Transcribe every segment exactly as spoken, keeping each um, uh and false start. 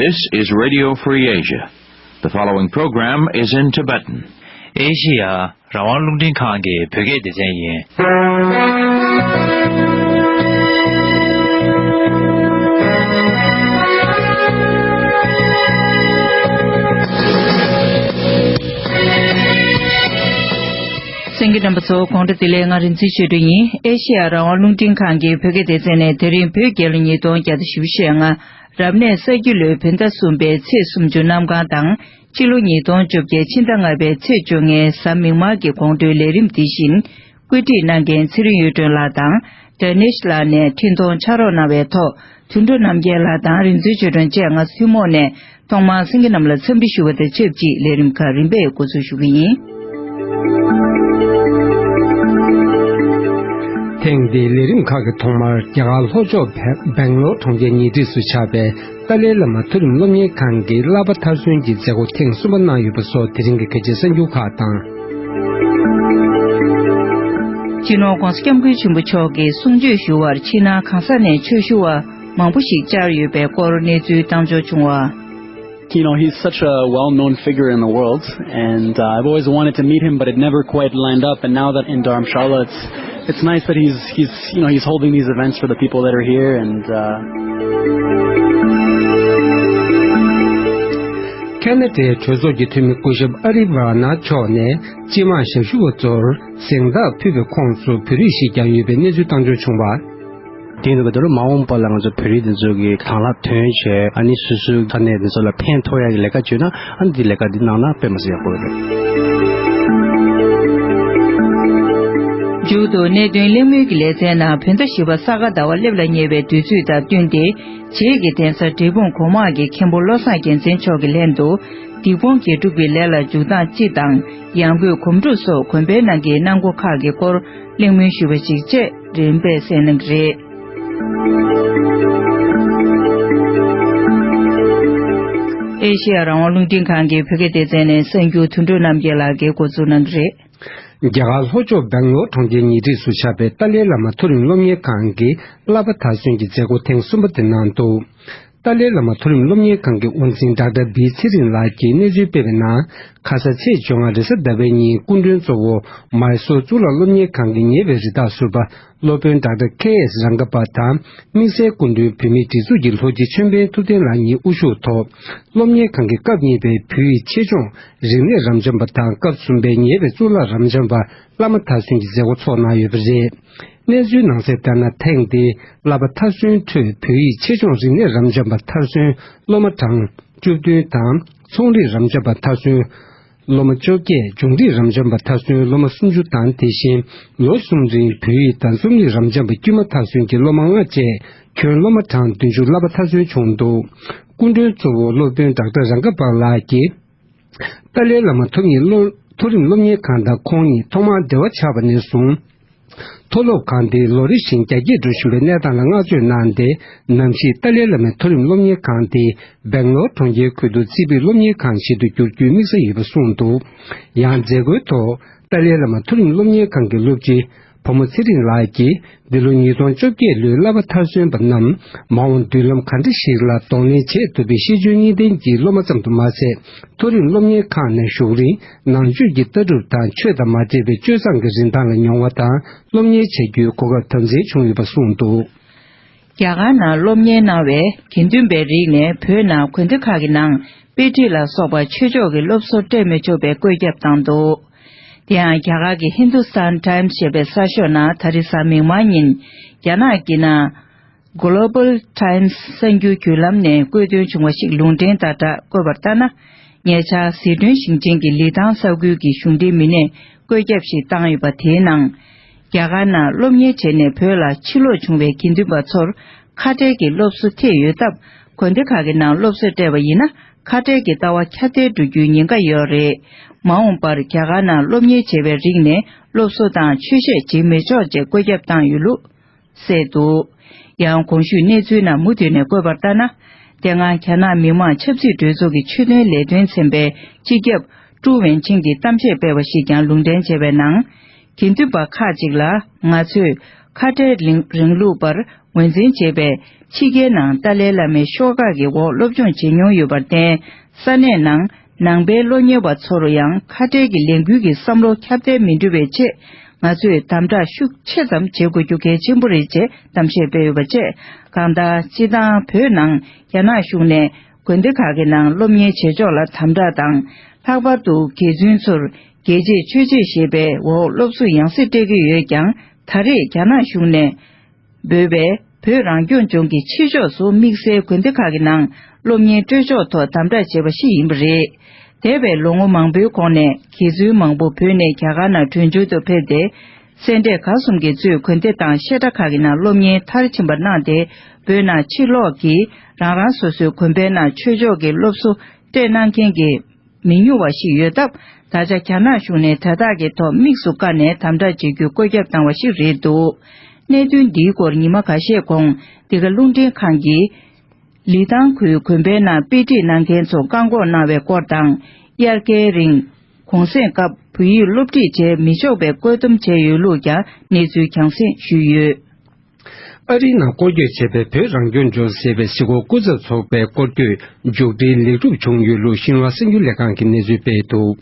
This is Radio Free Asia. The following program is in Tibetan. ཨེ་ཤི་ཡ་རང་དབང་རླུང་འཕྲིན་ཁང་གི་བོད་སྐད་སྡེ་ཚན་ཡིན། གསན་མཁན་རྣམ་པ་ཚོ་དགོང་དྲོ་བདེ་ལེགས། ང་རིག་འཛིན་ཆོས་སྒྲོན་ཡིན། ཨེ་ཤི་ཡ་རང་དབང་རླུང་འཕྲིན་ཁང་གི་བོད་སྐད་སྡེ་ཚན་ནས་དེ་རིང་བོད་རྒྱལ་ལོ་ཉིས་སྟོང་བརྒྱ་དང་བཞི་བཅུ་ཞེ་ལྔ། རབ་གནས་ས་རྒྱུས་ལོའི་བོད་ཟླ་གསུམ་པའི་ཚེས་སུམ་ཅུ་གནམ་གང་དང་། སྤྱི་ལོ་ཉིས་སྟོང་བཅོ་བརྒྱད་ཕྱི་ཟླ་ལྔ་པའི་ཚེས་བཅོ་ལྔའི་གཟའ་མིག་དམར་གྱི་དགོང་དྲོའི་ལས་རིམ་འདི་བཞིན་བཀོད་སྒྲིག་གནང་མཁན་ཚེ་རིང་གཡུ་སྒྲོན་ལགས་དང་། སྒྲ་ནེ་ཤི་ལགས་ནས་འཕྲིན་གཏོང་ཕྱག་རོགས་གནང་བའི་ཐོག་དོན་གྲུབ་རྣམ་རྒྱལ་ལགས་དང་རིག་འཛིན་ཆོས་སྒྲོན་བཅས་ང་ཚོ་ཐུན་མོང་ནས་ཐོག་མར་གསན་མཁན་རྣམས་ལ་འཚམས་འདྲི་ཞུ་བ་དང་ཆབས་ཅིག་ལས་རིམ་ཁག་རིམ་པས་འགོ་འཛུགས་ཞུ་གི་ཡིན། ཐེངས་འདིའི་ལས་རིམ་ཁག་གི་ཐོག་མར་རྒྱ་གར་ལྷོ་ཕྱོགས་བེ་སྦེང་ལོར་གྲོང་ཁྱེར་ཉེ་འཁྲིས་སུ་ཆགས་པའི་ཏཱ་ལའི་བླ་མ་མཐོ་རིམ་སློབ་གཉེར་ཁང་གི་བསླབ་པ་མཐར་སོན་གྱི་མཛད་སྒོ་ཐེངས་གསུམ་པ་གནང་ཡོད་པ་སོགས་དེ་རིང་གི་གལ་ཆེའི་གསར་འགྱུར་ཁག་དང་། སྤྱི་ནོར་༧གོང་ས་༧སྐྱབས་མགོན་ཆེན་པོ་མཆོག་གིས་གསུང་ཆོས་ཞུ་བར་ཕྱི་ནང་གང་ས་ནས་ཆོས་ཞུ་བ་མང་པོ་ཞིག་བཅར་ཡོད་པའི་སྐོར་གནས་ཚུལ་བཏང་འབྱོར་བྱུང་བ། You know, he's such a well-known figure in the world, and uh, I've always wanted to meet him, but it never quite lined up. And now that in Dharamshala, it's it's nice that he's he's you know he's holding these events for the people that are here, and uh, ཁེ་ན་ཌའི་གྲོས་ཚོགས་ཀྱི་འཐུས་མི་སྐུ་ཞབས་ཨ་རི་ཝ་ན་མཆོག་ནས་སྤྱི་དམངས་ཞབས་ཞུ་བ་ཚོར་གཟེངས་རྟགས་ཕུལ་བའི་ཁོངས་སུ་བོད་རིགས་ཤིག་ཀྱང་ཡོད་པའི་གནས་ཚུལ་བཏང་འབྱོར་བྱུང་བ། དེ་ཡིན་དུས་ད་རུང་མ་འོངས་པ་ལ་ང་ཚོ་བོད་རིགས་འདི་ཚོ་གི་དང་བླངས་ཐོན་བྱས། ཨ་ནི་སོ་སོའི་ས་གནས་འདི་ཚོ་ལ་ཕན་ཐོགས་ཡག་གི་ལས་ཀ་བྱུང་ན། ཨ་ནི་འདི་ལས་ཀ་འདི་གནང་ན་དཔེ་མི་སྲིད་ཡག་པོ་རེད། མཇུག་ཏུ་གནད་དོན་གླེང་མོལ་གྱི་ལེ་ཚན་ནང་བོད་ཟླ་བཞི་པ་ས་ག་ཟླ་བ་སླེབས་ལ་ཉེ་བའི་དུས་ཚོད་དང་བསྟུན་ཏེ། རྗེས་ཀྱི་གདན་ས་འབྲས་སྤུངས་སྒོ་དམག་གི་མཁན་པོ་བློ་བཟང་རྒྱལ་མཚན་མཆོག་གི་ལྷན་དུ། སྡིག་སྤོང་དགེ་སྒྲུབ་ཀྱི་ལས་ལ་འཇུག་སྟངས་སྤྱི་དང་། ཡང་སྒོས་གོམ་བགྲོད་སོགས་དགོན་པའི་ནང་གི་གནང་སྒོ་ཁག་གི་སྐོར་གླེང་མོལ་ཞུས་པ་ཞིག་བཅས་རིམ་པས་གསན་གནང་གི་རེད། ཨེ་ཤེ་ཡ་རང་དབང་རླུང་འཕྲིན་ཁང་གི་བོད་སྐད་སྡེ་ཚན་ནས་གསར་འགྱུར་དོན་གྲུབ་རྣམ་རྒྱལ་ལགས་ཀྱིས་འགོ་འཛུགས་གནང་གི་རེད། རྒྱ་གར་ལྷོ་ཕྱོགས་སྦེང་ལོར་གྲོང་ཁྱེར་ཉེ་འཁྲིས་སུ་ཆགས་པའི་ཏཱ་ལའི་བླ་མ་མཐོ་རིམ་སློབ་གཉེར་ཁང་གི་བསླབ་པ་མཐར་སོན་གྱི་མཛད་སྒོ་ཐེངས་གསུམ་པ་དེ་གནང་འདུག་ཏཱ་ལའི་བླ་མ་མཐོ་རིམ་སློབ་གཉེར་ཁང་གི་དབུ་འཛིན་ཌོག་ཊར་བི་ཚེ་རིང་ལགས་ཀྱིས་གནས་ཚུལ་སྤེལ་བའི་ནང་། ཁ་ས་ཚེས་བཅོ་ལྔ་རེས་གཟའ་ཟླ་བའི་ཉིན་སྐུ་མགྲོན་གཙོ་བོ་མཱི་སོར་གཙུག་ལག་སློབ་གཉེར་ཁང་གི་ཉེ་བའི་རི་དྭགས་ཟུར་པ་སློབ་དཔོན་ཌོག་ཊར་ཁེ་ཨེས་རང་ག་པ་དང་། དམིགས་བསལ་སྐུ་མགྲོན་བོད་མིའི་སྒྲིག་འཛུགས་ཀྱི་ལྷོ་སྤྱི་ཆོས་དཔོན་ཐུབ་བསྟན་ལགས་གཉིས་དབུ་བཞུགས་ཐོག་སློབ་གཉེར་ཁང་གི་སྐབས་གཉིས་པའི་བོད་ཡིག་ཆེད་སྦྱོང་རིག་གནས་རབ་འབྱམས་པ་དང་། སྐབས་གསུམ་པའི་ཉེ་བའི་གཙུག་ལག་རབ་འབྱམས་པ་བླ་མ་མཐར་སོན་གྱི་མཛད་སྒོ་ཚོགས་གནང་ཡོད་པ་རེད། གནས་ཚུལ་ནང་གསལ་ལྟར་ན། ཐེངས་འདིའི་བསླབ་པ་མཐར་སོན་ཁྲོད་བོད་ཡིག་ཆེད་སྦྱོང་རིག་གནས་རབ་འབྱམས་པ་མཐར་སོན་སློབ་མ་གྲངས་བཅུ་བདུན་དང་། ཚོང་རིག་རབ་འབྱམས་པ་མཐར་སོན་སློབ་མ་བཅོ་བརྒྱད། སྦྱོང་རིག་རབ་འབྱམས་པ་མཐར་སོན་སློབ་མ་སུམ་ཅུ་དང་། དེ་བཞིན་ལོ་གསུམ་རིང་བོད་ཡིག་དང་རྩོམ་རིག་རབ་འབྱམས་པ་དཀྱུས་མ་མཐར་སོན་གྱི་སློབ་མ་ལྔ་བཅས་ཁྱོན་སློབ་མ་གྲངས་བདུན་ཅུ་བསླབ་པ་མཐར་སོན་བྱུང་འདུག་སྐུ་མགྲོན་གཙོ་བོ་སློབ་དཔོན་ཌོག་ཊར་རང་ག་པ་ལགས་ཀྱིས། ཏཱ་ལའི་བླ་མ་མཐོ་རིམ་སློབ་མཐོ་རིམ་སློབ་གཉེར་ཁང་དང་ཁོང་གཉིས་ཐོག་མར་འབྲེལ་བ་ཆགས་པ་ནས་བཟུང་། མཐོ་སློབ་ཁང་འདི་ལོ་རེ་བཞིན་རྒྱ་སྐྱེད་འགྲོ་བཞིན་པའི་གནས་སྟངས་ལ་བསྔགས་བརྗོད་གནང་སྟེ། ནམ་ཞིག་ཏཱ་ལའི་བླ་མའི་མཐོ་རིམ་སློབ་གཉེར་ཁང་འདི་སྦེང་ལོར་གྲོང་ཁྱེར་ཁུལ་དུ་རྩིས་དཔེ་སློབ་གཉེར་ཁང་ཞིག་ཏུ་འགྱུར་རྒྱུའི་དམིགས་ས་ཡོད་པ་གསུངས་འདུག་ཡང་མཛད་སྒོའི་ཐོག་ཏཱ་ལའི་བླ་མ་མཐོ་རིམ་སློབ་གཉེར་ཁང་གི་སློབ་སྤྱི་བུ་མོ་ཚེ་རིང་ལགས་ཀྱིས། འདི་ལོ་ཉིས་སྟོང་བཅོ་བརྒྱད་ལོའི་བསླབ་པ་མཐར་སོན་པ་རྣམས་མ་འོངས་མདུན་ལམ་ག་འདྲ་ཞིག་ལ་གདོང་ལེན་བྱེད་ཐུབ་པའི་ཤེས་འཇོན་གཉིས་ལྡན་གྱི་སློབ་མ་ཙམ་དུ་མ་ཟད། མཐོ་རིམ་སློབ་གཉེར་ཁང་ནས་བཞུགས་རིང་ནང་ཆོས་ཀྱི་ལྟ་གྲུབ་དང་ཆོས་དང་མ་འདྲེས་པའི་སྤྱོད་བཟང་གི་རིན་ཐང་ལ་མྱོང་བ་དང་སློབ་གཉེར་བྱ་རྒྱུའི་གོ་སྐབས་དམ་འཛིན་བྱུང་ཡོད་པ་གསུངས་འདུག་རྒྱ་གར་ནང་སློབ་གཉེར་གནང་བའི་དགེ་འདུན་པའི་རིགས་ནས་བོད་ནང་དགོན་སྡེ་ཁག་གི་ནང་དཔེ་ཁྲིད་ལ་སོགས་པ་ཆོས་ཕྱོགས་ཀྱི་སློབ་གསོ་སྤྲད་མི་ཆོག་པའི་བཀོད་ཁྱབ་བཏང་འདུག་དེ་ཡང་རྒྱ་གར་གྱི་Hindustan Times ཞེས་པའི་གསར་ཤོག་ནང་ད་རེས་གཟའ་མིག་དམར་ཉིན། རྒྱ་ནག་གི་ནང་Global Times གསར་འགྱུར་བརྒྱུད་ལམ་ནས་བཀོད་དོན་བྱུང་བ་ཞིག་ལུང་འདྲེན་དང་སྦྲགས་བཀོད་པར་ལྟར་ན། ཉེ་ཆར་ཟི་ཁྲོན་ཞིང་ཆེན་གྱི་ལི་ཐང་ས་ཁུལ་གྱི་གཞུང་འབྲེལ་མི་སྣས་བཀོད་ཁྱབ་ཞིག་བཏང་ཡོད་པ། དེའི་ནང་། རྒྱ་གར་ནང་སློབ་གཉེར་བྱས་ནས་བོད་ལ་ཕྱིར་ལོག་བྱུང་བའི་དགེ་འདུན་པ་ཚོར་ཁ་བྲལ་གྱི་སློབ་གསོ་ཐེབས་ཡོད་སྟབས། དགོན་སྡེ་ཁག་གི་ནང་སློབ་གསོ་སྤྲད་པ་ཡིན་ན། ཁ་བྲལ་གྱི་ལྟ་བ་ཁྱབ་གདལ་འགྲོ་རྒྱུའི་ཉེན་ཁ་ཡོད་རེད། མ་འོངས་པར་རྒྱ་གར་ནང་སློབ་གཉེར་བྱེད་པའི་རིགས་ནས་སློབ་གསོ་དང་ཆོས་བཤད་བྱེད་མི་ཆོག་ཅེས་བཀོད་ཁྱབ་བཏང་ཡོད་ལུགས་གསལ་འདུག་ཡང་གོང་ཞུས་གནས་ཚུལ་ནང་མུ་མཐུད་ནས་བཀོད་པར་ལྟར་ན། དེ་སྔ་རྒྱ་ནག་མི་དམངས་ཆབ་སྲིད་གྲོས་ཚོགས་ཀྱི་ཆོས་དོན་ལས་དོན་ཚན་པའི་སྤྱི་ཁྱབ་ཀྲུའུ་ཝེན་ཆིང་གིས་གཏམ་བཤད་སྤེལ་བ་ཞིག་ཀྱང་ལུང་འདྲེན་བྱས་པའི་ནང་། དགེ་འདུན་པ་ཁག་ཅིག་ལ་ང་ཚོས་ ཁ་བྲལ་རིང་རིང་ལུགས་པར་ངོས་འཛིན་བྱེད་པའི་ཕྱི་རྒྱལ་ནང་ཏཱ་ལའི་བླ་མའི་ཤོག་ཁག་གི་འོག་སློབ་སྦྱོང་བྱེད་མྱོང་ཡོད་པར་བརྟེན། ས་གནས་ནང་ནང་པའི་སློབ་གཉེར་བ་ཚོར་ཡང་ཁ་བྲལ་གྱི་ལས་འགུལ་གྱི་བསམ་བློ་ཁྱབ་གདལ་མི་འགྲོ་བའི་ཆེད། ང་ཚོས་དམ་དྲག་ཤུགས་ཆེ་ཙམ་བྱེད་དགོས་རྒྱུ་གལ་ཆེན་པོ་རེད་ཅེས་གཏམ་བཤད་སྤེལ་ཡོད་པ་བཅས། གང་ལྟར་སྤྱིར་བཏང་བོད་ནང་རྒྱ་ནག་གཞུང་ནས་དགོན་སྡེ་ཁག་གི་ནང་སློབ་གཉེར་བྱེད་ཕྱོགས་ལ་དམ་དྲག་དང་། ལྷག་པར་དུ་དགེ་བཙུན་ཚོར་རྒྱལ་གཅེས་ཆོས་གཅེས་ཞེས་པའི་འོག་སློབ་གསོ་ཡང་སེ་སྤྲད་ཀྱི་ཡོད་ཀྱང་། ད་རེས་རྒྱ་ནག་གཞུང་ནས་འབོད་པའི་བོད་རང་སྐྱོང་ལྗོངས་ཀྱི་ཕྱི་ཕྱོགས་སུ་དམིགས་བསལ་དགོན་སྡེ་ཁག་གི་ནང་སློབ་གཉེར་སྤྲོད་ཕྱོགས་ཐོག་དམ་དྲག་བྱས་པ་ཞིག་ཡིན་པ་རེད། འདས་པའི་ལོ་ངོ་མང་པོའི་གོང་ནས་དགེ་བཙུན་མང་པོ་བོད་ནས་རྒྱ་གར་ནང་བྲོས་བྱོལ་དུ་ཕེབས་ཏེ། སེ་འབྲས་དགའ་གསུམ་གྱིས་གཙོས་དགོན་སྡེ་དང་བཤད་གྲྭ་ཁག་གི་ནང་སློབ་གཉེར་མཐར་ཕྱིན་པ་གནང་སྟེ། བོད་ནང་ཕྱིར་ལོག་གིས་རང་རང་སོ་སོའི་དགོན་པའི་ནང་ཆོས་ཕྱོགས་ཀྱི་སློབ་གསོ་སྤྲད་གནང་མཁན་གྱི་མི་ཉུང་བ་ཞིག་ཡོད་སྟབས། ད་ཆ་རྒྱ་ནག་གཞུང་ནས་དེ་དག་གི་ཐོག་དམིགས་སུ་བཀར་ནས་དམ་དྲག་བྱེད་རྒྱུའི་བཀོད་ཁྱབ་བཏང་བ་ཞིག་རེད་འདུག་གནད་དོན་འདིའི་སྐོར་ཉི་མ་ཁ་ཤས་གོང་འདི་ག་རླུང་འཕྲིན་ཁང་གིས། ལི་ཐང་ཁུལ་དགོན་པའི་ནང་དཔེ་ཁྲིད་གནང་མཁན་ཚོ་བཀག་འགོག་གནང་བའི་སྐོར་དང་། དབྱར་ཁའི་རིང་གུང་སེང་སྐབས་བོད་ཡིག་སློབ་ཁྲིད་བྱེད་མི་ཆོག་པའི་བཀོད་འདོམས་བྱས་ཡོད་ལུགས་ཀྱང་གནས་ཚུལ་རྒྱང་སྲིང་ཞུས་ཡོད། ཨ་རིའི་ནང་སྐོར་སྐྱོད་བྱས་པའི་བོད་རང་སྐྱོང་ལྗོངས་ཟེར་བའི་གཟིགས་སྐོར་སྐུ་ཚབ་ཚོགས་པའི་སྐོར་སྐྱོད་མཇུག་སྒྲིལ་ལེགས་གྲུབ་བྱུང་ཡོད་ལུགས་ཤིན་ཧྭ་གསར་འགྱུར་ལས་ཁང་གིས་གནས་ཚུལ་སྤེལ་འདུག་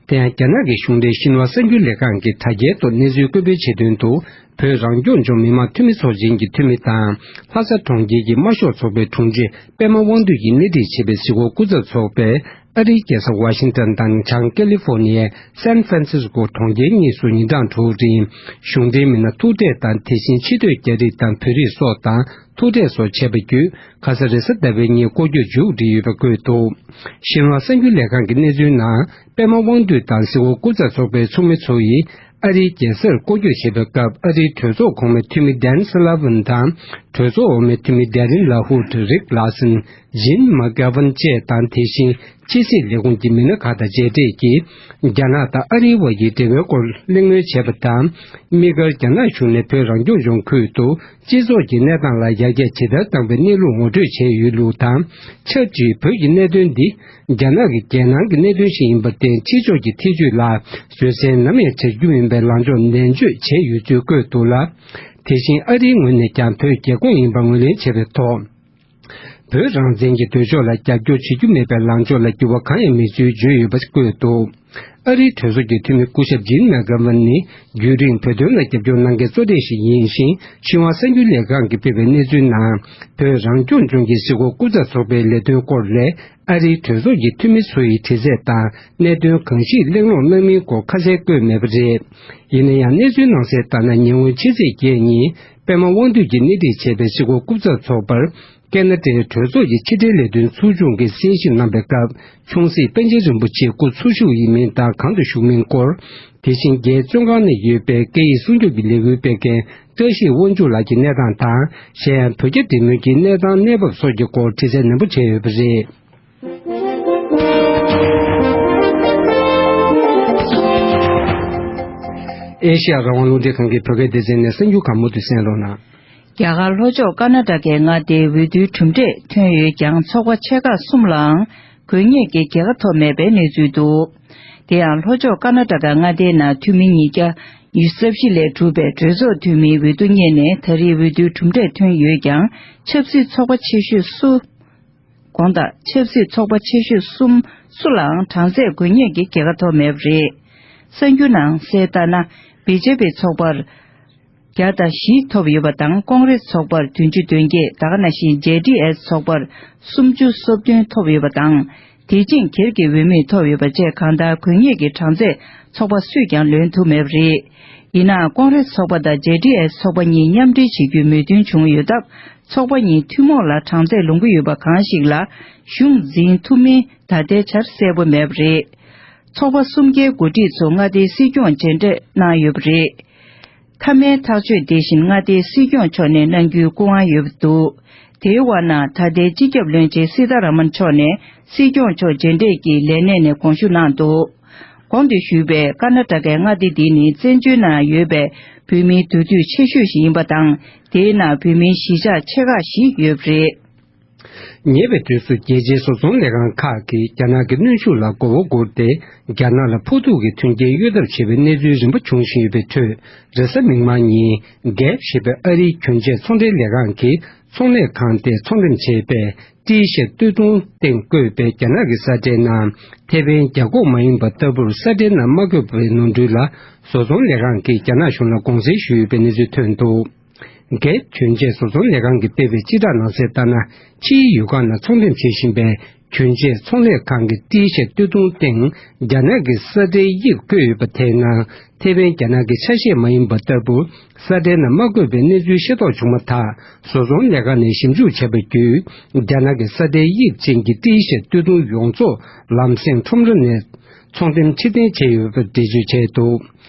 དེ་ཡང་རྒྱ་ནག་གི་གཞུང་འབྲེལ་ཤིན་ཧྭ་གསར་འགྱུར་ལས་ཁང་གིས་དྲ་རྒྱའི་ཐོག་གནས་ཚུལ་སྐུ་སྤེལ་བྱེད་དོན་དུ། བོད་རང་སྐྱོང་ལྗོངས་མི་དམངས་འཐུས་མི་ཚོགས་ཆེན་གྱི་འཐུས་མི་དང་། ལྷ་ས་གྲོང་ཁྱེར་གྱི་དམར་ཤོག་ཚོགས་པའི་དྲུང་ཆེ་པད་མ་དབང་འདུས་ཀྱིས་སྣེ་ཁྲིད་བྱས་པའི་གཟིགས་སྐོར་སྐུ་ཚབ་ཚོགས་པས། ཨ་རིའི་རྒྱལ་ས་ཝ་ཤིང་ཏན་དང་བྱང་ཀེ་ལི་ཧྥོར་ནི་ཡའི་སན་ཧྥ་རན་སིས་ཀོ་གྲོང་ཁྱེར་གཉིས་སུ་ཉིན་གྲངས་དྲུག་རིང་གཞུང་འབྲེལ་མི་སྣ་ཐུག་འཕྲད་དང་། དེ་བཞིན་ཕྱི་སྡོད་རྒྱ་རིགས་དང་བོད་རིགས་སོགས་དང་ཐུག་འཕྲད་སོགས་བྱས་པ་བརྒྱུད། ཁ་ས་རེས་གཟའ་ཟླ་བའི་ཉིན་སྐོར་སྐྱོད་མཇུག་སྒྲིལ་ཡོད་པ་བཀོད་འདུག་ཤིན་ཧྭ་གསར་འགྱུར་ལས་ཁང་གི་གནས་ཚུལ་ནང་། པད་མ་དབང་འདུས་དང་གཟིགས་སྐོར་སྐུ་ཚབ་ཚོགས་པའི་ཚོགས་མི་ཚོ་ཡིས་ཨ་རིའི་རྒྱལ་སར་སྐོར་སྐྱོད་བྱེད་པའི་སྐབས། ཨ་རིའི་གྲོས་ཚོགས་གོང་མའི་འཐུས་མི་ཌེན་སི་ལ་ཝན་དང་། གྲོས་ཚོགས་འོག་མའི་འཐུས་མི་ཌེ་རིན་ལ་ཧུད། རིག་ལ་སན། ཇིན་མ་གྷ་ཝན་བཅས་དང་། དེ་བཞིན་ཕྱི་སྲིད་ལས་ཁུངས་ཀྱི་མི་སྣ་ཁག་དང་མཇལ་འཕྲད་ཀྱིས། རྒྱ་ནག་དང་ཨ་རིའི་བར་གྱི་འབྲེལ་བའི་སྐོར་གླེང་མོལ་བྱས་པ་དང་། དམིགས་བཀར་རྒྱ་ནག་གཞུང་ནས་བོད་རང་སྐྱོང་ལྗོངས་ཁུལ་དུ་སྤྱི་ཚོགས་ཀྱི་གནས་སྟངས་ལ་ཡར་རྒྱས་ཇི་ལྟར་བཏང་བའི་གནས་ལུགས་ངོ་སྤྲོད་བྱས་ཡོད་ལུགས་དང་། ཆབས་ཅིག་བོད་ཀྱི་གནད་དོན་འདི་རྒྱ་ནག་གི་རྒྱལ་ནང་གི་གནད་དོན་ཞིག་ཡིན་པར་བརྟེན། ཕྱི་ཕྱོགས་ཀྱི་ཐེ་ཇུས་ལ་བཟོད་བསྲན་ནམ་ཡང་བྱ་རྒྱུ་མིན་པའི་ལངས་ཕྱོགས་ནན་བརྗོད་བྱས་ཡོད་ཚུལ་བཀོད་འདུག་ལ། དེ་བཞིན་ཨ་རིའི་ངོས་ནས་ཀྱང་བོད་རྒྱལ་ཁོངས་ཡིན་པ་ངོས་ལེན་བྱས་པའི་ཐོག་བོད་རང་བཙན་གྱི་འདོད་ཕྱོགས་ལ་རྒྱབ་སྐྱོར་བྱེད་རྒྱུ་མེད་པའི་ལངས་ཕྱོགས་ལ་འགྱུར་བ་གང་ཡང་མེད་ཚུལ་བརྗོད་ཡོད་པ་བཀོད་འདུག་ཨ་རིའི་གྲོས་ཚོགས་ཀྱི་འཐུས་མི་སྐུ་ཞབས་ཇིན་མེ་གྷ་ཝན་ནི་རྒྱུན་རིང་བོད་དོན་ལ་རྒྱབ་སྐྱོར་གནང་མཁན་གཙོ་གྲས་ཤིག་ཡིན་ཞིང་། ཤིན་ཧྭ་གསར་འགྱུར་ལས་ཁང་གིས་སྤེལ་བའི་གནས་ཚུལ་ནང་། བོད་རང་སྐྱོང་ལྗོངས་ཀྱི་གཟིགས་སྐོར་སྐུ་ཚབ་ཚོགས་པའི་ལས་དོན་སྐོར་ལས། ཨ་རིའི་གྲོས་ཚོགས་ཀྱི་འཐུས་མི་ཚོ་ཡི་དྲི་རྩད་དང་། གནད་དོན་གང་ཞིག་གླེང་སློང་གནང་མིན་སྐོར་ཁ་གསལ་བཀོད་མེད་པ་རེད། ཡིན་ན་ཡང་། གནས་ཚུལ་ནང་གསལ་ལྟར་ན། ཉེ་སྔོན་ཕྱི་ཚེས་བརྒྱད་ཉིན། པད་མ་དབང་འདུས་ཀྱིས་སྣེ་ཁྲིད་བྱས་པའི་གཟིགས་སྐོར་སྐུ་ཚབ་ཚོགས་པར། ཁེ་ན་ཌའི་གྲོས་ཚོགས་ཀྱི་ཕྱི་དྲིལ་ལས་དོན་ཚོགས་ཆུང་གིས་གསན་ཞིབ་གནང་པའི་སྐབས། ཆུང་སྲིད་པཎ་ཆེན་རིན་པོ་ཆེ་སྐུ་འཚོ་བཞུགས་ཡིན་མིན་དང་། གང་དུ་བཞུགས་མིན་སྐོར། དེ་བཞིན་རྒྱའི་བཙོན་ཁང་ནང་ཡོད་པའི་སྐད་ཡིག་སྲུང་སྐྱོབ་ཀྱི་ལས་འགུལ་སྤེལ་མཁན་བཀྲ་ཤིས་དབང་ཕྱུག་ལགས་ཀྱི་གནས་སྟངས་དང་། གཞན་ཡང་བོད་རྒྱ་འབྲེལ་མོལ་གྱི་གནས་སྟངས་གནས་བབ་སོགས་ཀྱི་སྐོར་དྲི་རྩད་ནན་པོ་བྱས་ཡོད་པ་རེད། ཨེ་ཤེ་ཡ་རང་དབང་རླུང་འཕྲིན་ཁང་གི་བོད་སྐད་སྡེ་ཚན་ནས་གསར་འགྱུར་ཁག་མུ་མཐུད་གསན་རོགས་གནང་། རྒྱ་གར་ལྷོ་ཕྱོགས་ཀར་ན་ཊ་ཀའི་མངའ་སྡེའི་འོས་བསྡུའི་གྲུབ་འབྲས་ཐོན་ཡོད་ཀྱང་། ཚོགས་པ་ཆེ་ཁག་གསུམ་ལའང་དགོས་ངེས་ཀྱི་རྒྱལ་ཁ་ཐོབ་མེད་པའི་གནས་ཚུལ་འདུག་དེ་ཡང་། ལྷོ་ཕྱོགས་ཀར་ན་ཊ་ཀ་མངའ་སྡེའི་ནང་འཐུས་མི་ཉིས་བརྒྱ་ཉི་ཤུ་རྩ་བཞི་ལས་གྲུབ་པའི་གྲོས་ཚོགས་འཐུས་མིའི་འོས་བསྡུ་གཉེར་ནས་ད་རེས་འོས་བསྡུའི་གྲུབ་འབྲས་ཐོན་ཡོད་ཀྱང་། ཆབ་སྲིད་ཚོགས་པ་ཆེ་ཤོས་སུ། དགོངས་དག་ཆབ་སྲིད་ཚོགས་པ་ཆེ་ཤོས་གསུམ་སུ་ལའང་གྲངས་ཚད་དགོས་ངེས་ཀྱི་རྒྱལ་ཁ་ཐོབ་མེད་པ་རེད། གསར་འགྱུར་ནང་གསལ་ལྟར་ན། བི་ཇེ་པི་ཚོགས་པར་བརྒྱ་དང་བཞི་ཐོབ་ཡོད་པ་དང་། ཀོང་རེས་ཚོགས་པར་བདུན་ཅུ་དོན་བརྒྱད། ད་ག་ནང་བཞིན་ཇེ་ཌི་ཨེས་ཚོགས་པར་སུམ་ཅུ་སོ་བདུན་ཐོབ་ཡོད་པ་དང་། དེ་བཞིན་སྒེར་གྱི་འོས་མི་ཐོབ་ཡོད་པ་བཅས་གང་ལྟར་དགོས་ངེས་ཀྱི་གྲངས་ཚད་ཚོགས་པ་སུས་ཀྱང་ལོན་ཐུབ་མེད་པ་རེད། ཡིན་ནའང་། ཀོང་རེས་ཚོགས་པ་དང་ཇེ་ཌི་ཨེས་ཚོགས་པ་གཉིས་མཉམ་འབྲེལ་བྱེད་རྒྱུའི་མོས་མཐུན་བྱུང་ཡོད་སྟབས། ཚོགས་པ་གཉིས་ཐུན་མོང་ལ་གྲངས་ཚད་ལོན་གྱི་ཡོད་པ་གང་ཞིག་ལ་གཞུང་འཛིན་ཐུབ་མིན་ད་ལྟའི་ཆར་གསལ་པོ་མེད་པ་རེད། ཚོགས་པ་གསུམ་ཀའི་འགོ་ཁྲིད་ཚོ་མངའ་སྡེའི་སྲིད་སྐྱོང་མཇལ་འཕྲད་གནང་ཡོད་པ་རེད། མཐའ་མའི་ཐག་གཅོད་དེ་བཞིན་མངའ་སྡེའི་སྲིད་སྐྱོང་མཆོག་ནས་གནང་རྒྱུའི་སྐུ་དབང་ཡོད་པ་འདུག་དེའི་དབར་ན། ད་ལྟའི་སྤྱི་ཁྱབ་བློན་ཆེན་སི་ཐ་ར་མན་མཆོག་ནས་སྲིད་སྐྱོང་མཆོག་མཇལ་འཕྲད་ཀྱིས་ལས་གནས་ནས་དགོངས་ཞུ་གནང་འདུག་གོང་དུ་ཞུས་པའི་ཀར་ན་ཊ་ཀའི་མངའ་སྡེ་འདི་ནི་བཙན་བྱོལ་ནང་ཡོད་པའི་བོད་མིའི་འདུས་སྡོད་ཆེ་ཤོས་ཤིག་ཡིན་པ་དང་། དེའི་ནང་བོད་མིའི་གཞིས་ཆགས་ཆེ་ཁག་བཞི་ཡོད་པ་རེད། ཉེ་བའི་དུས་སུ་རྒྱལ་སྤྱིའི་བཟོ་ཚོང་ལས་ཁང་ཁག་གིས་རྒྱ་ནག་གི་གནོན་ཤུགས་ལ་མགོ་བོ་སྒུར་ཏེ། རྒྱ་ནག་ལ་ཕོག་ཐུག་གི་མཐུན་རྐྱེན་གཡོལ་ཐབས་བྱེད་པའི་གནས་ཚུལ་རིམ་པ་འབྱུང་བཞིན་ཡོད་པའི་ཁྲོད། རེས་གཟའ་མིག་དམར་ཉིན། Gap ཞེས་པའི་ཨ་རིའི་གྱོན་ཆས་ཚོང་འབྲེལ་ལས་ཁང་གིས་ཚོང་ལས་ཁང་དེས་ཚོང་འགྲེམས་བྱས་པའི་ཏི་ཤར་སྟོད་ཐུང་སྟེང་བཀོད་པའི་རྒྱ་ནག་གི་ས་ཁྲའི་ནང་ཐེ་ཝན་རྒྱ་ཁོག་མ་ཡིན་པ་ལྟ་བུར་ས་ཁྲའི་ནང་མ་བཀོད་པའི་ནོར་འཁྲུལ་ལ། བཟོ་ཚོང་ལས་ཁང་གིས་རྒྱ་ནག་གཞུང་ལ་དགོངས་སེལ་ཞུས་ཡོད་པའི་གནས་ཚུལ་ཐོན་འདུག Gap གྱོན་ཆས་བཟོ་ཚོང་ལས་ཁང་གིས་སྤེལ་བའི་སྤྱི་བསྒྲགས་ནང་གསལ་ལྟར་ན། ཕྱིའི་ཡུལ་ཁག་ནང་ཚོང་འགྲེམས་བྱེད་བཞིན་པའི་གྱོན་ཆས་ཚོང་ལས་ཁང་གི་ཏི་ཤར་སྟོད་ཐུང་སྟེང་རྒྱ་ནག་གི་ས་ཁྲའི་དབྱིབས་བཀོད་ཡོད་པ་དེའི་ནང་ཐེ་ཝན་རྒྱ་ནག་གི་ཆ་ཤས་མ་ཡིན་པ་ལྟ་བུ། ས་ཁྲའི་ནང་མ་བཀོད་པའི་གནས་ཚུལ་ཤེས་རྟོགས་བྱུང་མ་ཐག་བཟོ་ཚོང་ལས་ཁང་ནས་ཞིབ་འཇུག་བྱས་པ་བརྒྱུད། རྒྱ་ནག་གི་ས་ཁྲའི་དབྱིབས་ཅན་གྱི་ཏི་ཤར་སྟོད་ཐུང་ཡོངས་རྫོགས་ལམ་སེང་ཁྲོམ་ར་ནས་ཚོང་འགྲེམས་ཕྱིར་འཐེན་བྱས་ཡོད་པ་འགྲེལ་བརྗོད་བྱས་འདུག་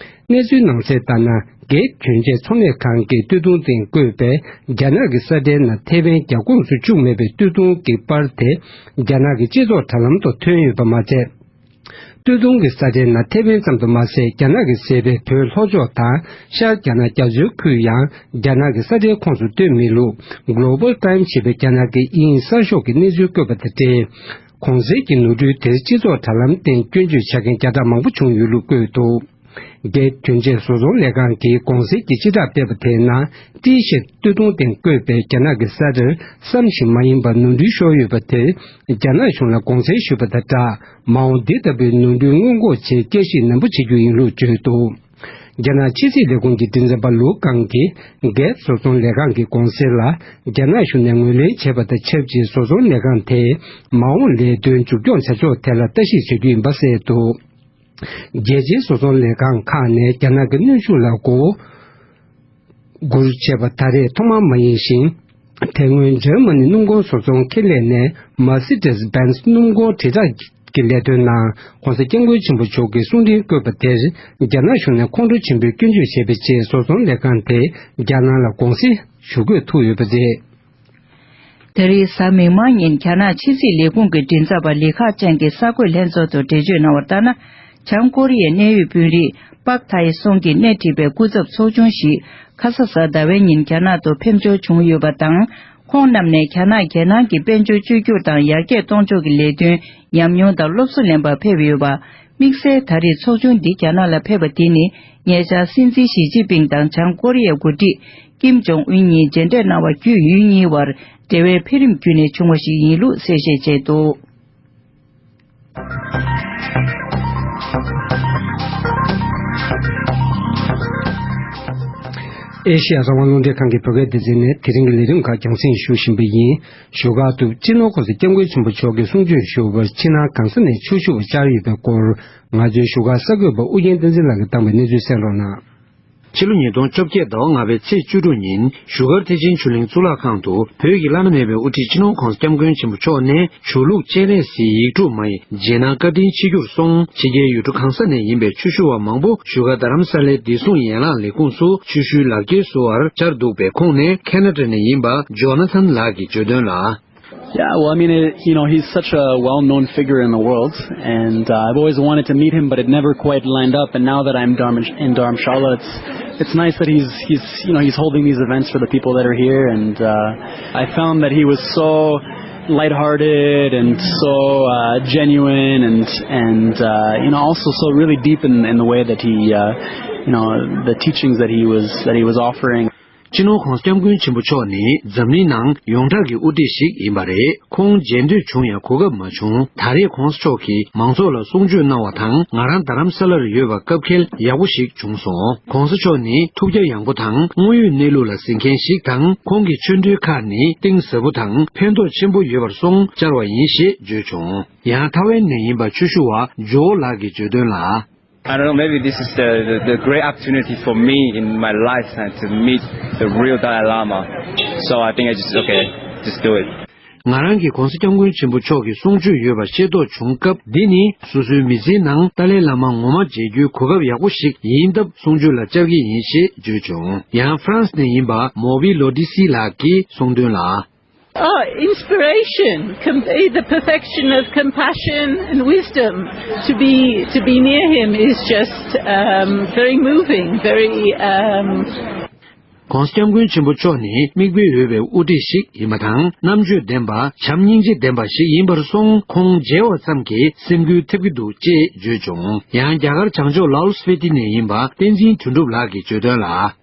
གནས་ཚུལ་ནང་གསལ་ལྟར་ན། Gap གྱོན་ཆས་ཚོང་ལས་ཁང་གི་སྟོད་ཐུང་སྟེང་བཀོད་པའི་རྒྱ་ནག་གི་ས་ཁྲའི་ནང་ཐེ་ཝན་རྒྱ་ཁོངས་སུ་བཅུག་མེད་པའི་སྟོད་ཐུང་གི་པར་དེ་རྒྱ་ནག་གི་སྤྱི་ཚོགས་དྲ་ལམ་དུ་ཐོན་ཡོད་པ་མ་ཚད། སྟོད་ཐུང་གི་ས་ཁྲའི་ནང་ཐེ་ཝན་ཙམ་དུ་མ་ཟད། རྒྱ་ནག་གི་ཟེར་བའི་བོད་ལྷོ་ཕྱོགས་དང་ཤར་རྒྱ་ནག་རྒྱ་མཚོའི་ཁུལ་ཡང་རྒྱ་ནག་གི་ས་ཁྲའི་ཁོངས་སུ་སྟོན་མེད་ལུགས། Global Times ཞེས་པའི་རྒྱ་ནག་གི་དབྱིངས་གསར་ཤོག་གིས་གནས་ཚུལ་བཀོད་པ་དང་འབྲེལ། གོང་གསལ་གྱི་ནོར་འཁྲུལ་དེར་སྤྱི་ཚོགས་དྲ་ལམ་སྟེང་སྐྱོན་བརྗོད་བྱ་མཁན་བརྒྱ་ཕྲག་མང་པོ་བྱུང་ཡོད་ལུགས་བཀོད་འདུག Gap གྱོན་ཆས་བཟོ་ཚོང་ལས་ཁང་གིས་གོང་གསལ་གྱི་སྤྱི་བསྒྲགས་སྤེལ་བ་དེའི་ནང་། ཏི་ཤར་སྟོད་ཐུང་སྟེང་བཀོད་པའི་རྒྱ་ནག་གི་ས་ཁྲར་བསམ་བཞིན་མ་ཡིན་པར་ནོར་འཁྲུལ་ཤོར་ཡོད་པ་དེར། རྒྱ་ནག་གཞུང་ལ་དགོངས་སེལ་ཞུས་པ་དང་སྦྲགས། མ་འོངས་འདི་ལྟ་བུའི་ནོར་འཁྲུལ་སྔོན་འགོག་ཆེད་བསྐྱར་ཞིབ་ནན་པོ་བྱེད་རྒྱུ་ཡིན་ལུགས་བརྗོད་འདུག་རྒྱ་ནག་ཕྱི་སྲིད་ལས་ཁུངས་ཀྱི་མགྲིན་ཚབ་པ་ལུའུ་ཀང་གིས། Gap བཟོ་ཚོང་ལས་ཁང་གི་དགོངས་སེལ་ལ། རྒྱ་ནག་གཞུང་ནས་ངོས་ལེན་བྱས་པ་དང་ཆབས་ཅིག་བཟོ་ཚོང་ལས་ཁང་དེས་མ་འོངས་ལས་དོན་མཇུག་སྐྱོང་བྱ་ཕྱོགས་ཐད་ལ་ལྟ་ཞིབ་བྱ་རྒྱུ་ཡིན་པ་གསལ་འདུག་རྒྱལ་སྤྱིའི་བཟོ་ཚོང་ལས་ཁང་ཁག་ནས་རྒྱ་ནག་གི་གནོན་ཤུགས་ལ་མགོ་བོ་སྒུར་བྱས་པ་ད་རེས་ཐོག་མ་མ་ཡིན་ཞིང་། དེ་སྔོན་འཇར་མ་ནི་སྣུམ་འཁོར་བཟོ་ཚོང་ཁེ་ལས་ནས་Mercedes-Benz སྣུམ་འཁོར་དྲིལ་བསྒྲགས་ཀྱི་ལས་དོན་ནང་༸གོང་ས་༸སྐྱབས་མགོན་ཆེན་པོ་མཆོག་གིས་གསུང་འཕྲིན་བཀོད་པ་དེར། རྒྱ་ནག་གཞུང་ནས་ཁོང་ཁྲོ་ཆེན་པོས་སྐྱོན་བརྗོད་བྱས་པའི་རྗེས། བཟོ་ཚོང་ལས་ཁང་དེས་རྒྱ་ནག་ལ་དགོངས་སེལ་ཞུ་དགོས་ཐུག་ཡོད་པ་རེད། ད་རེས་གཟའ་མིག་དམར་ཉིན་རྒྱ་ནག་ཕྱི་སྲིད་ལས་ཁུངས་ཀྱི་མགྲིན་ཚབ་པ་ལི་ཁ་ཅན་གྱིས་གསར་འགོད་ལྷན་ཚོགས་ཐོག་འགྲེལ་བརྗོད་གནང་བ་ལྟར་ན། བྱང་ཀོ་རི་ཡའི་གནད་ཡོད་དཔོན་རིགས་པག་ཐའི་སོང་གིས་སྣེ་ཁྲིད་པའི་སྐུ་ཚབ་ཚོགས་ཆུང་ཞིག་ཁ་ས་གཟའ་ཟླ་བའི་ཉིན་རྒྱ་ནག་ཏུ་ཕེབས་འབྱོར་བྱུང་ཡོད་པ་དང་། ཁོང་རྣམས་ནས་རྒྱ་ནག་རྒྱལ་ནང་གི་དཔལ་འབྱོར་བཅོས་བསྒྱུར་དང་ཡར་རྒྱས་གཏོང་ཕྱོགས་ཀྱི་ལས་དོན་ཉམས་མྱོང་དང་སློབ་གསོ་ལེན་པར་ཕེབས་ཡོད་པ། དམིགས་བསལ་ད་རེས་ཚོགས་ཆུང་འདི་རྒྱ་ནག་ལ་ཕེབས་པ་འདི་ནི། ཉེ་ཆར་སྲིད་འཛིན་ཞི་ཅིན་ཕིང་དང་བྱང་ཀོ་རི་ཡའི་འགོ་ཁྲིད་ཀིམ་ཇོང་ཨུན་གཉིས་མཇལ་འཕྲད་གནང་བ་བརྒྱུད། ཡུལ་གཉིས་བར་འབྲེལ་བའི་འཕེལ་རིམ་བརྒྱུད་ནས་བྱུང་བ་ཞིག་ཡིན་ལུགས་གསལ་བཤད་བྱས་འདུག་ཨེ་ཤེ་ཡ་རང་དབང་རླུང་འཕྲིན་ཁང་གི་བོད་སྐད་སྡེ་ཚན་ནས་དེ་རིང་གི་ལས་རིམ་ཁག་རྒྱང་སྲིང་ཞུ་བཞིན་པ་ཡིན། བཞུགས་སྒར་དུ་སྤྱི་ནོར་༸གོང་ས་༸སྐྱབས་མགོན་ཆེན་པོ་མཆོག་གིས་གསུང་ཆོས་ཞུ་བར་ཕྱི་ནང་གང་ས་ནས་ཆོས་ཞུ་བ་བཅར་ཡོད་པའི་སྐོར། ང་ཚོའི་བཞུགས་སྒར་གསར་འགོད་པ་ཨུ་རྒྱན་བསྟན་འཛིན་ལགས་ཀྱིས་བཏང་བའི་གནས་ཚུལ་གསན་རོགས་གནང་། ཕྱི་ལོ་ཉིས་སྟོང་བཅོ་བརྒྱད་ཟླ་བ་ལྔ་པའི་ཚེས་བཅུ་དྲུག་ཉིན་བཞུགས་སྒར་ཐེག་ཆེན་ཆོས་གླིང་གཙུག་ལག་ཁང་དུ་བོད་ཀྱི་བླ་ན་མེད་པའི་དབུ་ཁྲིད་སྤྱི་ནོར་༸གོང་ས་༸སྐྱབས་མགོན་ཆེན་པོ་མཆོག་ནས་ཆོས་ལུགས་སྤྱན་རས་གཟིགས་ཡིག་དྲུག་མ་ཡི་རྗེས་གནང་བཀའ་དྲིན་ཆིབས་བསྒྱུར་སོང་། ཕྱི་རྒྱལ་ཡུལ་གྲུ་གང་ས་ནས་ཡིན་པའི་ཆོས་ཞུ་བ་མང་པོ་བཞུགས་སྒར་རྡ་རམ་ས་ལའི་བདེ་སྲུང་ཡན་ལག་ལས་ཁུངས་སུ་ཆོས་ཞུའི་ལག་འཁྱེར་བཟོ་བར་བཅར་འདུག་པས། ཁོང་ནས་ཁེ་ན་ཌ་ནས་ཡིན་པ་ཇོ་ན་ཐན་ལགས་ཀྱིས་བརྗོད་དོན་ལ། Yeah, well, I mean, it, you know, he's such a well-known figure in the world, and uh, I've always wanted to meet him, but it never quite lined up. And now that I'm Dharm- in Dharamshala, it's it's nice that he's he's you know he's holding these events for the people that are here, and uh, I found that he was so lighthearted and so uh, genuine, and and uh, you know also so really deep in in the way that he uh, you know the teachings that he was that he was offering. སྤྱི་ནོར་༸གོང་ས་༸སྐྱབས་མགོན་ཆེན་པོ་མཆོག་ནི་འཛམ་གླིང་ནང་ཡོངས་གྲགས་ཀྱི་དབུ་ཁྲིད་ཞིག་ཡིན་པ་རེད། ཁོང་མཇལ་འདོད་བྱུང་ཡང་གོ་སྐབས་མ་བྱུང་། ད་རེས་༸གོང་ས་མཆོག་གིས་མང་ཚོགས་ལ་གསུང་ཆོས་གནང་བ་དང་། ང་རང་རྡ་རམ་ས་ལར་ཡོད་པ་སྐབས་འཁེལ་ཡག་པོ་ཞིག་བྱུང་སོང་། ༸གོང་ས་མཆོག་ནི་ཐུགས་རྒྱ་ཡངས་པོ་དང་དངོས་ཡོད་གནས་ལུགས་ལ་གཟིགས་མཁན་ཞིག་དང་། ཁོང་གི་ཆོ་འཕྲུལ་ཁག་ནི་གཏིང་ཟབ་པོ་དང་ཕན་ཐོགས་ཆེན་པོ་ཡོད་པར་སོང་བཅར་བ་ཡིན་ཞེས་བརྗོད་བྱུང་། ཡང་ཐའེ་ཝན་ནས་ཡིན་པ་ཆོས་ཞུ་བ་ཇོ་ལགས་ཀྱིས་བརྗོད་དོན་ལ། I don't know, maybe this is the, the, the great opportunity for me in my lifetime to meet the real Dalai Lama. So I think I just, okay, just do it. ང་རང་གིས་༸གོང་ས་༸སྐྱབས་མགོན་ཆེན་པོ་མཆོག་གི་གསུང་ཆོས་ཡོད་པ་ཤེས་རྟོགས་བྱུང་སྐབས། འདི་ནི་སོ་སོའི་མི་ཚེའི་ནང་ཏཱ་ལའི་བླ་མ་ངོ་མ་མཇལ་རྒྱུའི་གོ་སྐབས་ཡག་པོ་ཞིག་ཡིན་སྟབས། གསུང་ཆོས་ལ་བཅར་གྱི་ཡིན་ཞེས་བརྗོད་བྱུང་། ཡང་ཧྥ་རན་སི་ནས་ཡིན་པ་མོ་བི་ལོ་ཏི་སི་ལགས་ཀྱིས་གསུངས་དོན་ལ། Oh, inspiration, com- eh, the perfection of compassion and wisdom to be to be near him is just um, very moving, very um, ༧གོང་ས་༧སྐྱབས་མགོན་ཆེན་པོ་མཆོག་ནི་མིག་དཔེ་འོས་པའི་དབུ་ཁྲིད་ཞིག་ཡིན་པ་དང་། རྣམ་དཔྱོད་ལྡན་པ། བྱམས་སྙིང་རྗེ་ལྡན་པ་ཞིག་ཡིན་པར་སོང་། ཁོང་མཇལ་བ་ཙམ་གྱིས་སེམས་འགུལ་ཐེབས་ཀྱི་འདུག་ཅེས་བརྗོད་བྱུང་། ཡང་རྒྱ་གར་བྱང་ཕྱོགས་ལའོ་སྤི་ཏི་ནས་ཡིན་པ་བསྟན་འཛིན་དོན་གྲུབ་ལགས་ཀྱིས་བརྗོད་དོན་ལ།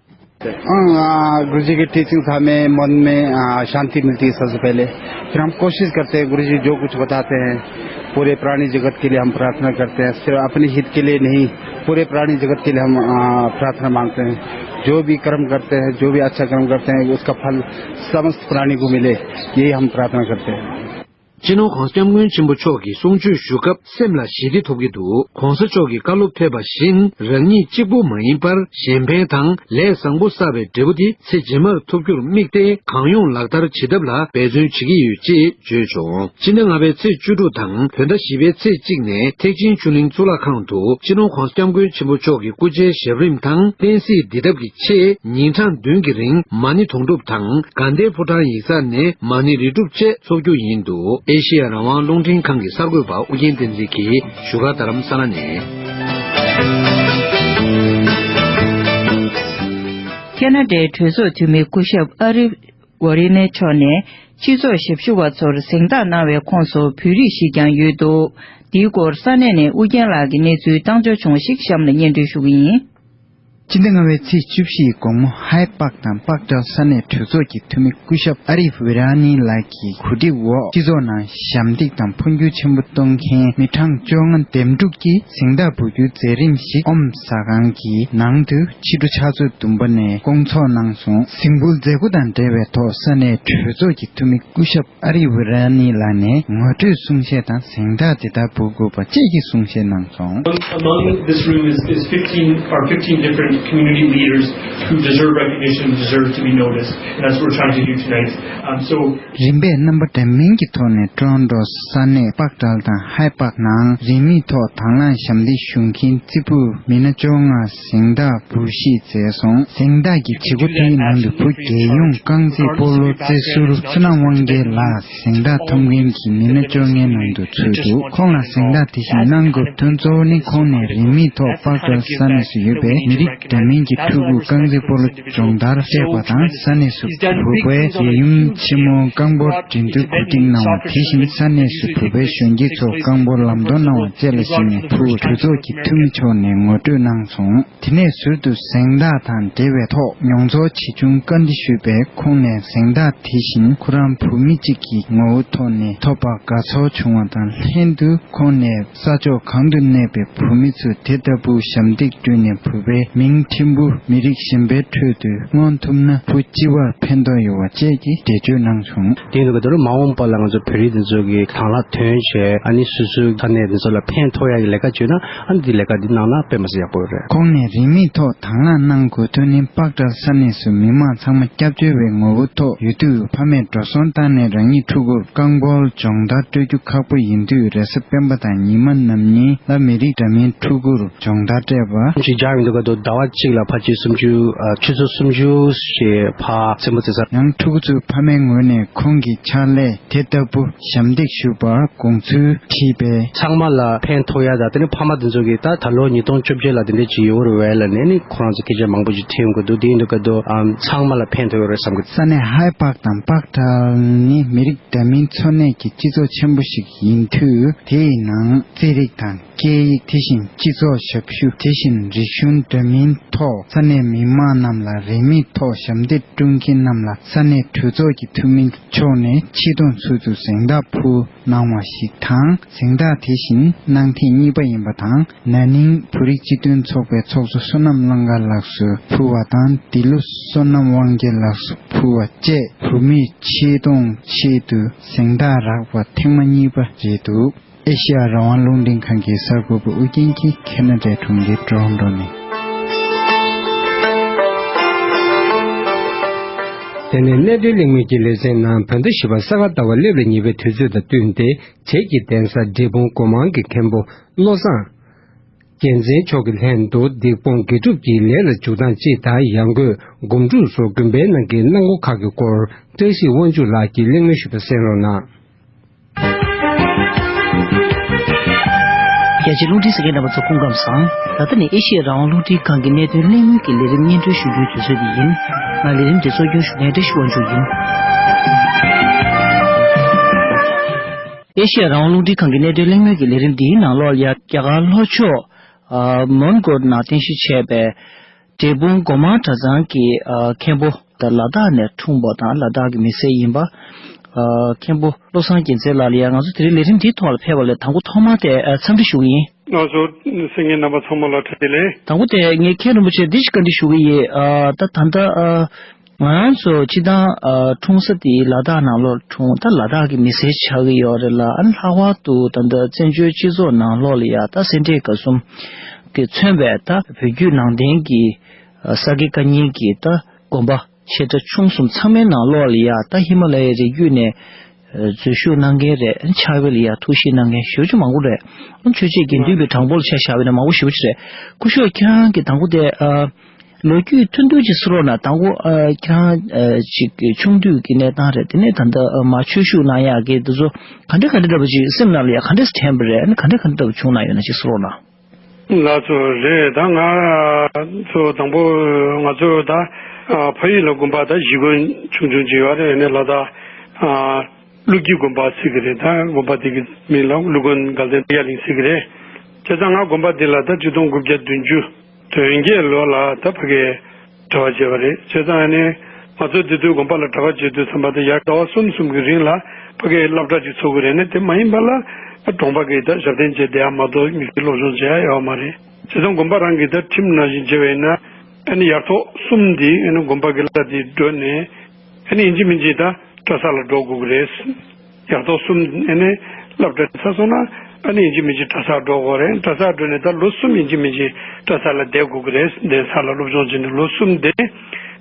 हाँ, गुरु जी की टीचिंग्स हमें मन में, आ, शांति मिलती है सबसे पहले। फिर हम कोशिश करते हैं, गुरु जी जो कुछ बताते हैं, पूरे प्राणी जगत के लिए हम प्रार्थना करते हैं। सिर्फ अपने हित के लिए नहीं, पूरे प्राणी जगत के लिए हम, आ, प्रार्थना मांगते हैं। जो भी कर्म करते हैं, जो भी अच्छा कर्म करते हैं, उसका फल समस्त प्राणी को मिले, यही हम प्रार्थना करते हैं। སྤྱི་ནོར་༧གོང་ས་༧སྐྱབས་མགོན་ཆེན་པོ་མཆོག་གིས་གསུང་ཆོས་ཞུ་སྐབས་སེམས་ལ་ཞི་བདེ་ཐོབ་ཀྱི་འདུག ༸གོང་ས་མཆོག་གིས་བཀའ་སློབ་ཕེབས་པ་བཞིན། རང་ཉིད་གཅིག་པུ་མ་ཡིན་པར། གཞན་ཕན་དང་ལས་བཟང་པོ་བསགས་པའི་འབྲས་བུ་དེ་ཚེ་རྗེས་མར་ཐོབ་རྒྱུར་དམིགས་ཏེ། གང་ཡོང་ལག་བསྟར་བྱེད་ཐབས་ལ་འབད་བརྩོན་བྱེད་ཀྱི་ཡོད་ཅེས་བརྗོད་བྱུང་། སྤྱི་ཟླ་ལྔ་པའི་ཚེས་བཅུ་དྲུག་དང་བོད་ཟླ་བཞི་པའི་ཚེས་གཅིག་ནས་ཐེག་ཆེན་ཆོས་གླིང་གཙུག་ལག་ཁང་དུ་སྤྱི་ནོར་༧གོང་ས་༧སྐྱབས་མགོན་ཆེན་པོ་མཆོག་གི་སྐུ་ཕྱྭའི་ཞབས་རིམ་དང་བསྟན་སྲིད་འདི་ཐབས་ཀྱི་ཆེད། ཉིན་གྲངས་བདུན་གྱི་རིང་མ་ཎི་དུང་སྒྲུབ་དང་། དགའ་ལྡན་ཕོ་བྲང་ཡིག་ཚང་ནས་མ་ཎི་རིལ་སྒྲུབ་བཅས་འཚོགས་རྒྱུ་ཡིན་འདུག་ཨེ་ཤེ་ཡ་རང་དབང་རླུང་འཕྲིན་ཁང་གི་གསར་འགོད་པ་ཨུ་རྒྱན་བསྟན་འཛིན་གྱིས་བཞུགས་སྒར་རྡ་རམ་ས་ལ་ནས། ཁེ་ན་ཌའི་གྲོས་ཚོགས་འཐུས་མི་སྐུ་ཞབས་ཨ་རི་ཝ་རི་ནེ་མཆོག་ནས་སྤྱི་ཚོགས་ཞབས་ཞུ་བ་ཚོར་གཟེངས་རྟགས་གནང་བའི་ཁོངས་སུ་བོད་རིགས་ཤིག་ཀྱང་ཡོད་འདུག་འདིའི་སྐོར་ས་གནས་ནས་ཨུ་རྒྱན་ལགས་ཀྱི་གནས་ཚུལ་བཏང་འབྱོར་བྱུང་བ་ཞིག་གཤམ་ལ་སྙན་སྒྲོན་ཞུ་གི་ཡིན། སྤྱི་ཟླ་ལྔ་པའི་ཚེས་བཅུ་བཞི་ཡི་དགོང་མོ་ཧའེ་པཱག་དང་པཱག་ཏཱལ་ས་གནས་གྲོས་ཚོགས་ཀྱི་འཐུས་མི་སྐུ་ཞབས་ཨ་རིབ་ཝི་ར་ནི་ལགས་ཀྱི་གོ་སྒྲིག་འོག་སྤྱི་ཚོགས་ནང་ཞབས་འདེགས་དང་འཕོ་འགྱུར་ཆེན་པོ་གཏོང་མཁན་མི་གྲངས་བཅོ་ལྔ་འདེམས་སྒྲུག་གིས་གཟེངས་རྟགས་འབུལ་རྒྱུའི་མཛད་རིམ་ཞིག་ཨོམ་ཟ་ཁང་གི་ནང་དུ་ཕྱི་དྲོ་ཕྱག་ཚོད་བདུན་པ་ནས་སྐོང་ཚོགས་གནང་སོང་། གཟིགས་འབུལ་མཛད་སྒོ་དང་འབྲེལ་བའི་ཐོག་ས་གནས་གྲོས་ཚོགས་ཀྱི་འཐུས་མི་སྐུ་ཞབས་ཨ་རི་ཝི་ར་ནི་ལགས་ནས་ངོ་སྤྲོད་གསུང་བཤད་དང་གཟེངས་རྟགས་དེ་ལྟར་འབུལ་དགོས་པ་བཅས་ཀྱི་གསུང་བཤད་གནང་སོང་། Among this room is, is fifteen, are fifteen different community leaders who deserve recognition, deserve to be noticed. And that's what we're trying to do tonight. Um, so, རིམ་པས་རྣམ་པ་འདྲ་མིན་གྱི་ཐོག་ནས་ཀྲོན་ཏོ་ས་གནས་པག་ཏལ་དང་ཧའེ་པག་ནང་རིན་མེད་ཐོག་དང་བླངས་ཞབས་འདེགས་ཞུ་མཁན་རྩེ་ཕུད་མི་སྣ་བཅོ་ལྔ་གཟེངས་རྟགས་འབུལ་བཞེས་མཛད་སོང་། གཟེངས་རྟགས་ཀྱི་བྱེད་སྒོ་དེའི་ནང་དུ་བུ་རྒྱལ་ཡོངས་རྐང་རྩེད་སྤོ་ལོ་རྩེད་ཟུར་བསོད་ནམས་དབང་རྒྱལ་ལགས་གཟེངས་རྟགས་ཐོབ་མཁན་གྱི་མི་སྣ་བཅོ་ལྔའི་ནང་དུ་ཚུད་འདུག་ཁོང་ལ་གཟེངས་རྟགས་དེ་བཞིན་གནང་དགོས་དོན་གཙོ་བོ་ནི་ཁོང་ནས་རིན་མེད་ཐོག་པག་ཏལ་ས་གནས་སུ་ཡོད་པའི་མི་རིགས་འདྲ་མིན་གྱི་ཕྲུ་གུ་རྐང་རྩེད་སྤོ་ལོ་སྦྱོང་བརྡར་སྤྲད་པ་དང་། ས་གནས་སུ་བོད་པའི་རྒྱལ་ཡུམ་ཆེན་མོ་རྐང་འབོར་འགྲན་བསྡུར་གོ་སྒྲིག་གནང་བ། དེ་བཞིན་ས་གནས་སུ་བོད་པའི་གཞོན་སྐྱེས་ཚོ་རྐང་འབོར་ལམ་སྟོན་གནང་བ་བཅས་ལ་གཞིགས་ནས་ཕྲུ་གུ་གྲོས་ཚོགས་ཀྱི་འཐུས་མི་མཆོག་ནས་ངོ་སྤྲོད་གནང་སོང་། དེ་ནས་ཟུར་དུ་གཟེངས་རྟགས་དང་འབྲེལ་བའི་ཐོག་མྱོང་ཚོར་ཇི་བྱུང་བཀའ་འདྲི་ཞུས་པས། ཁོང་ནས་གཟེངས་རྟགས་དེ་བཞིན་ཁོ་རང་བུད་མེད་ཅིག་གི་ངོ་བོ་ཐོག་ནས་ཐོབ་པར་དགའ་ཚོར་བྱུང་བ་དང་ལྷན་དུ། ཁོང་ནས་ས་ཕྱོགས་གང་དུ་གནས་པའི་བུད་མེད་ཚོས་དེ་ལྟ་བུ་ཞབས་འདེགས་བསྐྲུན་ནས་བོད་པའི་མིང་ཕྲན་བུ་མི་རིགས་གཞན་པའི་ཁྲོད་དུ་མངོན་ཐུབ་ན་བུ་སྤྱི་བར་ཕན་ཐོགས་ཡོང་བ་བཅས་ཀྱི་འགྲེལ་བརྗོད་གནང་བྱུང་། དེ་ཡིན་དུས་ཀ་དེ་རུ་མ་འོངས་པ་ལ་ང་ཚོ་བོད་རིགས་འདི་ཚོ་གི་དང་བླངས་ཐོན་བྱས། ཨ་ནི་སོ་སོའི་ས་གནས་འདི་ཚོ་ལ་ཕན་ཐོགས་ཡ་གི་ལས་ཀ་བྱོས་ན། ཨ་ནི་འདི་ལས་ཀ་འདི་གནང་ན་དཔེ་མ་སྲིད་ཡག་པོ་རེད། ཁོང་ནས་རིན་མེད་ཐོག་དང་བླངས་གནང་དགོས་དོན་ནི། པག་ཏྲལ་ས་གནས་སུ་མི་མང་ཚང་མ་སྐྱབས་བཅོལ་བའི་ངོ་བོ་ཐོག་ཡོད་དུས། ཕ་མས་འགྲོ་སོང་བཏང་ནས་རང་ཉིད་ཕྲུ་གུར་རྐང་སྤོལ་སྦྱོང་བརྡར་སྤྲོད་རྒྱུ་ཁག་པོ་ཡིན་དུས། རེས་གཟའ་སྤེན་པ་དང་ཉི་མ་ནམ་ཉིན་ལ་མི་རིགས་འདྲ་མིན་ཕྲུ་གུར་སྦྱོང་བརྡར་སྤྲད་པ། ཅིག་སྦྱང་ཡོང་དུས་སྐབས་དུ་ཟླ་བ་གཅིག་ལ་ཕལ་ཆེར་སུམ་ཅུ། ཨ། ཆུ་ཚོད་སུམ་ཅུ་ཞིག་ཕར་རྩེད་མོ་རྩེ་ས། ཡང་ཕྲུ་གུ་ཚོའི་ཕ་མའི་ངོས་ནས་ཁོང་གི་ཕྱག་ལས་དེ་ལྟ་བུ་ཞབས་འདེགས་ཞུ་བར་དགོངས་ཚུལ་དྲིས་པས། ཚང་མ་ལ་ཕན་ཐོགས་ཡ་དང་། དེ་ནི་ཕ་མ་དེ་ཚོ་གིས་ད་ད་ལོ་ཉིས་སྟོང་བཅོ་བརྒྱད་ལ་དེ་འདྲ་ཅིག་ཡོད་རེད་བས་ལབ་ནས་ནི་ཁོ་རང་ཚོ་སྐད་ཆ་མང་པོ་ཅིག་དྲིས་ཡོང་གི་འདུག་དེ་ཡིན་དུས་སྐབས་དུ། ཨམ། ཚང་མ་ལ་ཕན་ཐོགས་ཡོད་རེད་བསམ་གི། ས་གནས་ཧའེ་པག་དང་པག་ཏལ་ནི་མི་རིགས་འདྲ་མིན་འཚོ་གནས་ཀྱི་སྤྱི་ཚོགས་ཆེན་པོ་ཞིག་ཡིན་དུས། དེའི་ནང་རྩེད་རིགས་དང་སྐད་ཡིག། དེ་བཞིན་སྤྱི་ཚོགས་ཞབས་ཞུ། དེ་བཞིན་རིག་གཞུང་འདྲ་མིན་ཐོག་ས་གནས་མི་མང་རྣམས་ལ་རིན་མེད་ཐོག་ཞབས་འདེགས་བསྐྲུན་མཁན་རྣམས་ལ་ས་གནས་གྲོས་ཚོགས་ཀྱི་འཐུས་མི་མཆོག་ནས་ཆེ་མཐོང་ཚུལ་དུ་གཟེངས་རྟགས་ཕུལ་གནང་བ་ཞིག་དང་། གཟེངས་རྟགས་དེ་བཞིན་གནང་ཐེངས་གཉིས་པ་ཡིན་པ་དང་། ན་ནིང་བོད་རིགས་སྤྱི་མཐུན་ཚོགས་པའི་ཚོགས་གཙོ་བསོད་ནམས་གླང་དཀར་ལགས་སུ་ཕུལ་བ་དང་། འདི་ལོ་བསོད་ནམས་དབང་རྒྱལ་ལགས་སུ་ཕུལ་བ་བཅས་བུད་མེད་ཆེ་མཐོང་ཆེད་དུ་གཟེངས་རྟགས་རག་པ་ཐེངས་མ་གཉིས་པ་རེད་འདུག་ཨེ་ཤེ་ཡ་རང་དབང་རླུང་འཕྲིན་ཁང་གི་གསར་འགོད་པ་ཨུ་རྒྱན་གྱིས་ཁེ་ན་ཌའི་གྲོང་ཁྱེར་ཊོ་རོན་ཊོ་ནས། དེ་ནས་གནས་སྡོད་གླེང་མོལ་གྱི་ལེ་ཚན་ནང་། བོད་ཟླ་བཞི་པ་ས་ག་ཟླ་བ་སླེབས་ལ་ཉེ་བའི་དུས་ཚོད་དང་བསྟུན་ཏེ། བྱེས་ཀྱི་གདན་ས་འབྲས་སྤུངས་སྒོ་མང་གི་མཁན་པོ་བློ་བཟང་རྒྱལ་མཚན་མཆོག་གི་ལྷན་དུ་སྡིག་སྤོང་དགེ་སྒྲུབ་ཀྱི་ལས་ལ་འཇུག་སྟངས་སྤྱི་དང་། ཡང་སྒོས་སྒོམ་སྒྲུབ་སོགས་དགོན་པའི་ནང་གི་གནང་སྒོ་ཁག་གི་སྐོར། བཀྲ་ཤིས་དབང་ཕྱུག་ལགས་ཀྱིས་གླེང་མོལ་ཞུས་པ་གསན་རོགས་གནང་། རྒྱ་ཆེའི་རླུང་འཕྲིན་གསན་མཁན་རྣམ་པ་ཚོ་སྐུ་ཁམས་བཟང་། ད་ལྟ་ནི་ཨེ་ཤི་ཡ་རང་དབང་རླུང་འཕྲིན་ཁང་གི་གནད་དོན་གླེང་མོལ་གྱི་ལས་རིམ་སྙན་སྒྲོན་ཞུ་རྒྱུའི་དུས་ཚོད་འདི་ཡིན། ང་ལས་རིམ་འདི་གཙོ་སྐྱོང་ཞུ་མཁན་བཀྲ་ཤིས་དབང་ཕྱུག་ཡིན། ཨེ་ཤི་ཡ་རང་དབང་རླུང་འཕྲིན་ཁང་གི་གནད་དོན་གླེང་མོལ་གྱི་ལས་རིམ་འདིའི་ནང་ལོགས་ལ་ཡ་རྒྱ་གར་ལྷོ་ཕྱོགས་ཨ་མོན་གྷོ་ནང་རྟེན་གཞི་བྱས་པའི་འབྲས་སྤུངས་སྒོ་མང་གྲྭ་ཚང་གི་ཨ་མཁན་པོ་དང་ལ་དྭགས་ནས་འཁྲུངས་པ་དང་ལ་དྭགས་ཀྱི་མི་སེར་ཡིན་པ། ཨ་མཁན་པོ་བློ་བཟང་རྒྱལ་མཚན་ལགས་ལ་ཡང་ང་ཚོ་དེ་རིང་ལས་རིམ་འདིའི་ཐོག་ལ་ཕེབས་པ་ལ་དང་པོ་ཐོག་མར་དེ་ཨ་འཚམས་འདྲི་ཞུ་གི་ཡིན། ང་ཚོ་གསན་མཁན་རྣམ་པ་ཚང་མ་ལ་བཀྲ་ཤིས་བདེ་ལེགས། དང་པོ་དེ་ངས་མཁན་རིན་པོ་ཆེ་འདི་ཞིག་བཀའ་འདྲི་ཞུ་གི་ཡིན། ཨ་ད་ད་ལྟ་ཨ་ང་རང་ཚོ་སྤྱི་བཏང་ཨ་འཁྲུངས་ས་དེ་ལ་དྭགས་ནང་ལོགས་འཁྲུངས། ད་ལ་དྭགས་ཀྱི་མི་སེར་ཆགས་ཀྱི་ཡོད་རེད་ལ། ཨ་ནི་ལྷག་པར་དུ་ད་ལྟ་བཙན་བྱོལ་སྤྱི་ཚོགས་ནང་ལོགས་ལ་ཡ་ད་སེ་འབྲས་དགའ་གསུམ་གྱིས་མཚོན་པའི་ད་བོད་བརྒྱུད་ནང་བསྟན་གྱི་ཨ་ས་དགེ་བཀའ་རྙིང་གི་ད་དགོན་པ་ཆེ་ཕྲ་ཆུང་གསུམ་ཚང་མའི་ནང་ལོགས་ལ་ཡ་ད་ཧི་མ་ལ་ཡའི་རི་རྒྱུད་ནས་འཛུལ་ཞུགས་གནང་མཁན་རེད། ཕྱག་དཔེ་ལ་ཡ་ཐུགས་ཞིབ་གནང་མཁན་ཞེ་པོ་ཅིག་མང་པོ་རེད། ཆོས་བྱེད་དགེ་འདུན་པའི་གྲངས་འབོར་ལ་ཆ་བཞག་པ་ཡིན་ན་མང་པོ་ཞེ་པོ་ཅིག་རེད། སྐུ་ཞབས་ཁྱེད་རང་གིས་དང་པོ་དེ་ཨ་ལོ་རྒྱུས་ཐུང་ཐུང་ཅིག་གསུང་རོགས་གནང་། དང་པོ་ཨ་ཁྱེད་རང་ཨ་ཅིག་ཆུང་དུས་ཀྱི་གནས་སྟངས་རེད། དེ་ནས་ད་ལྟ་ཨ་མར་ཆོས་ཞུགས་གནང་ཡག་གི་དེ་ཚོ་ག་འདྲ་ག་འདྲ་འདྲ་པོ་ཅིག་སེམས་ནང་ལ་ཡ་ག་འདྲ་དྲན་པ་རེད། ཨ་ནི་ག་འདྲ་ག་འདྲ་འདྲ་པོ་བྱུང་གནང་ཡོད་ན་ཅིག་གསུང་རོགས་གནང་། ལགས་སོ། རེད། ད་ང་ཚོ་དང་པོ་ང་ཚོ་ད་ཨ་ཕ་ཡུལ་ལ་དགོན་པ་ད་བཞི་དགོན་ཆུང་ཆུང་ཅིག་ཡོད་རེད། ཨ་ནི་ལ་དྭགས་ཨ་ཀླུ་རྒྱལ་དགོན་པ་ཟེར་གི་རེད། ད་དགོན་པ་དེ་གི་མིང་ལ་ཀླུ་དགོན་དགའ་ལྡན་ཏི་ཡ་གླིང་ཟེར་གི་རེད། བྱས་ཙང་ང་དགོན་པ་འདི་ལ་ད་ཆིག་སྟོང་དགུ་བརྒྱ་བདུན་ཅུ་དོན་བརྒྱད་ལོ་ལ་ད་ཕ་གིར་གྲྭ་པ་བྱས་པ་རེད། བྱས་ཙང་ཨ་ནི་ང་ཚོ་དེ་དུས་དགོན་པ་ལ་གྲྭ་པ་བྱེད་དུས་ཙམ་པ་དེ་ཡར་ཟླ་བ་གསུམ་གསུམ་གྱི་རིང་ལ་ཕ་གིར་སློབ་གྲྭ་ཅིག་ཚོགས་ཀྱི་རེད། ཨ་ནི་དེ་མ་ཡིན་པ་ལ་གྲོང་པ་གི་ད་ཞབས་བརྟན་བྱས་བསྡད་ཡ་མ་གཏོགས་དམིགས་བསལ་སློབ་སྦྱོང་བྱེད་ཡ་ཡོད་མ་རེད། བྱས་ཙང་དགོན་པ་རང་གི་ད་ཁྲིམས་ནང་བཞིན་བྱས་པ་ཡིན་ན་ཨ་ནི་ཡར་ཐོག་གསུམ་འདི་ཨ་ནི་དགོན་པ་གི་བླ་འདི་འགྲོ་ནས་ཨ་ནི་ཡིན་གཅིག་མིན་གཅིག་ད་གྲྭ་ས་ལ་འགྲོ་དགོས་ཀྱི་རེད། ཡར་ཐོག་གསུམ་ཨ་ནི་སློབ་གྲྭ་ཚར་སོང་ན་ཨ་ནི་ཡིན་གཅིག་མིན་གཅིག་གྲྭ་སར་འགྲོ་དགོས་རེད། གྲྭ་སར་འགྲོ་ནས་ད་ལོ་གསུམ་ཡིན་གཅིག་མིན་གཅིག་གྲྭ་ས་ལ་བསྡད་དགོས་ཀྱི་རེད། གདན་ས་ལ་སློབ་སྦྱོང་བྱས་ནས་ལོ་གསུམ་བསྡད།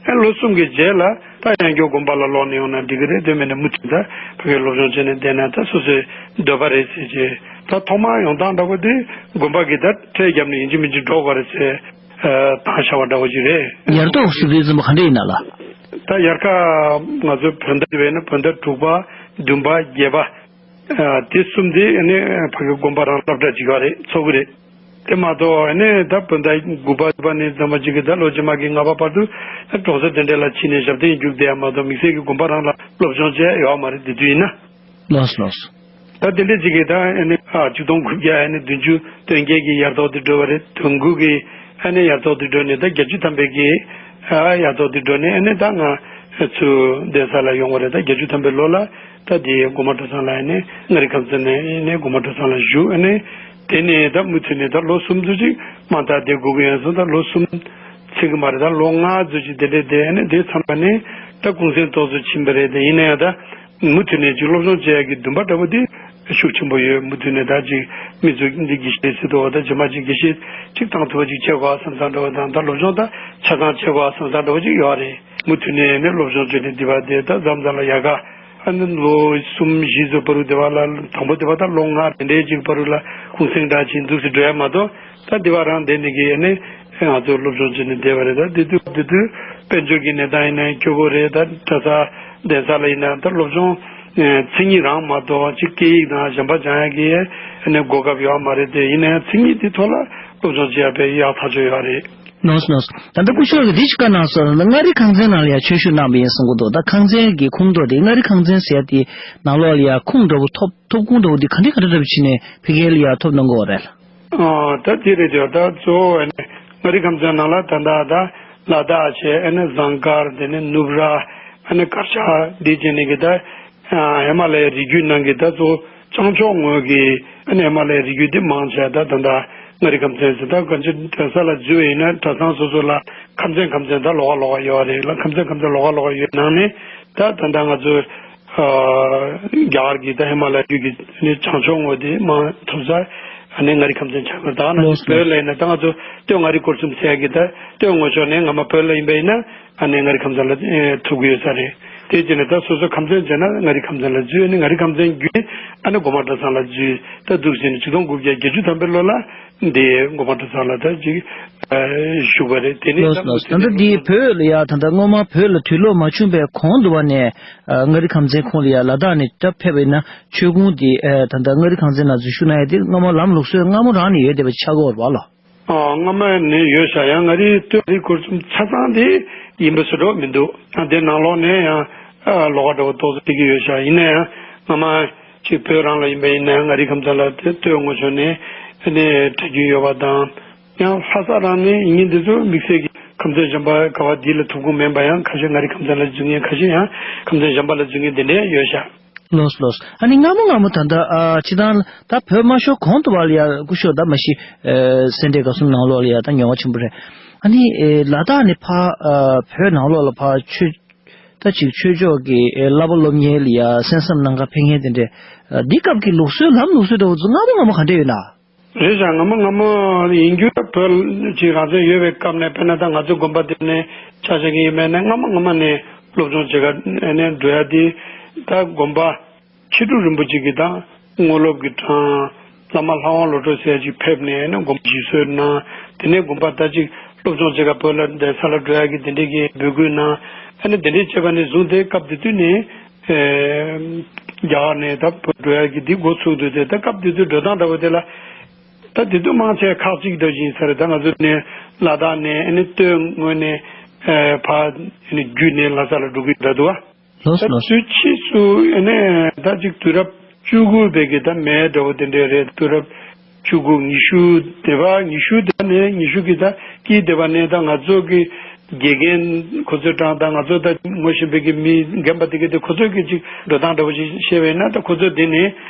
ཨ་ལོ་གསུམ་གྱི་རྗེས་ལ་ད་ཡང་བསྐྱར་དགོན་པ་ལ་ལོག་ནས་ཡོང་ན་འགྲིག་གི་རེད། དེ་མིན་ན་མུ་མཐུད་ད་ཕ་གིར་སློབ་སྦྱོང་བྱས་ནས་བསྡད་ན་ད་སོ་སོའི་འདོད་པ་རེད་ཟེར་བྱས། ད་ཐོག་མར་ཡོང་སྟངས་འདྲ་པོ་དེ་དགོན་པ་གི་ད་ཁྲལ་བརྒྱབ་ནས་ཡིན་གཅིག་མིན་གཅིག་འགྲོ་དགོས་རེད་ཟེར། ཨ་བཏང་བཞག་པ་འདྲ་པོ་ཅིག་རེད། ཡར་ཐོག་ཟེར་དུས་ཙམ་པ་ག་འདྲ་ཡིན་ན་ལགས། ད་ཡར་ཁ་ང་ཚོའི་བོད་ཟླ་དེ་བས་ན་བོད་ཟླ་དྲུག་པ་བདུན་པ་བརྒྱད་པ་ཨ་དེ་གསུམ་དེ་ཨ་ནི་ཕ་གི་དགོན་པ་རང་སློབ་གྲྭ་ཅིག་ཡོད་རེད། ཚོགས་ཀྱི་རེད། དེ་མ་གཏོགས་ཨ་ནི་ད་བོད་ཟླ་དགུ་པ་བདུན་པ་ནས་ཚང་མ་ཅིག་གི་ད་ལོ་རྗེས་མ་གི་ལྔ་པ་བར་དུ་ད་གྲོང་གསེབ་དེ་འདྲ་ལ་ཕྱིན་ནས་ཞབས་བརྟན་རྒྱུགས་བསྡད་ཡ་མ་གཏོགས་དམིགས་བསལ་གྱི་དགོན་པ་རང་ལ་སློབ་སྦྱོང་བྱས་ཡོད་མ་རེད། དེ་དུས་ཡིན་ན། ལགས་ལགས། ད་དེ་འདྲ་ཅིག་གིས་ད་ཨ་ནི་ཨ་ཆིག་སྟོང་དགུ་བརྒྱ་ཨ་ནི་བདུན་ཅུ་དོན་བརྒྱད་ཀྱི་ཡར་ཐོག་དེ་འགྲོ་བ་རེད། དོན་དགུ་གི་ཨ་ནི་ཡར་ཐོག་དེ་འགྲོ་ནས་ད་བརྒྱད་ཅུ་ཐམ་པའི་གི་ཨ་ཡར་ཐོག་དེ་འགྲོ་ནས་ཨ་ནི་ད་ང་ཚོའི་གདན་ས་ལ་ཡོང་བ་རེད། ད་བརྒྱད་ཅུ་ཐམ་པའི་ལོ་ལ་ད་དེ་སྒོ་མང་གྲྭ་ཚང་ལ་ཨ་ནི་མངའ་རིས་ཁམས་ཚན་ནས་ཨ་ནི་སྒོ་མང་གྲྭ་ཚང་ལ་བཞུགས། ཨ་ནི་དེ་ནས་ད་མུ་མཐུད་ནས་ད་ལོ་གསུམ་ཙམ་ཅིག་མ་མཐའ་བསྡད་དགོས་ཀྱི་ཡོད་སོང་། ད་ལོ་གསུམ་ཚིག་གི་མ་རེད། ད་ལོ་ལྔ་ཙམ་ཅིག་དེ་འདྲ་བསྡད། ཨ་ནི་དེ་མཚམས་ལ་ནི་ད་གུང་སེང་ཏོག་ཙམ་ཕྱིན་པ་རེད། དེ་ཡིན་ན་ཡང་ད། མུ་མཐུད་ནས་ཅིག་སློབ་སྦྱོང་བྱེད་ཡག་གི་འདུན་པ་འདྲ་པོ་དེ་ཤུགས་ཆེན་པོ་ཡོད། མུ་མཐུད་ནས་ད་ཅིག་མི་ཚོས་འདི་དགེ་བཤེས་ཟེར་འདུག་བ། ད་རྗེས་མ་ཅིག་དགེ་བཤེས་ཅིག་བཏང་ཐུབ་པ་ཅིག་བྱེད་དགོས་བསམ་བསམ་འདྲ་པོ་དང་། ད་སློབ་སྦྱོང་ད་ཆ་ཚང་བྱེད་དགོས་བསམ་བསམ་འདྲ་པོ་ཅིག་ཡོད་རེད། མུ་མཐུད་ནས་ནི་སློབ་སྦྱོང་བྱས་ནས་འདི་བ་དེ་ད་མཚམས་མཚམས་ལ་ཡལ་ག་ཨ་ནི་ལོ་གསུམ་བཞི་ཙམ་བར་དུ་དེ་བ་ལ་དང་པོ་དེ་བ་ད་ལོ་ལྔ་དེ་འདྲའི་ཅིག་བར་དུ་ལ་གུང་སེང་འདྲ་ཅིག་འདུག་སེ་འགྲོ་ཡ་མ་གཏོགས། ད་འདི་བ་རང་བསྡད་ནས་ཀྱི་ཨ་ནི་ང་ཚོ་སློབ་སྦྱོང་བྱས་ནས་བསྡད་པ་རེད། ད་དེ་དུས་དེ་དུས་དཔལ་འབྱོར་གྱི་གནས་སྟངས་ཡིན་ན་ཡང་སྐྱོ་པོ་རེད། ད་གྲྭ་ས་གདན་ས་ལ་ཡིན་ན་ད་སློབ་སྦྱོང་ཨེ་མཚན་ཉིད་རང་མ་གཏོགས་ཅིག་སྐད་ཡིག་དང་གཞན་པ་སྦྱང་ཡག་གི་ཨ་ནི་གོ་སྐབས་ཡོད་མ་རེད། དེ་ཡིན་ན་ཡང་མཚན་ཉིད་དེ་ཐོག་ལ་སློབ་སྦྱོང་བྱེད་ཡག་དཔེ་ཡག་ཐག་ཆོད་ཡོད་རེད། ལགས་ལགས། ད་ལྟ་སྐུ་ཞབས་ཀྱིས་འདི་ཞིག་བཀའ་གནང་སོང་། མངའ་རིས་ཁང་ཚན་ནང་ལ་ཡང་ཆོས་ཞུགས་གནང་བ་ཡིན་གསུང་གི་འདུག་ད་ཁང་ཚན་གྱི་ཁོངས་གཏོགས་དེ་མངའ་རིས་ཁང་ཚན་ཟེར་ཡ་དེ་ནང་ལོགས་ལ་ཡང་ཁུངས་འདྲ་པོ་ཐོབ་ཐོབ་ཁུངས་འདྲ་པོ་དེ་ག་འདྲ་ག་འདྲ་འདྲ་པོ་བྱས་ནས་ཕ་གི་ལ་ཡང་ཐོབ་གནང་གི་ཡོད་རེད། ཨ་ད་དེ་རེད་དེ། ད་གཙོ་བོ་ཨ་ནི་མངའ་རིས་ཁམས་ཚན་ནང་ལ་ད་ད་ད་ལ་དྭགས་བྱས། ཨ་ནི་ཟངས་དཀར། དེ་ནས་ནུབ་ར། ཨ་ནི་དཀར་ཆག་འདི་བྱས་ནས་གི་ད་ཨ་ཧི་མ་ལ་ཡའི་རི་རྒྱུད་ནང་གི་ད་གཙོ་བོ་བྱང་ཕྱོགས་ངོས་ཀྱི་ཨ་ནི་ཧི་མ་ལ་ཡའི་རི་རྒྱུད་འདི་མང་ཆེ་ད་ད་ད་མངའ་རིས་ཁམས་ཚན་ཟེར། ད་གང་ཅི་གྲྭ་ས་ལ་འཛུལ་བ་ཡིན་ན་གྲྭ་ཚང་སོ་སོ་ལ་ཁམས་ཚན་ཁམས་ཚན་ད་ལོགས་ཀ་ལོགས་ཀ་ཡོད་རེད་ལ། ཁམས་ཚན་ཁམས་ཚན་ལོགས་ཀ་ལོགས་ཀ་ཡོད་ནང་ནས་ད་ད་ད་ང་ཚོ། ཨ་རྒྱ་གར་གྱི་ད་ཧི་མ་ལ་ཡ་རྒྱུད་ཀྱི་ནི་བྱང་ཕྱོགས་ངོས་དེ་མང་ཐུབ་ས་ཨ་ནི་མངའ་རིས་ཁམས་ཚན་ཆགས་པ་རེད། ད་ང་ཚོ་བོད་ལ་ཡིན་ན་ད་ང་ཚོ་སྟོད་མངའ་རིས་སྐོར་གསུམ་ཟེར་ཡ་གི་ད་སྟོད་ངོས་ཕྱོགས་ནས་སྔ་མ་བོད་ལ་ཡིན་པ་ཡིན་ན་ཨ་ནི་མངའ་རིས་ཁམས་ཚན་ལ་ཨེ་ཐུག་གི་ཡོད་ས་རེད། དེ་བྱས་ནས་ད་སོ་སོ་ཁམས་ཚན་བྱས་ན་མངའ་རིས་ཁམས་ཚན་ལ་འཛུལ། ཨ་ནི་མངའ་རིས་ཁམས་ཚན་བརྒྱུད་ནས་ཨ་ནི་སྒོ་མང་གྲྭ་ཚང་ལ་འཛུལ། ད་འདུག་ཟེར་ནས་ཆིག་སྟོང་དགུ་བརྒྱ་བརྒྱད་ཅུ་ཐམ་པའི་ལོ་ལ་འདི་སྒོ་མང་གྲྭ་ཚང་ལ་ད་ཅིག་བཞུགས་པ་རེད། དེ་ནས་ལགས་ད་ལགས། ད་ལྟ་འདི་བོད་ལ་ཡ་ད་ལྟ་སྔོན་མ་བོད་ལ་དུས་ལོག་མ་བྱུང་བའི་གོང་དུ་བ་ནས་མངའ་རིས་ཁམས་ཚན་ཁོངས་ལ་ཡ་ལ་དྭགས་ནས་ད་ཕེབས་པ་ཡིན་ན་ཆོས་ཁུངས་འདི་ད་ལྟ་མངའ་རིས་ཁམས་ཚན་ལ་འཛུལ་ཞུགས་གནང་ཡ་དེ་སྔ་མ་ལམ་ལུགས་སྲོལ་སྔ་མོ་རང་ནས་ཡོད་བསྡད་པ་ཆགས་ཀྱི་ཡོད་རེད་པ་ལགས། ཨ། སྔ་མ་ནས་ཡོད་ཤག་ཡང་མངའ་རིས་སྟོད་མངའ་རིས་སྐོར་གསུམ་ཆ་ཚང་དེ་ཡིན་པ་བཟོ་འདྲ་མི་འདུག་ཡང་དེ་ནང་ལོགས་ནས་ཡང་ཨ་ལོགས་ཀ་འདྲ་བོ་ཏོག་ཙམ་ཕེབས་ཀྱི་ཡོད་ཤག་ཡིན་ན་ཡང་སྔ་མ་ཅིག་བོད་རང་ལ་ཡིན་པ་ཡིན་ན་ཡང་མངའ་རིས་ཁམས་ཚན་ལ་དེ་སྟོད་མངའ་ཕྱོགས་ནས་ནས་གྲྭ་རྒྱུན་ཡོད་པ་དང་། ཡང་ལྷ་ས་རང་ནས་ཡིན་མཁན་དེ་ཚོ་དམིགས་བསལ་གྱི་ཁམས་ཚན་གཞན་པ་ག་བ་འདི་ལ་ཐུགས་ཁུར་མེད་པ་ཡང་ཁ་ཤས་མངའ་རིས་ཁམས་ཚན་ལ་འཛུལ་མཁན། ཁ་ཤས་ཡང་ཁམས་ཚན་གཞན་པ་ལ་འཛུལ་མཁན་དེ་འདྲ་ཡོད་ཤག་ལགས་ལགས། ཨ་ནི་སྔ་མོ་སྔ་མོ་ད་ལྟ་ཨ་སྤྱིར་བཏང་ད་བོད་དམར་ཤོག་གོང་དུ་བ་ལ་ཡ་སྐུ་ཞབས་ད་མ་གཞི་ཨ་སེ་འབྲས་དགའ་གསུམ་ནང་ལོགས་ལ་ཡ་ད་མྱོང་བ་ཆེན་པོ་རེད། ཨ་ནི་ཨེ་ལ་དྭགས་ནས་ཕར་ཨ་བོད་ནང་ལོགས་ལ་ཕར་ཆོས་ད་ཅིག་ཆོས་ཕྱོགས་ཀྱི་ཨེ་བསླབ་པ་སློབ་གཉེར་ལ་ཡ་གསན་བསམ་གནང་ག་ཕེབས་མཁན་དེ་འདྲས་ཨ་འདི་སྐབས་ཀྱི་ལུགས་སྲོལ་ལམ་ལུགས་སྲོལ་འདྲ་བོ་ཚོ་སྔ་མོ་སྔ་མོ་ག་འདྲས་ཡོད་ན། རེད་ཤག་སྔ་མོ་སྔ་མོ་ཡིན་རྒྱུ་ད་བོད་ཅིག་རང་བཙན་ཡོད་པའི་སྐབས་ནས། དཔེར་ན་ད་ང་ཚོ་དགོན་པ་དེ་ནས་ཆ་བཞག་གི་ཡིན་པས་ན་སྔ་མོ་སྔ་མོ་ནས་སློབ་སྦྱོང་བྱེད་ག་ནས་འགྲོ་ཡ་དེ་ད་དགོན་པ་མཁས་གྲུབ་རིན་པོ་ཆེ་གི་ད་དངོས་སློབ་ཀྱི་གྲངས་བླ་མ་ལྷ་དབང་བློ་གྲོས་ཟེར་ཡ་ཅིག་ཕེབས་ནས་ཨ་ནི་དགོན་པ་ཞིག་གསོས་གནང་། དེ་ནས་དགོན་པ་ད་ཅིག་སློབ་སྦྱོང་བྱེད་ག་བོད་ལ་གདན་ས་ལ་འགྲོ་ཡ་གི་དེ་འདྲས་ཀྱི་འབོད་སྐུལ་གནང་། ཨ་ནི་དེ་འདྲས་བྱས་པ་ནས་བཟུང་སྟེ་སྐབས་དེ་དུས་ནས། ཨེ། རྒྱ་གར་ནས་ད་བོད་འགྲོ་ཡ་གི་འདི་འགོ་ཚུགས་འདུག་སྟེ། ད་སྐབས་དེ་དུས་འགྲོ་སྟངས་འདྲ་བོ་དེ་ལ་ད་དེ་དུས་མང་ཆེ་ཁག་གཅིག་འདྲ་ཞིག་ཡིན་ས་རེད། ད་ང་ཚོ་ནས་ལ་དྭགས་ནས་ཨ་ནི་སྟོད་ངོས་ནས་ཨེ་ཕར་ཨ་ནི་བརྒྱུད་ནས་ལྷ་ས་ལ་འགྲོ་གི་འདྲ་འདུག་བ། ལགས་ད་ལགས། དུས་ཕྱིས་སུ་ཨ་ནི་ད་ཅིག་དུས་རབས་བཅུ་དགུ་པའི་གི་ད་མའི་འདྲ་བོ་དེ་འདྲ་རེད། དུས་རབས་བཅུ་དགུ། ཉི་ཤུ་སྡེ་པ། ཉི་ཤུ་སྡེ་པ་ནས་ཉི་ཤུ་གི་ད་དཀྱིལ་སྡེ་པ་ནས་ད་ང་ཚོ་གི་དགེ་རྒན་ཁོ་ཚོའི་གྲངས་དང་ང་ཚོ་ད་ངོ་ཤེས་པའི་གི་མི་རྒན་པ་དེ་གི་དེ་ཁོ་ཚོ་གི་ཅིག་འགྲོ་སྟངས་འདྲ་བོ་ཞིག་བཤད་པ་ཡིན་ན། ད་ཁོ་ཚོ་དེ་ནས་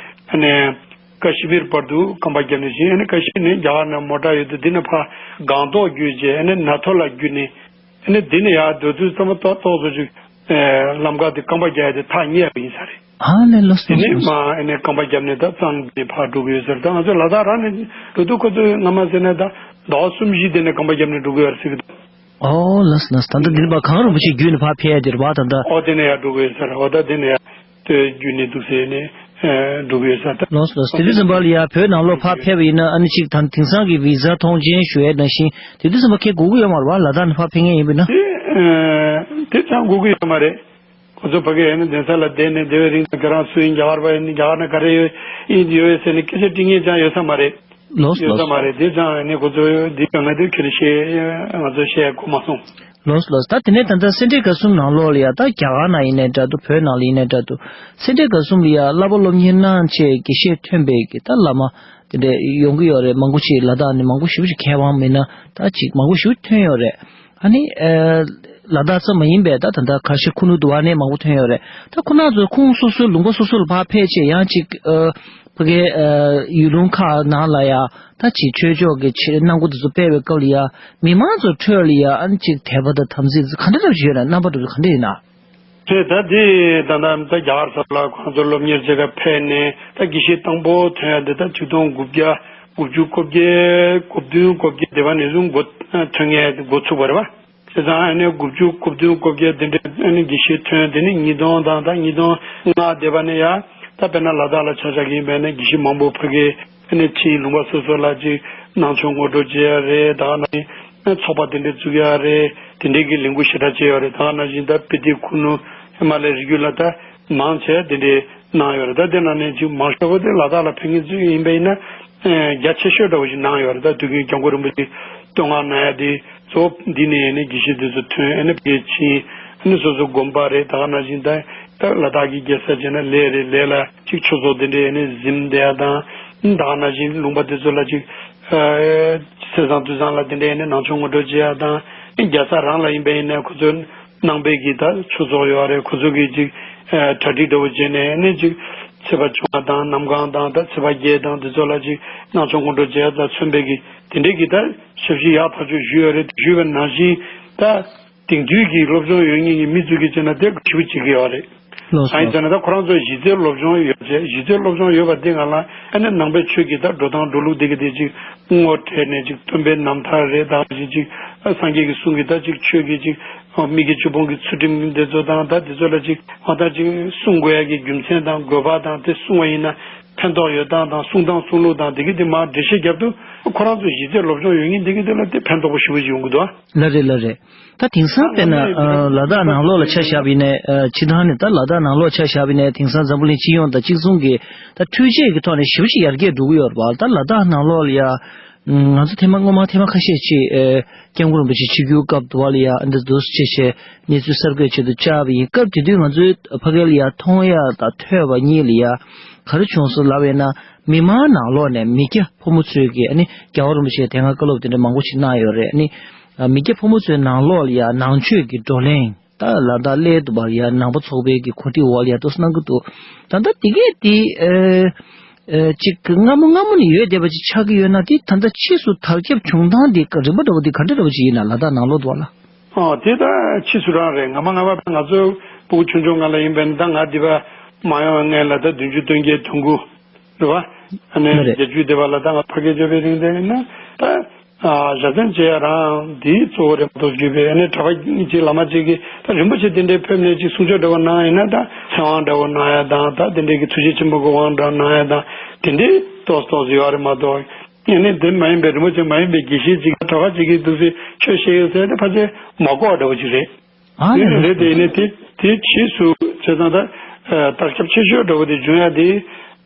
ཨ་ནི་ཀ་ཤི་མིར་བར་དུ་རྐང་པ་བརྒྱབ་ནས་ཕྱིན། ཨ་ནི་ཀ་ཤི་མིར་ནས་རྒྱ་གར་ནང་མོ་ཊ་ཡོད་དུས་དེ་ནས་ཕར་སྒང་ཏོག་བརྒྱུད་བྱས་ཨ་ནི་ན་ཐོ་ལ་བརྒྱུད་ནས། ཨ་ནི་འདི་ནས་ཡར་འགྲོ་དུས་ཙམ་པ་ཏོག་ཏོག་ཙམ་ཅིག་ཨེ་ལམ་ཁ་དེ་རྐང་པ་རྒྱག་ཡ་དེ་ཐག་ཉེ་བ་ཡིན་ས་རེད། ཨ་ལས། ལགས་དེ་ནས་ལགས་མར་ཨ་ནི་རྐང་པ་བརྒྱབ་ནས་ད་གཙང་ནས་ཕར་འགྲོ་གི་ཡོད་ས་རེད། ད་ང་ཚོ་ལ་དྭགས་རང་ནས་འགྲོ་དུས་ཁོ་ཚོས་སྔ་མ་ཟེར་ན་ད་ཟླ་བ་གསུམ་བཞི་དེ་ནས་རྐང་པ་བརྒྱབ་ནས་འགྲོ་གི་ཡོད་རེད་ཟེར་གི་འདུག་ཨོ་ལགས་ལགས། ད་ལྟ་འདིར་ཕར་གངས་རིན་པོ་ཆེ་བརྒྱུད་ནས་ཕར་ཕེབས་ཡ་དེ་རེད་པ། ད་ལྟ། ཨོ་དེ་ནས་ཡར་འགྲོ་གི་ཡོད་ས་རེད། ཨོ་ད་དེ་ནས་ཡར། དེ་བརྒྱུད་ནས་འདུག་ཟེར་ནས་ཨེ་འགྲོ་གི་ཡོད་ས་རེད། ལགས་ལགས། དེ་དུས་ཙམ་པ་ལ་ཡ་བོད་ནང་ལོགས་ཕར་ཕེབས་པ་ཡིན་ན་ཨ་ནི་ཅིག་ད་དེང་སང་གི་བི་ཟ་ཐོངས་མཆན་ཞུ་ཡས་ནང་བཞིན་དེ་དུས་ཙམ་པ་ཁྱེད་དགོས་ཀྱི་ཡོད་མ་རེད་པ། ལ་དྭགས་ནས་ཕར་ཕེབས་མཁན་ཡིན་པ་ཡིན་ན། དེ་ཨེ་དེ་ཙང་དགོས་ཀྱི་ཡོད་མ་རེད། ཁོ་ཚོ་ཕ་གི་ཨེ་ནི་གདན་ས་ལ་བསྡད་ནས་དེ་བས་རིང་ཁྱེད་རང་སུ་ཡིན། རྒྱ་གར་པ་ཡིན། རྒྱ་གར་ནས་ག་རེ་ཡོད་ཡིན་ཡོད་ཟེར་ནས་སྐད་ཆ་དྲི་མཁན་ཅང་ཡོད་ས་མ་རེད། ལགས་ཡོད་ས་ལགས། མ་རེད། དེ་ཙང་ཨེ་ནི་ཁོ་ཚོ་འདི་ག་ང་ཚོ་ཁྱེད་ནས་བཤད་ང་ཚོ་བཤད་གོ་མ་སོང་། ལགས་ལགས། ད་དེ་ནས་ད་ལྟ་སེ་འབྲས་དགའ་གསུམ་ནང་ལོགས་ལ་ཡ་ད་རྒྱ་གར་ནང་ཡིན་ནའི་འདྲ་འདུག་བོད་ནང་ལ་ཡིན་ནའི་འདྲ་འདུག་སེ་འབྲས་དགའ་གསུམ་ལ་ཡ་བསླབ་པ་སློབ་གཉེར་གནང་བྱས་དགེ་བཤེས་ཐོན་པའི་གི་ད་བླ་མ་དེ་འདྲ་ཡོང་གི་ཡོད་རེད། མང་པོ་ཞིག་ལ་དྭགས་ནས་མང་པོ་ཞེ་པོ་ཞིག་མཁས་དབང་མིན་ན་ད་ཅིག་མང་པོ་ཞེ་པོ་ཐོན་ཡོད་རེད། ཨ་ནི་ཨ་ལ་དྭགས་ཙམ་མ་ཡིན་པའི་ད་ད་ལྟ་ཁ་ཤས་ཁུ་ནུ་དུ་བ་ནས་མང་པོ་ཐོན་ཡོད་རེད། ད་ཁོ་རང་ཚོ་ཁོངས་སོ་སོའི་ལུང་པ་སོ་སོ་ལ་ཕར་ཕེབས་བྱས་ཡང་ཅིག་ཨ་ཕ་གའི་ཨ་ཡུལ་ལུང་ཁག་ནང་ལ་ཡ་ད་ཅིག་ཆོས་ཕྱོགས་ཀྱི་ཆེད་གནང་སྒོ་དེ་ཚོ་སྤེལ་བའི་སྐབས་ལ་ཡ་མི་མང་ཚོའི་ཁྲོད་ལ་ཡ་ཨ་ནི་ཅིག་དད་པ་དང་དམ་ཚིག་ག་འདྲ་འདྲ་ཞིག་ཡོད་ན། རྣམ་པ་འདྲ་པོ་ག་འདྲ་ཡོད་ན། ཁྱེད་ད་འདི་ད་ལྟ་ད་རྒྱ་གར་ས་ལ་ཁོང་ཚོ་སློབ་གཉེར་བྱེད་ག་ཕེབས་ནས་ད་དགེ་བཤེས་དང་པོ་ཐོན་ཡ་འདི་ད་ཆིག་སྟོང་དགུ་བརྒྱ་དགུ་བཅུ་གོ་བརྒྱད་གོ་བདུན་གོ་བརྒྱད་དེ་བ་ནས་བཟུང་འགོ་ཐོན་ངེས་འགོ་ཚུགས་པ་རེད་བ། བྱས་ཙང་ཨ་ནི་དགུ་བཅུ་གོ་བདུན་གོ་བརྒྱད་དེ་འདྲའི་ཨ་ནི་དགེ་བཤེས་ཐོན། དེ་ནི་ཉིས་སྟོང་དང་ད་ཉིས་སྟོང་ལྔ་དེ་བ་ནས་ཡ་ད་དཔེར་ན་ལ་དྭགས་ལ་ཆ་བཞག་གི་ཡིན་པས་ན་དགེ་བཤེས་མང་པོ་ཕ་གི་ཨ་ནི་ཕྱིའི་ལུང་པ་སོ་སོ་ལ་ཅིག་གནང་ཆོག་ངོ་སྤྲོད་བྱེད་ཡ་རེད། ད་ག་ནང་བཞིན་ཚོགས་པ་དེ་འདྲ་བཙུགས་ཡ་རེད། དེ་འདྲའི་གི་ལས་འགུལ་ཞེ་དྲག་བྱས་ཡོད་རེད། ད་ག་ནང་བཞིན་ད་སྤི་ཏི་ཁུ་ནུ་ཧི་མ་ལའི་རི་རྒྱུད་ལ་ད་མང་ཆེ་དེ་འདྲའི་གནང་ཡོད་རེད། ད་དེ་ནང་ནས་ཅིག་མང་ཤོས་པོ་དེ་ལ་དྭགས་ལ་ཕེབས་མཁན་ཚོ་ཡིན་པ་ཡིན་ན་རྒྱ་ཆེ་ཤོས་འདྲ་བོ་ཞིག་གནང་ཡོད་རེད། ད་དུས་རྒྱུན་སྐྱབས་མགོན་རིན་པོ་ཆེ་བསྟོད་བསྔགས་གནང་ཡ་དེ་གཙོ་བོ་འདི་ནས་ཨ་ནི་དགེ་བཤེས་དེ་ཚོ་ཐོན། ཨ་ནི་ཕ་གིར་ཕྱིན། ཨ་ནི་སོ་སོ་དགོན་པ་རེད། ད་ག་ནང་བཞིན་ད་ད་ལ་དྭགས་ཀྱི་རྒྱལ་ས་བྱས་ན་གླེ་རེད། གླེ་ལ་ཅིག་ཆོས་ཚོགས་དེ་འདྲའི་ཨ་ནི་གཟིམ་བསྡད་ཡ་དང་། ད་ག་ནང་བཞིན་ལུང་པ་དེ་ཚོ་ལ་ཅིག་ཨ་ཚེས་བཟང་དུས་བཟང་ལ་དེ་འདྲའི་ཨ་ནི་གནང་ཆོག་ངོ་སྤྲོད་བྱེད་ཡ་དང་། རྒྱལ་ས་རང་ལ་ཡིན་པ་ཡིན་ན་ཁོ་ཚོ་ནང་པའི་གི་ད་ཆོས་ཚོགས་ཡོད་རེད། ཁོ་ཚོ་གིས་ཅིག་ཨ་གྲ་སྒྲིག་འདྲ་བོ་བྱས་ནས་ཨ་ནི་ཅིག་ཚེས་པ་བཅོ་ལྔ་དང་གནམ་གང་དང་ད་ཚེས་པ་བརྒྱད་དང་དེ་ཚོ་ལ་ཅིག་གནང་ཆོག་ངོ་སྤྲོད་བྱེད་ཡ་དང་མཚོན་པའི་གི་དེ་འདྲའི་གི་ད་ཞབས་ཕྱི་ཡག་ཐག་ཆོད་ཞུས་ཡོད་རེད། ཞུས་པ་ནང་བཞིན་ད་དེང་དུས་ཀྱི་སློབ་སྦྱོང་ཡོད་མཁན་གྱི་མི་ཚོ་གིས་བྱས་ན་དེ་ཞེ་པོ་བྱེད་ཀྱི་ཡོད་རེད། ལགས་སོ། ཨ་ཡིན་ཟེར་ན་ད་ཁོ་རང་ཚོ་གཞི་རྩའི་སློབ་སྦྱོང་ཡོད་ཚད། གཞི་རྩའི་སློབ་སྦྱོང་ཡོད་པ་དེ་སྒང་ལ་ཨ་ནི་ནང་པའི་ཆོས་ཀྱི་ད་འགྲོ་སྟངས་འགྲོ་ལུགས་དེ་གི་དེ་ཅིག་ངོ་སྤྲད་ནས་ཅིག་སྟོན་པའི་རྣམ་ཐར་རེད། ད་ག་ཅིག་ཅིག་སངས་རྒྱས་ཀྱི་གསུང་གི་ད་ཅིག་ཆོས་ཀྱི་ཅིག་ ཨོ། མི་དགེ་བཅུ་སྤོང་གི་ཚུལ་ཁྲིམས་འདི་ཚོ་དང་། ད་འདི་ཚོ་ལ་ཅིག་མ་ད་ཅིག་སྲུང་དགོས་ཡ་གི་རྒྱུ་མཚན་དང་དགོས་པ་དང་། དེ་སྲུང་བ་ཡིན་ན་ཕན་ཐོགས་ཡོད་སྟངས་དང་། སྲུང་སྟངས་སྲུང་ལུགས་དང་། དེ་གི་དེ་མར་འགྲེལ་བཤད་རྒྱབ་དུས། ཁོ་རང་ཚོ་གཞི་རྩའི་སློབ་སྦྱོང་ཡོད་མཁན་དེ་གི་དེ་ལ་དེ་ཕན་ཐོགས་པོ་ཞེ་པོ་ཅིག་ཡོང་གི་འདུག་ཨ། ལགས་རེད། ལགས་རེད། ད་དེང་སང་དཔེར་ན་ད་ང་ཚོའི་ཨ་ལ་དྭགས་ནང་ལོགས་ལ་ཆ་བཞག་པ་ཡིན་ནའི། ཨ་སྤྱིར་བཏང་ནས་ད་ལ་དྭགས་ནང་ལོགས་ཆ་བཞག་པ་ཡིན་ནའི། དེང་སང་འཛམ་བུ་གླིང་སྤྱི་ཡོངས་དང་གཅིག་མཚུངས་ཀྱི་ད་འཕྲུལ་ཆས་ཀྱི་ཐོག་ནས་ཞེ་པོ་ཅིག་ཡར་རྒྱས་འགྲོ་གི་ཡོད་རེད་པ། ད་ལ་དྭགས་ནང་ལོགས་ལ་ཡ། ང་ཚོ་ཐེངས་མ་སྔོན་མ་ཐེངས་མ་ཁ་ཤས་ཅིག་ཨེ། སྐྱབས་མགོན་རིན་པོ་ཆེ་ཆིབས་བསྒྱུར་སྐབས་དུ་བ་ལ་ཡ། ཨ་འདི་འདུག་སེ་བྱས་བྱས་གནས་ཚུལ་གསར་འགོད་བྱེད་དུ་བཅར་བ་ཡིན། སྐབས་དེ་དུས་ང་ཚོའི་ཕ་གི་ལ་ཡ་མཐོང་ཡ་དང་ཐོས་པ་གཉིས་ལ་ཡ་ག་རེ་བྱུང་སོང་ལབ་པ་ཡིན་ན། མི་མང་ནང་ལོགས་ནས་མི་སྐྱ་ཕོ་མོ་ཚོས་ཀྱིས་ཨ་ནི་རྒྱལ་བ་རིན་པོ་ཆེ་དེ་སྔ་བཀའ་སློབ་དེ་འདྲ་མང་པོ་ཞིག་གནང་ཡོད་རེད། ཨ་ནི་མི་སྐྱ་ཕོ་མོ་ཚོའི་ནང་ལོགས་ལ་ཡ་ནང་ཆོས་ཀྱི་བགྲོ་གླེང་། ད་ལ་དྭགས་སླེབས་དུས་བར་ཡ་ནང་པ་ཚོགས་པའི་གི་གོ་སྒྲིག་འོག་ལ་ཡ་འདུག་སེ་གནང་གི་འདུག་ད་ལྟ་དེ་གས་དེ་ཨེ་ཨེ་ཅིག་སྔ་མོ་སྔ་མོ་ནས་ཡོད་བསྡད་པ་ཅིག་ཆགས་ཀྱི་ཡོད་ན། དེ་ད་ལྟ་ཕྱིས་སུ་དར་ཁྱབ་བྱུང་སྟངས་དེ་རིམ་པ་འདྲ་བོ་དེ་ག་འདྲ་འདྲ་བོ་ཅིག་ཡིན་ན། ལ་དྭགས་ནང་ལོགས་དུ་བ་ལ། ཨོ། དེ་ད་ཕྱིས་སུ་རང་རེད། སྔ་མ་སྔ་མ་ང་ཚོ་ཕྲུ་གུ་ཆུང་ཆུང་སྒང་ལ་ཡིན་པས་ན། ད་ང་འདི་པ་མ་ཡོང་སྔོན་ལ་ད་བདུན་ཅུ་དོན་བརྒྱད་དོན་དགུ་རེད་བ། ཨ་ནི་ལགས་རེད། བརྒྱད་ཅུ་དེ་བ་ལ་ད་ང་ཕ་གིར་འབྱོར་བའི་རིང་དེ་ཡིན་ན་ད། ཨ་ཞབས་བརྟན་བྱེད་ཡ་རང་འདི་གཙོ་བོ་རེད་མ་གཏོགས། བརྒྱུད་པའི་ཨ་ནི་གྲྭ་པ་གཅིག་བླ་མ་གཅིག་གིས་ད་རིན་པོ་ཆེ་དེ་འདྲའི་ཕེབས་ནས་ཅིག་གསུང་ཆོས་འདྲ་བོ་གནང་ཡིན་ན། ད་ཚེ་དབང་འདྲ་བོ་གནང་ཡ་དང་། ད་དེ་འདྲའི་གི་ཐུགས་རྗེ་ཆེན་པོ་གི་དབང་འདྲ་གནང་ཡ་དང་། དེ་འདྲའི་ཏོག་ཙམ་ཏོག་ཙམ་ཡོད་རེད་མ་གཏོགས། ཨ་ནི་དེ་མ་ཡིན་པའི་རིན་པོ་ཆེ་མ་ཡིན་པའི་དགེ་བཤེས་གཅིག་གྲྭ་པ་གཅིག་གིས་འདུག་སེ་ཆོས་བཤད་ཡོད་ཟེར་ཏེ་ཕལ་ཆེར་མ་གོ་བ་འདྲ་བོ་ཅིག་རེད། ཨ་དེ་ནི་རེད། དེ་ཡིན་ནའི་དེ་དེའི་རྗེས་སུ་བྱས་ཙང་ད་ཨ་དར་ཁྱབ་ཆེ་ཤོས་འདྲ་བོ་དེ་བྱུང་ཡ་དེ།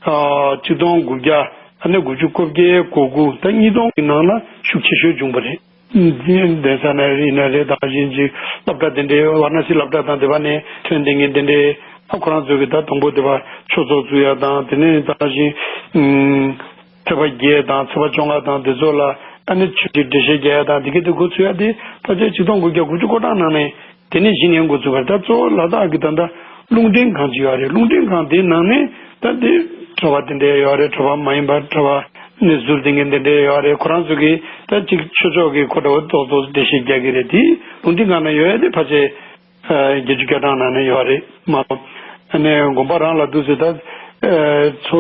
ཨ་ཆིག་སྟོང་དགུ་བརྒྱ། ཨ་ནི་དགུ་བཅུ་གོ་བརྒྱད་གོ་དགུ། ད་ཉིས་སྟོང་གི་ནང་ལ་ཤུགས་ཆེ་ཤོས་བྱུང་བ་རེད། འདི་གདན་ས་ན་ཡིན་ན་རེད། ད་ག་ཅིག་སློབ་གྲྭ་དེ་འདྲའི་ཝཱ་ར་ཎ་སི་སློབ་གྲྭ་དང་དེ་བ་ནས་ཐོན་བསྡད་མཁན་དེ་འདྲའི། ཨ་ཁོ་རང་ཚོ་གི་ད་དང་པོ་དེ་བ་ཆོས་ཚོགས་བཙུགས་ཡ་དང་། དེ་ནས་ད་ག་ཅིག་ཨུམ། ཚེས་པ་བརྒྱད་དང་ཚེས་པ་བཅོ་ལྔ་དང་དེ་ཚོ་ལ་ཨ་ནི་ཆོས་ཀྱི་འགྲེལ་བཤད་རྒྱག་ཡ་དང་། དེ་གི་དེ་འགོ་ཚུགས་ཡ་དེ་ཕལ་ཆེར་ཆིག་སྟོང་དགུ་བརྒྱ་དགུ་བཅུ་གོ་གྲངས་ནང་ནས། དེ་ནས་གཞི་ནས་འགོ་ཚུགས་པ་རེད། ད་གཙོ་བོ་ལ་དྭགས་ཀྱི་ད་ལྟ་རླུང་འཕྲིན་ཁང་ཅིག་ཡོད་རེད། རླུང་འཕྲིན་ཁང་དེའི་ནང་ནས་ད་དེ་གྲྭ་པ་དེ་འདྲ་ཡོད་རེད། གྲྭ་པ་མ་ཡིན་པ་གྲྭ་པ་ནས་ཟུར་དེ་འགན་དེ་འདྲ་ཡོད་རེད། ཁོ་རང་ཚོ་གིས་ད་ཅིག་ཆོས་ཕྱོགས་ཀྱི་སྐོར་འདྲ་བོ་ཏོག་ཏོག་འགྲེལ་བཤད་རྒྱག་གི་རེད། དེ་རླུང་འཕྲིན་ཁང་ནང་ཡོད་ཡ་དེ་ཕལ་ཆེར་ཨ་བརྒྱད་ཅུ་གྱ་གྲངས་ནང་ནས་ཡོད་རེད་མ་གཏོགས། ཨ་ནི་དགོན་པ་རང་ལ་འདུག་སེ་ད་ཨ་ཚོ་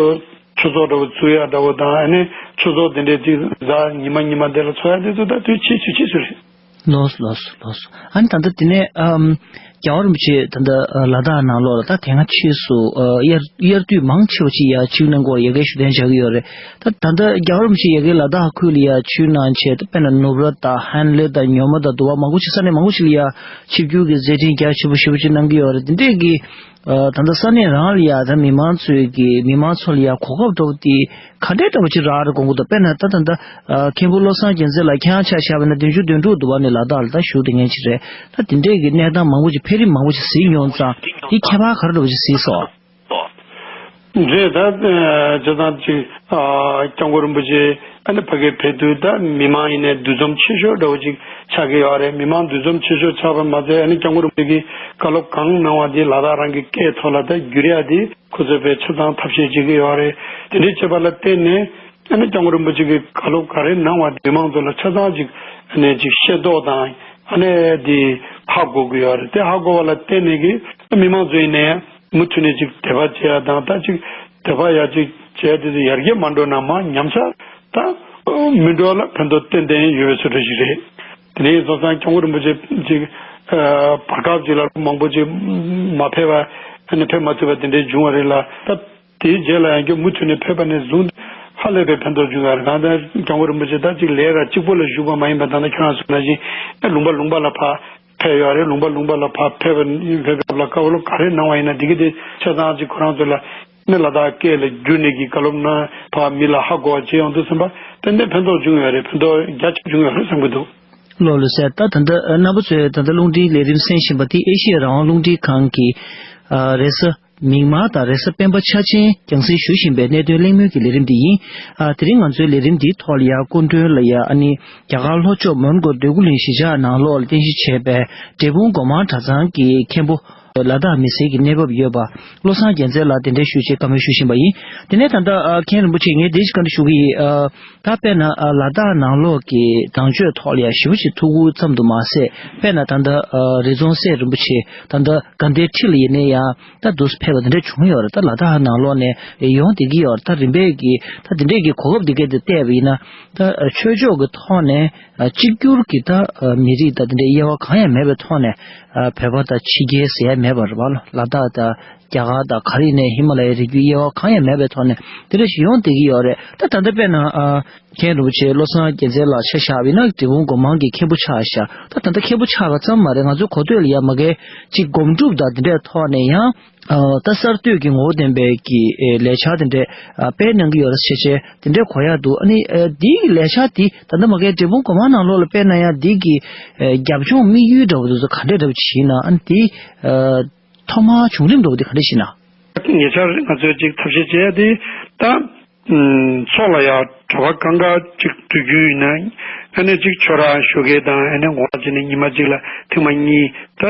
ཆོས་ཚོགས་འདྲ་བོ་བཙུགས་ཡ་འདྲ་བོ་དང་། ཨ་ནི་ཆོས་ཚོགས་དེ་འདྲའི་ཅིག་གཟའ་ཉི་མ་ཉི་མ་དེ་ལ་ཚོགས་ཡ་དེ་ཚོ་ད་དུས་ཕྱིས་སུ་ཕྱིས་སུ་རེད། ལགས་སོ། ལགས་སོ། ལགས་སོ། ཨ་ནི་ད་ལྟ་དེ་ནས་ཨམ་རྒྱལ་བ་རིན་པོ་ཆེ་ད་ལྟ་ལ་དྭགས་ནང་ལོགས་ལ་ད་དེ་སྔ་ཕྱིས་སུ་ཨ་དབྱར་དབྱར་དུས་མང་ཆེ་བ་ཅིག་ཡ་ཆིབས་གནང་སྐོར་ཡ་གི་ཞུ་གཏན་བཞག་གི་ཡོད་རེད། ད་ད་ལྟ་རྒྱལ་བ་རིན་པོ་ཆེ་ཡ་གི་ལ་དྭགས་ཁུལ་ལ་ཡ་ཆིབས་གནང་བྱས། ད་དཔེར་ན་ནུབ་ར་དང་ཧན་ལེ་དང་ཉོ་མ་དང་དུ་བ་མང་པོ་ཅིག་ས་གནས་མང་པོ་ཞིག་ལ་ཡ་ཆིབས་བསྒྱུར་གྱི་མཛད་འཕྲིན་རྒྱ་ཆེ་པོ་ཞེ་པོ་ཅིག་གནང་གི་ཡོད་རེད། དེ་འདྲས་ཀྱི་ཨ་ད་ལྟ་ས་གནས་རང་ལ་ཡ་ད་མི་མང་ཚོས་ཀྱི་མི་མང་ཚོ་ལ་ཡ་གོ་སྐབས་འདྲ་བོ་དེ་ག་འདྲས་འདྲ་བོ་ཅིག་རག་རེད་དགོངས་ཀྱི་འདུག་དཔེར་ན་ད་ད་ལྟ་ཨ་མཁན་པོ་བློ་བཟང་རྒྱལ་མཚན་ལགས་ཁྱེད་རང་ཆ་བཞག་པ་ཡིན་ན་བདུན་ཅུ་དོན་དྲུག་དུ་བ་ནས་ལ་དྭགས་ལ་ད་བཞུགས་བསྡད་མཁན་ཅིག་རེད། ད་དེ་འདྲས་ཀྱི་གནས་སྟངས་མང་པོ་ཅིག་འཕེལ་རིམ་མང་པོ་ཅིག་གཟིགས་མྱོང་ཙང་། དེ་ཁྱད་པར་ག་རེ་འདྲ་བོ་ཅིག་གཟིགས་སོང་། རེད། ད་ཨ་བྱས་ཙང་ཅིག་ཨ་སྐྱབས་མགོན་རིན་པོ་ཆེ་ཨ་ནི་ཕ་གིར་ཕེབས་དུས་ད་མི་མང་ཡིན་ནའི་འདུ་འཛོམས་ཆེ་ཤོས་འདྲ་བོ་ཅིག་ཆགས་ཀྱི་ཡོད་རེད། མི་མང་འདུ་འཛོམས་ཆེ་ཤོས་ཆགས་པ་མ་ཟད། ཨ་ནི་སྐྱབས་མགོན་རིན་པོ་ཆེ་གིས་བཀའ་སློབ་གང་གནང་བ་དེ་ལ་དྭགས་རང་གི་སྐད་ཐོག་ལ་ད་བསྒྱུར་ཡ་དེ་ཁོ་ཚོས་དཔེ་ཆ་ཚང་ཐབས་ཤེས་བྱེད་ཀྱི་ཡོད་རེད། དེ་འདྲའི་བྱེད་པ་ལ་བརྟེན་ནས་ཨ་ནི་སྐྱབས་མགོན་རིན་པོ་ཆེ་གིས་བཀའ་སློབ་ག་རེ་གནང་བ་མི་མང་ཚོ་ལ་ཆ་ཚང་ཅིག་ཨ་ནི་ཅིག་ཤེས་རྟོགས་དང་། ཨ་ནི་དེ་ཧ་གོ་གི་ཡོད་རེད། དེ་ཧ་གོ་བ་ལ་བརྟེན་ནས་གི་མི་མང་ཚོ་ཡིན་ནའི་མུ་མཐུད་ནས་ཅིག་དད་པ་བྱེད་ཡ་དང་། ད་ཅིག་དད་པ་ཡ་ཅིག་བྱེད་ཡ་དེ་ཚོ་ཡར་རྒྱས་མ་འགྲོ་ན་མར་ཉམས་ཆག་ད་མི་འགྲོ་ལ་ཕན་ཐོགས་ཏན་ཏན་ཡོད་པའི་བཟོ་འདྲ་ཞིག་རེད། དེ་ནས་བཟོ་ཙང་སྐྱབས་མགོན་རིན་པོ་ཆེ་ཅིག་ཨ་བར་སྐབས་ཅིག་ལ་མང་པོ་ཅིག་མ་ཕེབས་པ། ཨ་ནི་ཕེབས་མ་ཐུབ་པ་དེ་འདྲའི་བྱུང་བ་རེད་ལ། ད་དེའི་རྗེས་ལ་ཡང་བསྐྱར་མུ་མཐུད་ནས་ཕེབས་པ་ནས་བཟུང་ཧ་ལས་པའི་ཕན་ཐོགས་བྱུང་ཡོད་རེད། གང་ལྟར་སྐྱབས་མགོན་རིན་པོ་ཆེ་ད་ཅིག་ལས་ཀ་གཅིག་པོ་ལ་བཞུགས་པ་མ་ཡིན་པ། ད་ནི་ཁྱེད་རང་གསུངས་ནང་བཞིན་ཨ་ལུང་པ་ལུང་པ་ལ་ཕར་ཕེབས་ཡོད་རེད། ལུང་པ་ལུང་པ་ལ་ཕར་ཕེབས་པ་ཕེབས་པའི་སྐབས་ལ་བཀའ་སློབ་ག་རེ་གནང་བ་ཡིན་ན་དེ་གི་དེ་ཆ་ཚང་ཅིག་ཁོ་རང་ཚོ་ལ་ནི་ལ་དྭགས་སྐད་ལ་བསྒྱུར་ནས་ཀྱི་བཀའ་སློབ་གནང་། ཕར་མི་ལ་ཧ་གོ་བ་བྱེད་ཡོང་དུས་ཙམ་པ་ཏན་ཏན་ཕན་ཐོགས་བྱུང་ཡོད་རེད། ཕན་ཐོགས་རྒྱ་ཆེ་བྱུང་ཡོད་རེད་བསམ་གྱི་འདུག་ལགས་ལགས་སོ། ད་ད་ལྟ་རྣམ་པ་ཚོས་ད་ལྟ་རླུང་འཕྲིན་ལས་རིམ་གསན་བཞིན་པ་དེ་ཨེ་ཤི་ཡ་རང་དབང་རླུང་འཕྲིན་ཁང་གི་ཨ་རེས་གཟའ་མིག་དམར་དང་རེས་གཟའ་སྤེན་པ་འཆར་ཅན་རྒྱང་སྲིང་ཞུ་བཞིན་པའི་གནད་དོན་གླེང་མོལ་གྱི་ལས་རིམ་དེ་ཡིན། ཨ་དེ་རིང་ང་ཚོའི་ལས་རིམ་འདིའི་ཐོག་ལ་ཡ་སྐུ་མགྲོན་ལ་ཡ་ཨ་ནི་རྒྱ་གར་ལྷོ་ཕྱོགས་མོན་གྷོ་འདོད་རྒུ་གླིང་གཞིས་ཆགས་ནང་ལོགས་ལ་རྟེན་གཞི་བྱས་པའི་འབྲས་སྤུངས་སྒོ་མང་གྲྭ་ཚང་གི་མཁན་པོ་ ལ་དྭགས་མི་སེར་གྱི་གནས་བབ་ཡོད་པ་བློ་བཟང་རྒྱལ་མཚན་ལགས་དེ་འདྲའི་ཞུ་ཆེད་བཀའ་མོལ་ཞུ་བཞིན་པ་ཡིན། དེ་ནས་ད་ལྟ་ཨ་མཁན་རིན་པོ་ཆེ་ངས་དེ་ཞིག་བཀའ་འདྲི་ཞུ་གི་ཡིན། ཨ་ད་དཔེར་ན་ཨ་ལ་དྭགས་ནང་ལོགས་ཀྱི་བཟང་སྤྱོད་ཐོག་ལ་ཡང་ཞེ་པོ་ཅིག་ཐུགས་ཁུར་བརྩམས་འདུག་མ་ཟད། དཔེར་ན་ད་ལྟ་ཨ་རི་རྫོང་སྲས་རིན་པོ་ཆེ་ད་ལྟ་དགའ་ལྡན་ཁྲི་ལ་ཡིན་ནའི་ཡང་ད་འདུག་སེ་ཕེབས་པ་དེ་འདྲ་བྱུང་ཡོད་རེད། ད་ལ་དྭགས་ནང་ལོགས་ནས་ཡོང་བསྡད་ཀྱི་ཡོད་རེད། ད་རིམ་པས་ཀྱི་ད་དེ་འདྲས་ཀྱི་གོ་སྐབས་དེ་གས་དེ་བལྟས་པ་ཡིན་ན་ད་ཆོས་ཕྱོགས་ཀྱི་ཐོག་ནས་ཨ་གཅིག་གྱུར་གྱི་ད་ཨ་མི་རིགས་ད་དེ་འདྲའི་དབྱེ་བ་གང་ཡང་མེད་པའི་ཐོག་ནས་ཨ་བོད་པ་དང་ཕྱི་རྒྱལ་ཟེར་ཡ་མེད་པ་རེད་པ། ལ་དྭགས་དང་རྒྱ་གར་དང་ག་རེ་ནས་ཧི་མ་ལ་ཡའི་རི་རྒྱུད་དབྱེ་བ་གང་ཡང་མེད་པའི་ཐོག་ནས་དེ་འདྲ་ཞིག་ཡོང་བསྡད་ཀྱི་ཡོད་རེད། ད་ད་ལྟ་དཔེར་ན་ཨ་མཁན་རིན་པོ་ཆེ་བློ་བཟང་རྒྱལ་མཚན་ལགས་ཆ་བཞག་པ་ཡིན་ན་འབྲས་སྤུངས་སྒོ་མང་གི་མཁན་པོ་ཆགས་ཤག་ད་ད་ལྟ་མཁན་པོ་ཆགས་པ་ཙམ་མ་རེད། ང་ཚོའི་གོ་ཐོས་ལ་ཡ་མ་གལ་ཅིག་སྒོམ་སྒྲུབ་དང་དེ་འདྲའི་ཐོག་ནས་ཡང་ཨ་ད་གསར་གཏོད་ཀྱི་ངོ་བོ་ལྡན་པའི་གི་ཨེ་ལས་འཆར་དེ་འདྲས་ཨ་སྤེལ་གནང་གི་ཡོད་རེད་ཟེར་བྱས་དེ་འདྲས་གོ་ཡག་འདུག་ཨ་ནི་ཨ་འདིའི་གི་ལས་འཆར་འདི་ད་ལྟ་མ་གལ་འབྲས་སྤུངས་སྒོ་མང་ནང་ལོགས་ལ་སྤེལ་ན་ཡང་འདི་གི་ཨེ་རྒྱབ་ལྗོངས་དམིགས་ཡུལ་འདྲ་བོ་འདུག་ཚོ་ག་འདྲས་འདྲ་བོ་ཅིག་ཡིན་ན་ཨ་ནི་འདི་ཨ་ཐོག་མར་བྱུང་རིམ་འདྲ་བོ་འདི་ག་འདྲས་ཞིག་ན། ཉེ་ཆར་ང་ཚོས་ཅིག་ཐབས་ཤེས་བྱས་ཏེ་ད་ཚོགས་ལ་ཡང་གྲྭ་པ་གང་ག་ཅིག་འགྲོ་རྒྱུ་ཡིན་ན་ཨ་ནི་ཅིག་ཆོས་ར་ཞོགས་ཀས་དང་ཨ་ནི་ངོ་ལ་ཅིག་ནས་ཉི་མ་གཅིག་ལ་ཐེངས་མ་གཉིས་ད་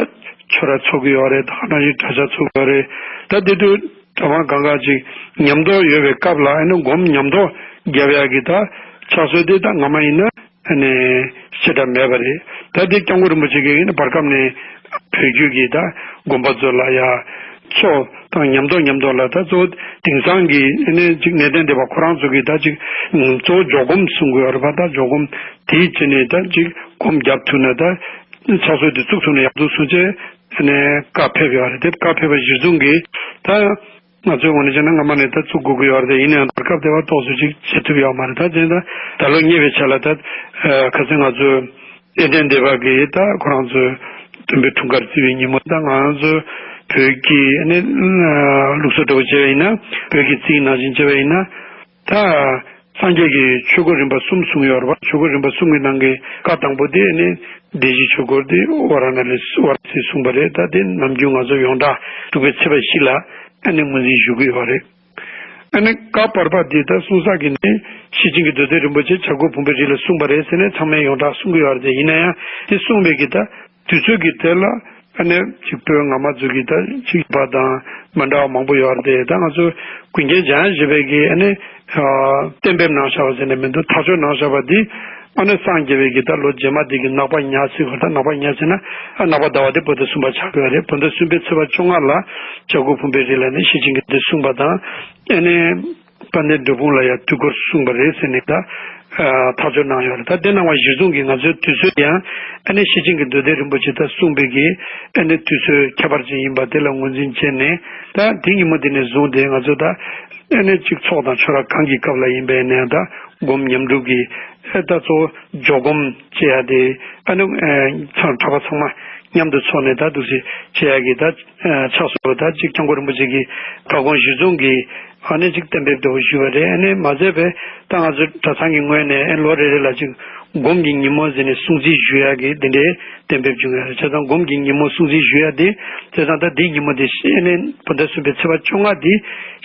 ཆོས་ར་ཚོགས་ཀྱི་ཡོད་རེད། ད་ག་ནང་བཞིན་གྲྭ་ཤག་ཚོགས་ཀྱི་ཡོད་རེད། ད་དེ་དུས་གྲྭ་པ་གང་ག་ཅིག་ཉམས་རྟོགས་ཡོད་པའི་སྐབས་ལ་ཨ་ནི་སྒོམ་ཉམས་རྟོགས་རྒྱབ་ཡག་གི་ད་ཕྱག་སྲོལ་དེ་ད་སྔ་མ་ཡིན་ན། ཨ་ནི་ཞེ་དྲག་མེད་པ་རེད། ད་དེ་སྐྱབས་མགོན་རིན་པོ་ཆེ་གིས་ཨ་ནི་བར་སྐབས་ནས་བོད་བརྒྱུད་ཀྱི་ད་དགོན་པ་ཚོ་ལ་ཡ་ཚོགས་དང་ཉམས་རྟོགས་ཉམས་རྟོགས་ལ་ད་གཙོ་བོ་དེང་སང་གི་ཨ་ནི་ཅིག་ངེས་གཏན་སྡོད་པ་ཁོ་རང་ཚོ་གིས་ད་ཅིག་གཙོ་བོ་འཇོག་སྒོམ་གསུང་གི་ཡོད་རེད་པ། ད་འཇོག་སྒོམ་དེའི་རྗེས་ནས་ད་ཅིག་སྒོམ་རྒྱབ་ཐུབ་ན་ད་ཕྱག་སྲོལ་དེ་བཙུགས་ཐུབ་ན་ཡག་འདུག་གསུངས་བྱས་ཨ་ནི་བཀའ་ཕེབས་ཡོད་རེད། དེ་བཀའ་ཕེབས་པ་གཞིར་བཟུང་གིས་ད། ང་ཚོའི་ངོས་ནས་བྱས་ན་སྔ་མ་ནས་ད་བཙུགས་དགོས་ཀྱི་ཡོད་རེད། ཡིན་ནའང་ད་སྐབས་དེ་བར་ཏོག་ཙམ་ཅིག་བྱེད་ཐུབ་ཡོད་མ་རེད། ད་དེ་ད་ད་ལོ་ཉེ་བའི་ཆ་ལ་ད་ཁ་སང་ང་ཚོའི་དད་ལྡན་སྡེ་པ་གིས་ད་ཁོ་རང་ཚོའི་སྟོན་པའི་འཁྲུངས་སྐར་བརྩི་བའི་ཉིན་མོ་ད་ང་ཚོ་བོད་ཀྱི་ནི་ལུགས་སྲོལ་འདྲ་བོ་བྱས་པ་ཡིན་ན་བོད་ཀྱི་རྩིས་ནང་བཞིན་བྱས་པ་ཡིན་ན་ད་སངས་རྒྱས་ཀྱི་ཆོས་སྒོ་རིམ་པ་གསུམ་གསུངས་ཡོད་རེད་པ། ཆོས་སྒོ་རིམ་པ་གསུམ་གྱི་ནང་གི་བཀའ་དང་པོ་དེ་ནི་སྡེ་བཞི་ཆོས་སྒོར་དེ་ཝཱ་ར་ཎ་སི་ཝཱ་ར་ཎ་སི་གསུངས་པ་རེད། ད་དེ་ནམ་རྒྱུན་ང་ཚོ་ཡོངས་གྲགས་འབྲུག་པའི་ཚེས་པ་བཞི་ལ་ཨ་ནི་ངོས་འཛིན་ཞུ་གི་ཡོད་རེད། ཨ་ནི་བཀའ་བར་པ་འདི་ད་གསུང་ས་གི་ནི་ཤེར་ཕྱིན་གྱི་མདོ་སྡེ་རིན་པོ་ཆེ་བྱ་རྒོད་ཕུང་པོའི་རི་ལ་གསུངས་པ་རེད་ཟེར་ནས་ཚང་མས་ཡོངས་གྲགས་གསུང་གི་ཡོད་རེད། དེ་ཡིན་ན་ཡང་དེ་གསུངས་པའི་གི་ད་དུས་ཚོད་ཀྱི་དེ་ལ་ཨ་ནི་གཅིག་བོད་སྔ་མ་ཚོ་གི་ད་གཅིག་པ་དང་མི་འདྲ་བ་མང་པོ་ཡོད་རེད། དེ་ད་ང་ཚོ་ཀུན་མཁྱེན་འཇམ་དབྱངས་བཞད་པའི་གི་ཨ་ནི་གཏན་འབེབས་གནང་བཞག་པ་ཟེར་ནས་མི་འདུག་ཐག་གཅོད་གནང་བཞག་པ་འདི་ཨ་ནི་སངས་རྒྱས་པའི་གི་ད་ལོ་རྗེས་མ་འདི་གི་ནག་པ་ཉ་ཚེས་བར་ད་ནག་པ་ཉ་ཚེས་ན་ཨ་ནག་པ་ཟླ་བ་དེ་བོད་ཟླ་གསུམ་པ་ཆགས་ཀྱི་ཡོད་རེད། བོད་ཟླ་གསུམ་པའི་ཚེས་པ་བཅོ་ལྔ་ལ་བྱ་རྒོད་ཕུང་པོའི་རི་ལ་ནི་ཤེར་ཕྱིན་གྱི་མདོ་གསུངས་པ་དང་ཨ་ནི། དཔལ་ལྡན་འབྲས་སྤུངས་ལ་ཡང་དུས་འཁོར་གསུངས་པ་རེད་ཟེར་ནས་ད་ཐག་གཅོད་གནང་ཡོད་རེད། ད་དེ་གནང་བ་གཞིར་བཟུང་གིས་ང་ཚོའི་དུས་ཚོད་ཡང་ཨ་ནི་ཤེར་ཕྱིན་གྱི་མདོ་སྡེ་རིན་པོ་ཆེ་ད་གསུངས་པའི་གི་ཨ་ནི་དུས་ཚོད་ཁྱད་པར་ཅན་ཡིན་པ་དེ་ལ་ངོས་འཛིན་བྱས་ནས་ད་དེ་ཉིན་མོ་དེ་ནས་བཟུང་སྟེ་ང་ཚོ་ད་ཨ་ནི་གཅིག་ཚོགས་དང་ཆོས་ར་གང་གི་སྐབས་ལ་ཡིན་པའི་ནས་ད་སྒོམ་ཉམས་སྒྲུབ་ཀྱི་ཨ་ད་གཙོ་བོ་འཇོག་སྒོམ་བྱེད་ཡ་དེ་ཨ་ནི་ཚང་གྲྭ་པ་ཚང་མ་མཉམ་དུ་ཚོགས་ནས་ད་འདུག་སེ་བྱེད་ཡ་གི་ད། ཕྱག་སོར་ད་ཅིག་སྐྱབས་མགོན་རིན་པོ་ཆེ་གི་བཀའ་དགོངས་གཞིར་བཟུང་གིས་ཨ་ནི་ཅིག་གཏན་འབེབས་འདྲ་བོ་ཞུས་པ་རེད། ཨ་ནི་མ་ཟད་པའི་ད་ང་ཚོ་གྲྭ་ཚང་གི་ངོས་ནས་ཨ་ལོ་རེ་རེ་ལ་ཅིག་སྒོམ་གྱི་ཉིན་མོ་ཟེར་ནས་སྲུང་བརྩི་ཞུ་ཡག་གི་དེ་འདྲའི་གཏན་འབེབས་བྱུང་ཡོད་རེད། བྱས་ཙང་སྒོམ་གྱི་ཉིན་མོ་སྲུང་བརྩི་ཞུ་ཡག་དེ་བྱས་ཙང་ད་དེའི་ཉིན་མོ་དེ་ཨ་ནི་བོད་ཟླ་གསུམ་པའི་ཚེས་པ་བཅོ་ལྔ་དེ་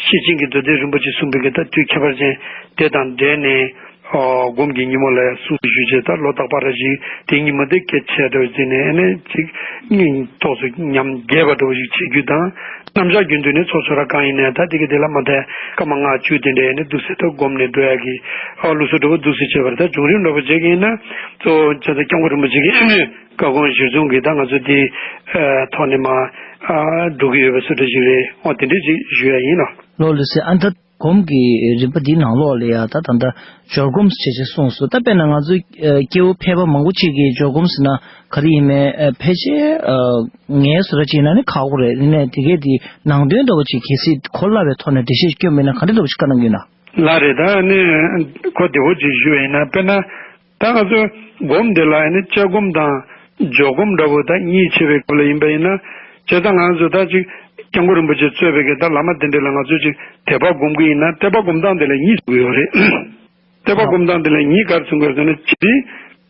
ཤེར་ཕྱིན་གྱི་མདོ་སྡེ་རིན་པོ་ཆེ་གསུངས་པའི་གི་ད་དུས་ཁྱད་པར་ཅན་དེ་དང་འབྲེལ་ནས། སྒོམ་གྱི་ཉིན་མོ་ལ་ཡང་སྲུང་བརྩི་ཞུས་བྱས་ད་ལོ་རྟག་པར་ར་ཞིག་དེའི་ཉིན་མོ་དེ་སྐད་ཆ་འདྲ་བོ་བརྩིས་ནས་ཨ་ནི་ཅིག་སྙིང་ཏོག་ཙམ་ཉམས་རྒྱས་པ་འདྲ་བོ་ཞིག་བྱེད་རྒྱུ་དང་། རྣམ་གཞག་རྒྱུན་དུ་ནི་ཚོགས་ཆོས་ར་གང་ཡིན་ནའི་ད་དེ་གི་དེ་ལ་མ་མཐའ་སྐར་མ་ལྔ་བཅུ་དེ་འདྲའི་ཨ་ནི་འདུག་སེ་ད་སྒོམ་ནས་འགྲོ་ཡག་གི་ཨ་ལུགས་སྲོལ་འདྲ་བོ་འདུག་སེ་བྱས་པ་རེད། ད་བྱུང་རིམ་འདྲ་བོ་བྱེད་ཀྱི་ཡིན་ན་གཙོ་བོ་བྱས་ཙང་སྐྱབས་མགོན་རིན་པོ་ཆེ་གི་ཨ་ནི་བཀའ་དགོངས་གཞིར་བཟུང་གིས་ད་ང་ཚོ་དེའི་ཐོག་ནས་མ་འགྲོ་གི་ཡོད་པའི་བཟོ་འདྲ་ཞིག་རེད། འོ་དེ་འདྲ་ཅིག་ཞུ་ཡ་ཡིན་ནོ། ལགས་ལགས་སེ། ཨ་ད་སྒོམ་གྱི་རིམ་པ་འདིའི་ནང་ལོགས་ལ་ཡང་ད་ད་ལྟ་སྦྱོར་སྒོམ་ཞེས་བྱས་གསུངས་སོང་། ད་དཔེར་ན་ང་ཚོ་ཨ་སྐྱེ་བོ་ཕལ་པ་མང་པོ་ཅིག་གིས་སྦྱོར་སྒོམ་ཟེར་ན་ག་རེ་ཡིན་མིན་ཨ་ཕལ་ཆེར་ཨ་ངའི་བཟོ་འདྲ་ཅིག་ཡིན་ན་ནི་ཁག་པོ་རེད། ཡིན་ནའི་དེ་གས་དེ་ནང་དོན་འདྲ་བོ་ཅིག་གལ་སྲིད་གོ་སླ་བའི་ཐོག་ནས་འགྲེལ་བཤད་སྐྱོན་མེད་ན་ག་འདྲ་འདྲ་བོ་ཅིག་བཀའ་གནང་གི་ཡོད་ན། ལགས་རེད། ད་ནི་གོ་བདེ་བོ་ཅིག་ཞུ་བ་ཡིན་ན་དཔེར་ན། ད་ང་ཚོ་སྒོམ་འདི་ལ་ནི་དཔྱད་སྒོམ་དང་སྦྱོར་སྒོམ་འདྲ་བོ་ད་གཉིས་ཕྱེ་བའི་སྐབས་ལ་ཡིན་པ་ཡིན་ན། བྱས་ཙང་ང་ཚོ་ད་ཅིག་སྐྱབས་མགོན་རིན་པོ་ཆེ་གཙོས་པའི་གི་ད་བླ་མ་དེ་འདྲ་ལ་ང་ཚོ་ཅིག་དད་པ་སྒོམ་གི་ཡིན་ན་དད་པ་སྒོམ་སྟངས་དེ་ལ་གཉིས་ཟེར་གི་ཡོད་རེད། དད་པ་སྒོམ་སྟངས་དེ་ལ་གཉིས་ག་རེ་ཟེར་གི་ཡོད་ཟེར་ན་གཅིག་དེ་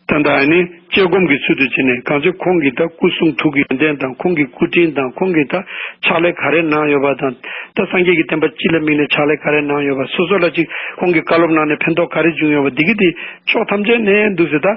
ད་ལྟ་ནི་དཔྱད་སྒོམ་གྱི་ཚུལ་དུ་བྱས་ནས་གང་ཅི་ཁོང་གི་ད་སྐུ་གསུང་ཐུགས་ཀྱི་ཡོན་ཏན་དང་ཁོང་གི་སྐུ་དྲིན་དང་ཁོང་གི་ད་ཕྱག་ལས་ག་རེ་གནང་ཡོད་པ་དང་ད་སངས་རྒྱས་ཀྱི་བསྟན་པ་སྤྱི་ལ་དམིགས་ནས་ཕྱག་ལས་ག་རེ་གནང་ཡོད་པ་སོ་སོ་ལ་ཅིག་ཁོང་གི་བཀའ་སློབ་གནང་ནས་ཕན་ཐོགས་ག་རེ་བྱུང་ཡོད་པ་འདི་གི་དེ་ཕྱོགས་ཐམས་ཅད་ནས་འདུག་ཟེར་ད།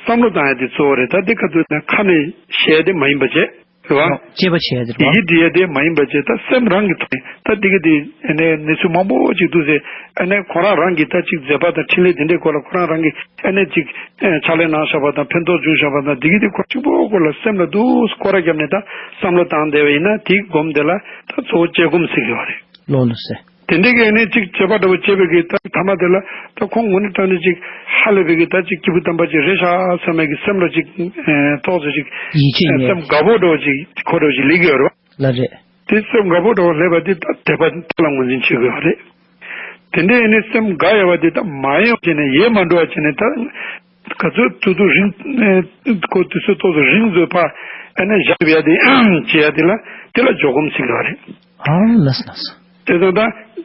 བསམ་བློ་བཏང་ཡ་དེ་གཙོ་བོ་རེད། ད་དེ་ག་དུས་ན་ཁ་ནས་བཤད་དེ་མ་ཡིན་པ་བྱས། རེད་བ། དཔྱད་པ་བྱས་ཡ་དེ་རེད་བ། ཡི་གེ་འབྲི་ཡ་དེ་མ་ཡིན་པ་བྱས། ད་སེམས་རང་གི་ཐོག་ནས་ད་དེ་གི་དེ་ཨ་ནི་གནས་ཚུལ་མང་པོ་ཅིག་འདུག་ཟེར། ཨ་ནི་ཁོ་རང་རང་གི་ད་ཅིག་མཛད་པ་དང་འཕྲིན་ལས་དེ་འདྲའི་སྐོར་ལ་ཁོ་རང་རང་གི་ཨ་ནི་ཅིག་ཕྱག་ལས་གནང་བཞག་པ་དང་ཕན་ཐོགས་བྱུང་བཞག་པ་དང་དེ་གི་དེ་སྐོར་གཅིག་པོ་སྐོར་ལ་སེམས་ལ་འདུག་སྐོར་ར་བརྒྱབ་ནས་ད་བསམ་བློ་བཏང་བསྡད་པ་ཡིན་ན་དེའི་སྒོམ་དེ་ལ་ད་གཙོ་བོ་དཔྱད་སྒོམ་ཟེར་གི་ཡོད་རེད། ལགས་ལགས་སེ། དེ་འདྲའི་གི་ནི་ཅིག་དཔྱད་པ་འདྲ་བོ་བྱས་པའི་གི་ད་ཐ་མ་དེ་ལ་ད་ཁོང་ངོ་ནས་དྲང་ནས་ཅིག་ཧ་ལས་པའི་གི་ད་ཅིག་སྐྱེས་བུ་དམ་པ་ཅིག་རེད་ཤག་བསམ་པའི་གི་སེམས་ལ་ཅིག་ཨེ་ཏོག་ཙམ་ཅིག་ཡིད་ཆེས་ཨེ་མེད། སེམས་དགའ་པོ་འདྲ་བོ་ཅིག་ཁོ་འདྲ་བོ་ཅིག་སླེབས་ཀྱི་ཡོད་རེད་བ། ལགས་རེད། དེ་སེམས་དགའ་པོ་འདྲ་བོ་སླེབས་པ་དེ་ད་དད་པ་དེ་ལ་ངོས་འཛིན་བྱེད་དགོས་པ་རེད། དེ་འདྲའི་ནི་སེམས་དགའ་ཡོད་པ་དེ་ད་མ་ཡོང་བྱས་ནས་ཡལ་མ་འགྲོ་བ་བྱས་ནས་ད་ག་ཚོད་ཐུབ་ཐུབ་རིང་ཨེ་ཁོ་དུས་ཚོད་ཏོག་ཙམ་རིང་བཟོས་ཕ་ཨེ་ནས་བཞག་ཡ་དེ་བྱེད་ཡ་དེ་ལ་དེ་ལ་འཇོག་སྒོམ་ཟེར་གི་ཡོད་རེད། ཨ་ལགས་སོ་ལགས་སོ། དེ་ཙང་ད་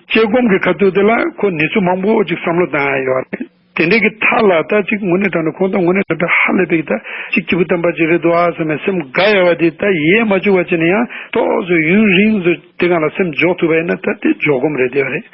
དཔྱད་སྒོམ་གྱི་ཁ་ཐུག་དེ་ལ་ཁོ་གནས་ཚུལ་མང་པོ་ཅིག་བསམ་བློ་བཏང་ཡ་ཡོད་རེད། དེ་འདྲའི་གི་མཐའ་ལ་ད་ཅིག་དངོས་གནས་དྲང་གནས་ཁོང་ད་དངོས་གནས་དྲང་གནས་ཧ་ལས་པའི་ད་ཅིག་སྐྱེས་བུ་དམ་པ་ཅིག་རེད་འདུག་ཨ་བསམ་ནས་སེམས་དགའ་ཡ་བ་དེ་ད་ཡལ་མ་བཅུག་པ་བྱས་ནས་ཡང་ཏོག་ཙམ་ཡུན་རིང་ཙམ་དེ་སྒང་ལ་སེམས་འཇོག་ཐུབ་པ་ཡིན་ན་ད་དེ་འཇོག་སྒོམ་རེད་བསྡད་པ་རེད།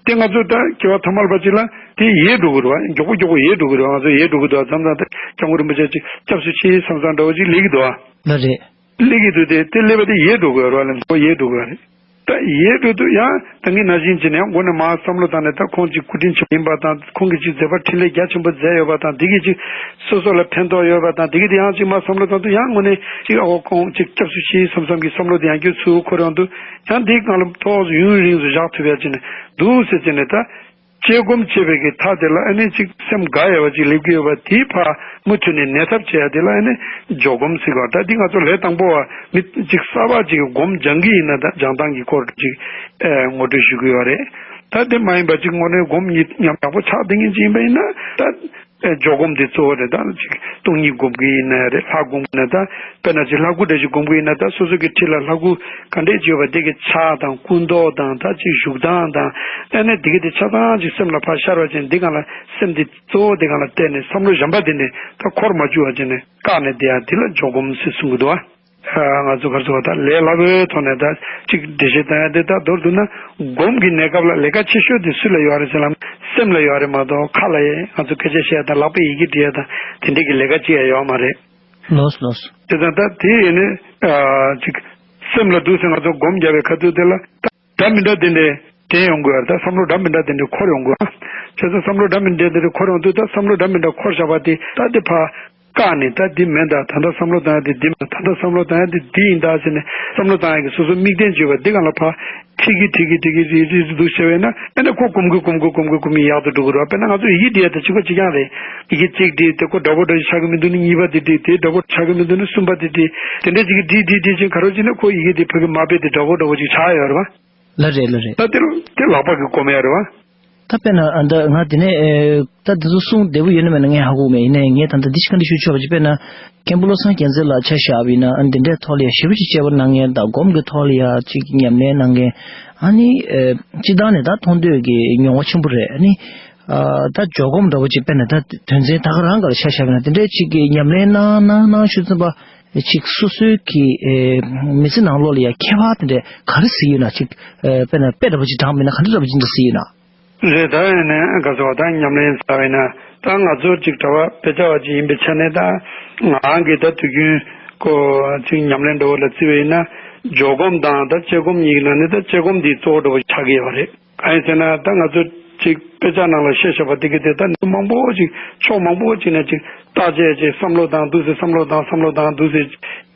དེ་ང་ཚོ་ད་སྐྱེ་བ་ཐ་མལ་པ་ཅིག་ལ་དེ་ཡལ་འགྲོ་གི་རེད་བ། མགྱོགས་པོ་མགྱོགས་པོ་ཡལ་འགྲོ་གི་རེད་བ། ང་ཚོ་ཡལ་འགྲོ་གི་འདུག་བ། མཚམས་མཚམས་དེ་སྐྱབས་མགོན་རིན་པོ་ཆེ་ཅིག་སྐྱབས་སུ་མཆི་བསམ་བསམ་འདྲ་བོ་ཅིག་སླེབས་ཀྱི་འདུག་བ། ལགས་རེད། སླེབས་ཀྱི་འདུག་སྟེ་དེ་སླེབས་པ་དེ་ཡལ་འགྲོ་དགོས་རེད་བ། ལམ་སང་ཡལ་འགྲོ་དགོས་རེད། ད་ཡལ་འགྲོ་དུས་ཡང་ད་གིན་ནང་བཞིན་བྱས་ནས་མགོ་ནས་མར་བསམ་བློ་བཏང་ནས་ད་ཁོང་ཅིག་སྐུ་དྲིན་ཆེན་པོ་ཡིན་པ་དང་ཁོང་གིས་ཅིག་མཛད་པ་འཕྲིན་ལས་རྒྱ་ཆེན་པོ་མཛད་ཡོད་པ་དང་དེ་གིས་ཅིག་སོ་སོ་ལ་ཕན་ཐོགས་ཡོད་པ་དང་དེ་གིས་དེ་ཡང་ཅིག་མར་བསམ་བློ་བཏང་དུས་ཡང་དངོས་གནས་ཅིག་ཨ་ཁོ་ཁོང་ཅིག་སྐྱབས་སུ་མཆི་བསམ་བསམ་གྱི་བསམ་བློ་དེ་ཡང་བསྐྱར་ཚུར་འཁོར་ཡོང་དུས་ཡང་དེའི་སྒང་ལ་ཏོག་ཙམ་ཡུན་རིང་དུ་བཞག་ཐུབ་ཡ་ཅིག་ནས་འདུག་ཟེར་བྱས་ནས་ད། དཔྱད་སྒོམ་བྱེད་པའི་གི་མཐའ་དེ་ལ་ཨ་ནི་ཅིག་སེམས་དགའ་ཡ་བ་ཅིག་སླེབས་ཀྱི་ཡོད་པ་དེའི་ཕར་མུ་མཐུད་ནས་གནས་ཐབས་བྱེད་ཡ་དེ་ལ་ཨ་ནི་འཇོག་སྒོམ་ཟེར་གི་ཡོད། ད་འདི་ང་ཚོ་ལས་དང་པོ་བ་མི་ཅིག་གསར་པ་ཅིག་སྒོམ་སྦྱང་གི་ཡིན་ན་ད་སྦྱང་སྟངས་ཀྱི་སྐོར་ཅིག་ཨེ་ངོ་སྤྲོད་ཞུ་གི་ཡོད་རེད། ད་དེ་མ་ཡིན་པ་ཅིག་དངོས་གནས་སྒོམ་ཉམས་ཉམས་ཡག་པོ་ཆགས་བསྡད་མཁན་ཅིག་ཡིན་པ་ཡིན་ན་ད་ཨེ་འཇོག་སྒོམ་དེ་གཙོ་བོ་རེད། ད་ཅིག་སྟོང་ཉིད་སྒོམ་གི་ཡིན་ན་རེད། ལྷ་སྒོམ་གི་ན་ད། དཔེར་ན་ཅིག་ལྷ་སྐུ་འདྲ་ཞིག་སྒོམ་གི་ཡིན་ན་ད་སོ་སོ་གི་འཁྲིས་ལ་ལྷ་སྐུ་ག་འདྲས་ཅིག་ཡོད་པ་དེ་གི་ཆ་དང་སྐུ་མདོག་དང་ད་ཅིག་བཞུགས་སྟངས་དང་ཨ་ནི་དེ་གི་དེ་ཆ་ཚང་ཅིག་སེམས་ལ་ཕར་ཤར་བ་ཅན་འདི་སྒང་ལ་སེམས་འདི་གཙོ་བོ་དེ་སྒང་ལ་བལྟས་ནས་བསམ་བློ་གཞན་པ་དེ་ནས་ད་འཁོར་མ་བཅུག་པ་ཅན་ནས་བཀག་ནས་བསྡད་ཡ་དེ་ལ་འཇོག་སྒོམ་ཟེར་གསུང་གི་འདུག་ཨ། ང་ཚོ་ག་རེ་ཟེར་བ་ད་ལས་སླ་པོའི་ཐོག་ནས་ད་ཅིག་འགྲེལ་བཤད་བཏང་ཡ་དེ་ད་མདོར་བསྡུ་ན་སྒོམ་གྱི་གནས་སྐབས་ལ་ལས་ཀ་ཆེ་ཤོས་དེ་སུ་ལ་ཡོད་རེད་ཟེར་ལ་སེམས་ལ་ཡོད་རེད་མ་གཏོགས་ཁ་ལ་ཡ་ང་ཚོ་སྐད་ཆ་བཤད་ཡ་དང་ལག་པས་ཡི་གེ་འབྲི་ཡ་དང་དེ་འདྲས་ཀྱི་ལས་ཀ་ཅིག་ཡ་ཡོད་མ་རེད། ལོས་ལོས། དེ་ཙང་ད་དེ་ཡིན་ནི་ཅིག་སེམས་ལ་འདུག་ཟེར་ང་ཚོ་སྒོམ་རྒྱབ་པའི་ཁ་ཐུག་དེ་ལ་ད་འདྲ་མི་འདྲ་དེ་འདྲས་དྲན་ཡོང་དགོས་ཡ་རེད། ད་བསམ་བློ་འདྲ་མི་འདྲ་དེ་འདྲས་འཁོར་ཡོང་དགོས་ཨ། བྱས་ཙང་བསམ་བློ་འདྲ་མི་འདྲ་དེ་འདྲས་འཁོར་ཡོང་དུས་ད་བསམ་བློ་འདྲ་མི་འདྲ་འཁོར་བཞག་པ་དེ་ད་དེ་ཕར་བཀག་ནས་ད་འདི་མིན་ད་ད་ལྟ་བསམ་བློ་བཏང་ཡ་དེ་འདི་མིན་ད་ལྟ་བསམ་བློ་བཏང་ཡ་དེ་འདི་ཡིན་ད་ཟེར་ནས་བསམ་བློ་བཏང་ཡ་གི་སོ་སོ་དམིགས་རྟེན་བརྗོད་པ་འདི་སྒང་ལ་ཕར་ཁྲིད་ཀྱི་ཁྲིད་ཀྱི་ཁྲིད་ཀྱི་རིག་རིག་འདུག་བྱས་པས་ན་ཨ་ནི་ཁོ་གོམས་གི་གོམས་གི་གོམས་གི་གོམས་གི་ཡག་ཏུ་འགྲོ་གི་རེད་བ། དཔེར་ན་ང་ཚོ་ཡི་གེ་འབྲི་ཡ་དང་གཅིག་པ་གཅིག་རྐྱང་རེད། ཡི་གེ་གཅིག་བྲིས་དེ་ཁོ་འདྲ་པོ་འདྲ་ཞིག་ཆགས་ཀྱི་མི་འདུག་ནི་གཉིས་པ་དེ་བྲིས་དེ་འདྲ་པོ་ཆགས་ཀྱི་མི་འདུག་ནི་གསུམ་པ་དེ་བྲིས་དེ་འདྲ་ཅིག་གིས་བྲིས་བྲིས་བྲིས་ཅིང་ག་རེ་བྱས་ན་ཁོ་ཡི་གེ་དེ་ཕ་གི་མ་དཔེ་དེ་འདྲ་པོ་འདྲ་པོ་ཅིག་ཆགས་ཡོད་རེད་བ། ལགས་རེད་ལགས་རེད། ད་དེ་རུ་དེ་ལག་པ་གིས་སྒོམ་ཡ་རེད་བ། ད་དཔེར་ན་ཨ་ད་ང་དེ་ནས་ཨེ་ད་དེ་ཚོ་གསུང་བདེ་པོ་ཡོད་ན་མེད་ན་ངས་ཧ་གོ་མེད། ཡིན་ནའི་ངས་ད་ལྟ་འདི་ཞིག་ག་འདྲ་ཞུ་ཆོག་པ་ཅིག་དཔེར་ན་མཁན་པོ་བློ་བཟང་རྒྱལ་མཚན་ལགས་ཆ་བཞག་པ་ཡིན་ན་ཨ་འདི་འདྲའི་ཐོག་ལ་ཡ་ཞེ་པོ་ཅིག་དཔྱད་པ་གནང་མཁན་དང་སྒོམ་གྱི་ཐོག་ལ་ཡ་ཅིག་ཉམས་ལེན་གནང་མཁན་ཨ་ནི་ཨེ་སྤྱིར་བཏང་ནས་ད་མཐོང་ཐོས་ཀྱི་མྱོང་བ་ཆེན་པོ་རེད། ཨ་ནི་ཨ་ད་འཇོག་སྒོམ་འདྲ་པོ་ཅིག་དཔེར་ན་ད་དོན་ཚན་ད་ག་རང་ག་ལ་ཆ་བཞག་པ་ཡིན་ན་དེ་འདྲའི་ཅིག་གི་ཉམས་ལེན་གནང་གནང་གནང་ཞུ་ཚུན་པ། ཅིག་སོ་སོའི་གི་ཨེ་མི་ཚེ་ནང་ལོགས་ལ་ཡང་ཁྱད་པར་དེ་འདྲ་ག་རེ་གཟིགས་ཡོད་ན། ཅིག་ཨེ་དཔེར་ན་དཔེ་འདྲ་པོ་ཅིག་དྲངས་པ་ཡིན་ན་ག་འདྲ་འདྲ་པོ་ཅིག་འདྲ་གཟིགས་ཡོད་ན། རེད། ད་ཡིན་ནའི་ག་ཚོད་ད་ཉམས་ལེན་ཟེར་བ་ཡིན་ན་ད་ང་ཚོ་ཅིག་གྲྭ་པ་དཔེ་ཆ་བ་ཅིག་ཡིན་པའི་ཆ་ནས་ད་ང་རང་གིས་ད་དུས་རྒྱུན་ཁོ་ཅིག་ཉམས་ལེན་འདྲ་པོ་ལ་བརྩི་བ་ཡིན་ན་འཇོག་སྒོམ་དང་ད་དཔྱད་སྒོམ་གཉིས་ཀྱི་ནང་ནས་ད་དཔྱད་སྒོམ་འདི་གཙོ་བོ་འདྲ་པོ་ཆགས་ཀྱི་ཡོད་རེད། གང་ཡིན་ཟེར་ན་ད་ང་ཚོ་ཅིག་དཔེ་ཆ་ནང་ལ་བཤད་བཞག་པ་དེ་གི་དེ་ད་མང་པོ་ཅིག་ཕྱོགས་མང་པོ་ཅིག་ནས་ཅིག་བརྟག་དཔྱད་ཅིག་བསམ་བློ་བཏང་འདུག་ཟེར། བསམ་བློ་བཏང་བསམ་བློ་བཏང་འདུག་ཟེར།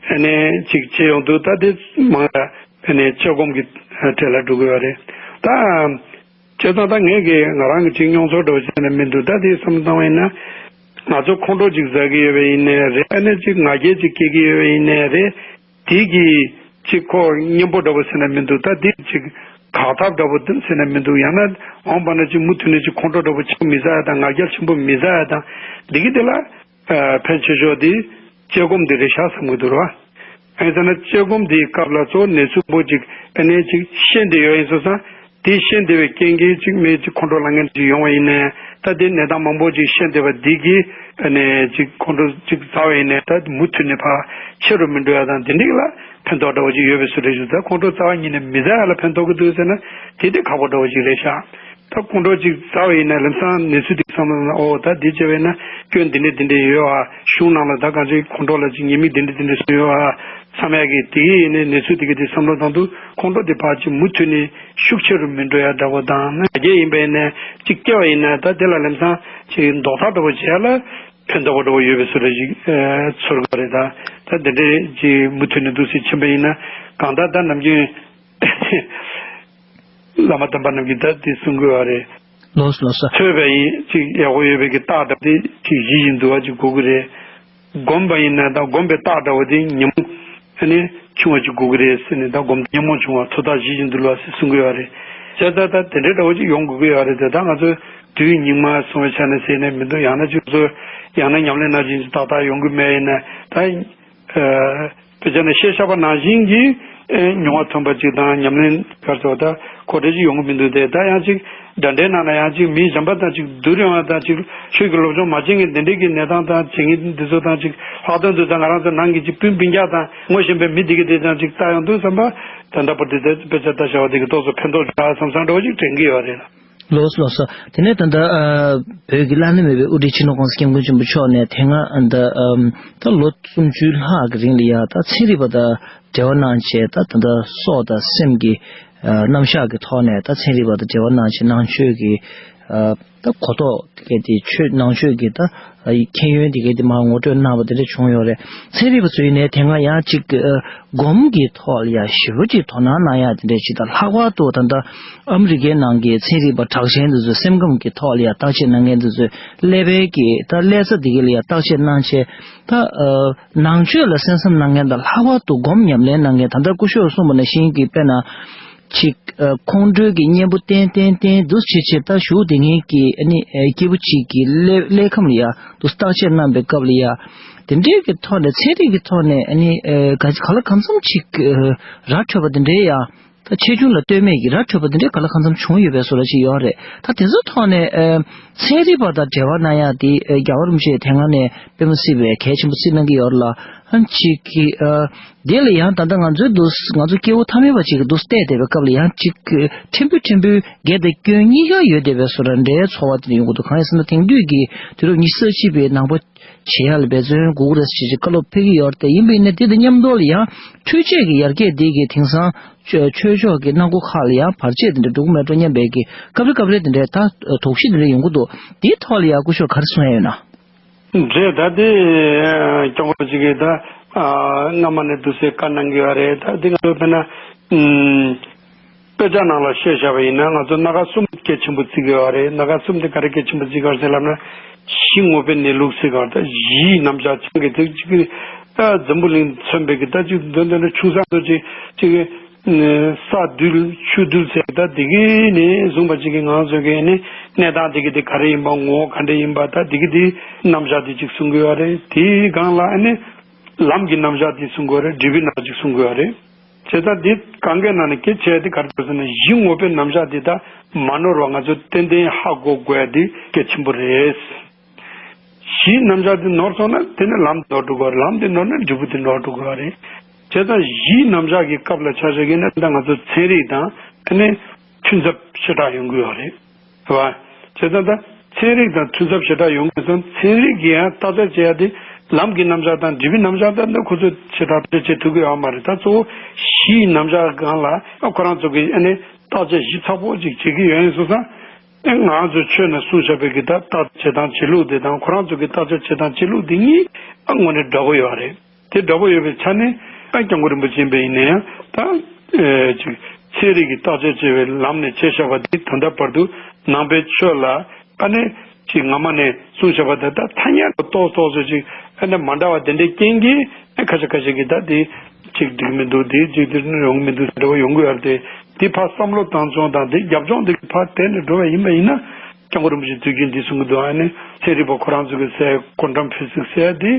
ཨ་ནི་ཅིག་བྱེད་ཡོང་དུས་ད་དེ་མང་ཡ་ཨ་ནི་དཔྱད་སྒོམ་གྱི་གྲས་ལ་འགྲོ་གི་ཡོད་རེད། ད་བྱས་ཙང་ད་ངས་ཀྱི་ང་རང་གི་ཅིག་མྱོང་ཚོར་འདྲ་བོ་བྱས་ནས་མི་འདུག་ད་དེ་བསམ་བློ་བཏང་བ་ཡིན་ན་ང་ཚོ་ཁོང་ཁྲོ་ཅིག་ཟ་གི་ཡོད་པ་ཡིན་ནའི་རེད། ཨ་ནི་ཅིག་ང་རྒྱལ་ཅིག་སྐྱེ་གི་ཡོད་པ་ཡིན་ནའི་རེད། དེ་གི་ཅིག་ཁོ་གཉེན་པོ་འདྲ་པོ་ཟེར་ན་མི་འདུག་ད་དེ་ཅིག་དགག་ཐབས་འདྲ་པོ་ཟེར་ན་མི་འདུག་ཡང་ན་འོངས་པ་ན་ཅིག་མུ་མཐུད་ནས་ཅིག་ཁོང་ཁྲོ་འདྲ་པོ་ཆེན་པོ་མི་ཟ་ཡ་དང་ང་རྒྱལ་ཆེན་པོ་མི་ཟ་ཡ་དང་འདི་གི་དེ་ལ་ཨ་ཕན་ཆེ་ཤོས་དེ་དཔྱད་སྒོམ་དེ་རེད་ཤག་བསམ་གི་འདུག་ར། ཨ་ནི་ད་ན་དཔྱད་སྒོམ་དེའི་སྐབས་ལ་གཙོ་བོ་གནས་ཚུལ་པོ་ཅིག་ཨ་ནི་ཅིག་ཤེས་བསྡད་ཡོད་ཡིན་སོང་ཙང་། དེ་ཤེས་བསྡད་པའི་རྐྱེན་གྱིས་གཅིག་མི་གཅིག་ཁོང་ཁྲོ་ལངས་མཁན་ཅིག་ཡོང་བ་ཡིན་ནའི་ད་དེ་གནས་སྟངས་མང་པོ་ཅིག་ཤེས་བསྡད་པ་འདི་གིས་ཨ་ནི་གཅིག་ཁོང་ཁྲོ་གཅིག་ཟ་བ་ཡིན་ནའི་ད་མུ་མཐུད་ནས་ཕར་ཆེ་རུ་མི་འགྲོ་ཡ་དང་དེ་འདྲ་ལ་ཕན་ཐོགས་འདྲ་བོ་ཅིག་ཡོད་པའི་བཟོ་འདྲ་ཞིག་ད་ཁོང་ཁྲོ་རྩ་བ་ཉིད་ནས་མི་ཟ་ཡ་ལ་ཕན་ཐོགས་ཀྱི་འདུག་ཟེར་ན་དེ་དེ་ཁག་པོ་འདྲ་བོ་ཅིག་རེད་ཤག་ད་ཁོང་ཁྲོ་ཅིག་ཟ་བ་ཡིན་ན་ལམ་སང་གནས་ཚུལ་དེ་བསམ་བློ་ན་ཨོ་ད་འདི་བྱས་པ་ཡིན་ན་སྐྱོན་འདི་འདྲ་འདི་འདྲ་ཡོད་ཨ། གཞུང་ནང་ལ་ད་གང་ཅིག་ཁོང་ཁྲོ་ལ་ཅིག་ཉེས་དམིགས་འདི་འདྲ་འདི་འདྲ་བཟོས་ཡོད་ཨ། བསམ་ཡག་གི་དེ་ཡིན་ནའི་གནས་ཚུལ་དེ་གི་དེ་བསམ་བློ་བཏང་དུས་ཁོང་ཁྲོ་དེ་ཕར་ཅིག་མུ་མཐུད་ནས་ཤུགས་ཆེ་རུ་མི་འགྲོ་ཡ་འདྲ་བོ་དང་ན་རྒྱ་ཡིན་པ་ཡིན་ན་ཅིག་སྐྱེ་བ་ཡིན་ན་ད་དེ་ལ་ལམ་སང་ཅིག་ལྡོག་ཐག་འདྲ་བོ་བྱེད་ཡ་ལ་ཕན་ཐོགས་པ་འདྲ་བོ་ཡོད་པའི་བཟོ་འདྲ་ཞིག་ཚོར་གི་རེད། ད་ད་དེ་འདྲའི་ཅིག་མུ་མཐུད་ནས་འདུག་སེ་ཕྱིན་པ་ཡིན་ན་གང་ལྟར་ད་ནམ་རྒྱུན། བླ་མ་དམ་པ་རྣམས་ཀྱིས་ད་དེ་གསུང་དགོས་པ་རེད། ལགས་སོ་ལགས་སོ། ཐོས་པ་ཡིན་ཅིག་ཡག་པོ་ཡོད་པའི་གི་རྟགས་འདྲ་དེ་ཅིག་ཞི་བཞིན་འདུལ་བ་ཅིག་དགོས་ཀྱི་རེད། སྒོམ་པ་ཡིན་ན་ད་སྒོམ་པའི་རྟགས་འདྲ་བོ་དེ་ཉོན་མོངས་ཨ་ནི་ཆུང་བ་ཅིག་དགོས་ཀྱི་རེད་ཟེར་ནས་ད་སྒོམ་ཉོན་མོངས་ཆུང་བ་ཐོས་རྟགས་ཞི་བཞིན་འདུལ་བ་ཟེར་གསུང་གི་ཡོད་རེད། བྱས་ཙང་ད་དེ་འདྲའི་འདྲ་བོ་ཅིག་ཡོང་དགོས་ཀྱི་ཡོད་རེད་དེ་ད་ང་ཚོ་དུས་སྙིགས་མ་སོང་བའི་ཆ་ནས་ཟེར་ནས་མི་འདུག་ཡང་ན་ཅིག་ཚོ་ཡང་ན་ཉམས་ལེན་ནང་བཞིན་ཏག་ཏག་ཡོང་གི་མེད་ཡིན་ན་ད། དཔེ་ཆ་ནས་བཤད་བཞག་པ་ནང་བཞིན་གྱི་མྱོང་བ་ཐོན་པ་ཅིག་དང་ཉམས་ལེན་གར་སོགས་ད་གོ་བདེ་ཅིག་ཡོང་གི་མི་འདུག་སྟེ་ད་ཡང་ཅིག་འདྲ་འདྲའི་ནང་ན་ཡང་ཅིག་མི་གཞན་པ་དང་ཅིག་བསྡུར་ཡོང་བ་དང་ཅིག་ཆོས་ཀྱི་སློབ་སྦྱོང་མ་བྱེད་མཁན་འདི་འདྲའི་གི་གནས་སྟངས་དང་བྱེད་མཁན་འདི་ཚོ་དང་ཅིག་ལྷག་དོན་དུ་ད་ང་རང་ཚོ་ནང་གི་ཅིག་སྤུན་སྤུན་ཀྱག་དང་ངོ་ཤེས་པའི་མི་འདི་གི་དེ་དང་ཅིག་ལྟ་ཡོང་དུས་ཙམ་པ་ད་ལྟ་བར་དུ་དེ་དཔེ་ཆ་ལྟ་བྱ་བ་འདི་གི་ཏོག་ཙམ་ཕན་ཐོགས་འདྲ་བསམ་བསམ་འདྲ་བོ་ཅིག་དྲན་གི་ཡོད་རེད་ལ། ལགས་སོ་ལགས་སོ། དེ་ནས་ད་ལྟ་ཨ་བོད་ཀྱི་བླ་ན་མེད་པའི་དབུ་ཁྲིད་སྤྱི་ནོར་༸གོང་ས་༸སྐྱབས་མགོན་ཆེན་པོ་མཆོག་ནས་དེ་སྔ་ཨ་ད་ཨམ་ད་ལོ་སུམ་ཅུ་ལྷག་གི་རིང་ལ་ཡ་ད་ཚན་རིག་པ་དང་འབྲེལ་བ་གནང་བྱས་ད་ད་ལྟ་སྲོག་དང་སེམས་ཀྱི་ཨ་རྣམ་གཞག་གི་ཐོག་ནས་ད་ཚན་རིག་པ་དང་འབྲེལ་བ་གནང་བྱས་ནང་ཆོས་ཀྱི་ཨ་ད་གོ་རྟོགས་དེ་གའི་དེ་ཆོས་ནང་ཆོས་ཀྱི་ད་མཁྱེན་ཡོན་དེ་གའི་དེ་མར་ངོ་སྤྲོད་གནང་བ་དེ་འདྲ་བྱུང་ཡོད་རེད། ཚན་རིག་པ་ཚོ་ཡིན་ནའི་དེ་སྔ་ཡང་ཅིག་སྒོམ་གྱི་ཐོག་ལ་ཡང་ཞེ་པོ་ཅིག་དོ་སྣང་གནང་ཡ་དེ་འདྲ་ཞིག་དང་ལྷག་པར་དུ་ད་ལྟ་ཨ་མི་རི་ཀའི་ནང་གི་ཚན་རིག་པ་གྲགས་ཅན་དེ་ཚོས་སེམས་ཁམས་ཀྱི་ཐོག་ལ་ཡང་བརྟག་དཔྱད་གནང་མཁན་དེ་ཚོས་ཀླད་པའི་གི་ད་ཀླད་རྩ་དེ་གའི་ལ་ཡང་བརྟག་དཔྱད་གནང་བྱས་ད་ནང་ཆོས་ལ་གསན་བསམ་གནང་མཁན་དང་ལྷག་པར་དུ་སྒོམ་ཉམས་ལེན་གནང་མཁན་ད་ལྟ་སྐུ་ཞབས་གསུངས་པ་ནང་བཞིན་གྱི་དཔེར་ན། ཅིག་ཁོང་ཁྲོའི་གི་གཉེན་པོ་བསྟེན་བསྟེན་བསྟེན་འདུག་བྱེད་བྱེད་ད་ཞུགས་དེ་ངེད་ཀྱི་ཨ་ནི་སྐྱེས་བུ་གཅིག་གི་ཀླད་ཀླད་ཁམས་ལ་ཡ་འདུག་བརྟག་དཔྱད་གནང་པའི་སྐབས་ལ་ཡ། དེ་འདྲའི་གི་ཐོག་ནས་ཚན་རིག་གི་ཐོག་ནས་ཨ་ནི་ག་ག་ལ་གང་འཚམ་ཅིག་ར་འཕྲོད་པ་དེ་འདྲའི་ཡ་ད་ཆེ་ཆུང་ལ་ལྟོས་མེད་ཀྱི་ར་འཕྲོད་པ་དེ་འདྲའི་ག་ལ་གང་འཚམ་བྱུང་ཡོད་པའི་བཟོ་འདྲ་ཅིག་ཡོད་རེད། ད་དེ་ཚོའི་ཐོག་ནས་ཚན་རིག་པ་དང་འབྲེལ་བ་གནང་ཡ་དེ་རྒྱལ་བ་རིན་པོ་ཆེ་དེ་སྔ་ནས་དཔེ་མ་སྲིད་པའི་གལ་ཆེན་པོ་བརྩིས་གནང་གི་ཡོད་རེད་ལ་ཨ་ཅིག་གི་དེ་ལ་ཡང་ད་ལྟ་ང་ཚོའི་འདུག་ང་ཚོ་སྐྱེ་བོ་ཐ་མལ་པ་ཅིག་གི་འདུག་བལྟས་བསྡད་པའི་སྐབས་ལ་ཡང་ཅིག་ཕྲན་བུ་ཕྲན་བུ་དགེ་དང་སྐྱོན་གཉིས་ཀ་ཡོད་བསྡད་པའི་བཟོ་འདྲ་འདྲའི་ཚོར་བ་དེ་ཡོང་གི་འདུག་གང་ཡིན་ཟེར་ན་དེང་དུས་ཀྱི་དུས་རབས་ཉི་ཤུ་རྩ་གཅིག་པའི་ནང་པ་བྱེད་ཡག་ལ་འབད་བརྩོན་དགོས་ཀྱི་རེད་ཟེར་ཅིག་བཀའ་སློབ་ཕེབས་ཀྱི་ཡོད་རེད་དེ། ཡིན་པ་ཡིན་ན་དེ་དང་མཉམ་དུ་ལ་ཡང་འཕྲུལ་ཆས་ཀྱི་ཡར་རྒྱས་འདི་གིས་དེང་སང་ཆོས་ཕྱོགས་ཀྱི་གནང་སྒོ་ཁག་ལ་ཡང་བར་ཆད་དེ་འདྲ་འགྲོ་གི་མེད་འགྲོ་སྙམ་པའི་གི་སྐབས་རེ་སྐབས་རེ་དེ་འདྲའི་ད་དོགས་གཞི་དེ་འདྲ་ཡོང་གི་འདུག་དེའི་ཐོག་ལ་ཡང་སྐུ་ཞབས་ག་རེ་གསུང་ཡ་ཡོད་ན། རེད། ད་དེ་སྐྱབས་མགོན་ཅིག་གིས་ད་སྔ་མ་ནས་འདུག་སེ་བཀའ་གནང་གི་ཡོད་རེད། ད་དེ་ང་ཚོ་དཔེར་ན་དཔེ་ཆ་ནང་ལ་བཤད་བཞག་པ་ཡིན་ན་ང་ཚོ་སྣ་ཁ་གསུམ་གལ་ཆེན་པོ་བརྩི་གི་ཡོད་རེད། སྣ་ཁ་གསུམ་དེ་ག་རེ་གལ་ཆེན་པོ་བརྩི་གི་ཡོད་རེད་ཟེར་ལབ་ན་གཞི་དངོས་པོའི་གནས་ལུགས་ཟེར་གི་ཡོད་རེད། ད་གཞིའི་རྣམ་གཞག་ཆང་གི་དེ་གཅིག་གི་ད་འཛམ་བུ་གླིང་མཚོན་པའི་གི་ད་གཅིག་དོན་དོན་ལ་ཆུང་ས་དོ་གཅིག་གཅིག་གི་ས་རྡུལ་ཆུ་རྡུལ་ཟེར་ད་འདི་གི་ནས་བཟུང་བ་ཅིག་གི་ང་ཚོ་གི་ནི་གནས་སྟངས་འདི་གི་དེ་ག་རེ་ཡིན་པ་ངོ་བོ་ག་འདྲ་ཡིན་པ་ད་འདི་གི་དེ་རྣམ་གཞག་དེ་ཅིག་གསུང་གི་ཡོད་རེད། དེའི་སྒང་ལ་ཨ་ནི་ལམ་གྱི་རྣམ་གཞག་དེ་གསུང་གི་ཡོད་རེད། སྒྲིབ་པའི་རྣམ་གཞག་ཅིག་གསུང་གི་ཡོད་རེད། བྱས་ཙང་འདི་གང་གའི་ནང་ནས་གལ་ཆེ་དེ་ག་རེ་འདུག་ཟེར་ན་གཞི་དངོས་པོའི་རྣམ་གཞག་འདི་ད་མ་ནོར་བ་ང་ཚོ་ཏན་ཏན་ཧ་གོ་དགོས་ཡ་འདི་གལ་ཆེན་པོ་རེད། གཞིའི་རྣམ་གཞག་འདི་ནོར་སོང་ན་དེ་ནི་ལམ་ནོར་འགྲོ་གི་རེད། ལམ་འདི་ནོར་ན་འབྲས་བུ་འདི་ནོར་འགྲོ་གི་རེད། བྱས་ཙང་གཞིའི་རྣམ་གཞག་གི་སྐབས་ལ་ཆ་བཞག་གི་ན་ད་ང་ཚོ་ཚན་རིག་དང་ཨ་ནི་མཐུན་ཚབ་ཞེ་དྲག་ཡོང་གི་ཡོད་རེད། རེད་བ། བྱས་ཙང་ད་ཚན་རིག་དང་མཐུན་ཚབ་ཞེ་དྲག་ཡོང་གི་སོང་། ཚན་རིག་གིས་ཡང་བརྟག་དཔྱད་བྱེད་ཡ་དེ་ལམ་གྱི་རྣམ་གཞག་དང་འབྲས་བུའི་རྣམ་གཞག་དང་ནི་ཁོ་ཚོས་ཞེ་དྲག་བརྟག་དཔྱད་བྱེད་ཐུབ་ཀྱི་ཡོད་མ་རེད། ད་གཙོ་བོ་གཞིའི་རྣམ་གཞག་སྒང་ལ་ཁོ་རང་ཚོ་གིས་ཨ་ནི་བརྟག་དཔྱད་ཞིབ་ཚགས་པོ་ཅིག་བྱེད་ཀྱི་ཡོད་ཡིན་སོང་ཙང་། ཨེ་ང་ཚོ་ཆོས་ནས་གསུངས་བཞག་པའི་གི་ད་བརྟག་དཔྱད་བྱེད་སྟངས་བྱེད་ལུགས་དེ་དང་ཁོ་རང་ཚོ་གི་བརྟག་དཔྱད་བྱེད་སྟངས་བྱེད་ལུགས་དེ་གཉིས་ཨ་དངོས་གནས་འདྲ་པོ་ཡོད་རེད། དེ་འདྲ་པོ་ཡོད་པའི་ཆ་ནས་ཨ་སྐྱབས་མགོན་རིན་པོ་ཆེ་ཡིན་པ་ཡིན་ན་ཡང་ད་ཨེ་ཅིག་ཚན་རིག་གི་བརྟག་དཔྱད་བྱེད་པའི་ལམ་ནས་བྱས་བཞག་པ་དེ་ད་ལྟ་བར་དུ་ནང་པའི་ཆོས་ལ་ཨ་ནི་ཅིག་སྔ་མ་ནས་གསུངས་བཞག་པ་དེ་ད་ཐ་སྙད་ལ་ཏོག་ཏོག་ཙམ་ཅིག་ཨ་ནི་མ་འདྲ་བ་དེ་འདྲའི་རྐྱེན་གྱིས་ཨ་ཁ་ཤས་ཁ་ཤས་ཀྱིས་ད་དེ་ཅིག་འགྲིག་མི་འདུག་དེ་ཅིག་དེ་ཡོང་གི་མི་འདུག་ཟེར་བ་ཡོང་གི་ཡོད་རེད། དེ་ཕར་བསམ་བློ་བཏང་སྦྱོང་དང་དེ་རྒྱབ་ལྗོངས་དེ་ཕར་དེད་ནས་འགྲོ་བ་ཡིན་པ་ཡིན་ན་སྐྱབས་མགོན་རིན་པོ་ཆེས་དུས་རྒྱུན་འདི་གསུང་གི་འདུག་ཨ་ནི་ཚན་རིག་པ་ཁོ་རང་ཚོ་གི་ཟེར་ཀོན་ཊམ་ཕི་སིག་སི་ཟེར་དེ་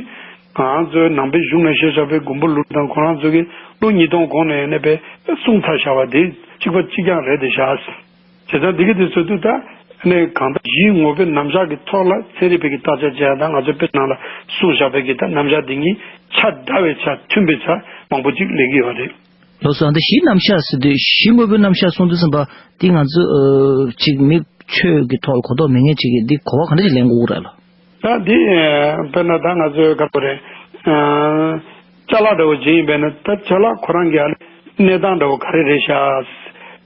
ང་ཚོའི་ནང་པའི་གཞུང་ནས་བཤད་བཞག་པའི་མགོན་པོ་ཀླུ་སྒྲུབ་དང་ཁོ་རང་ཚོ་གི་ལོ་ཉིས་སྟོང་གོང་ནས་ནས་པའི་གསུངས་ཚར་བཞག་པ་དེ་གཅིག་པ་གཅིག་རྐྱང་རེད་དེ་བཞག་བྱས་ཙང་འདི་གི་དེ་ཚོ་དུས་ད་ནས་གང་ལྟར་གཞིའི་ངོ་བོའི་རྣམ་གཞག་གི་ཐོག་ལ་ཚན་རིག་པའི་གི་བརྟག་དཔྱད་བྱས་ཡ་དང་ང་ཚོའི་དཔེ་ནང་ལ་གསུངས་བཞག་པའི་གི་ད་རྣམ་གཞག་འདི་གཉིས་ཆ་འདྲ་བའི་ཆ་མཐུན་པའི་ཆ་མང་པོ་ཅིག་སླེབས་ཀྱི་ཡོད་རེད། ལགས་སོ། ཨ་ནི་གཞིའི་རྣམ་གཞག་ཟེར་དུས་གཞི་དངོས་པོའི་རྣམ་གཞག་གསུང་དུས་ཙམ་པ་འདི་ང་ཚོ་ཨ་ཅིག་མི་ཆོས་ཀྱི་ཐོག་ལ་གོ་རྟོགས་མེད་མཁན་ཅིག་གིས་འདི་གོ་བ་ག་འདྲ་ཞིག་ལེན་དགོས་ཀྱི་རེད་ལགས། ད་འདི་དཔེར་ན་ད་ང་ཚོའི་ག་རེ་རེད། ཨ་ ཅ་ལག་འདྲ་བོ་ཅིག་ཡིན་པས་ན། ད་ཅ་ལག་ཁོ་རང་གི་ཨ་ནི་གནས་སྟངས་འདྲ་བོ་ག་རེ་རེད་ཤག་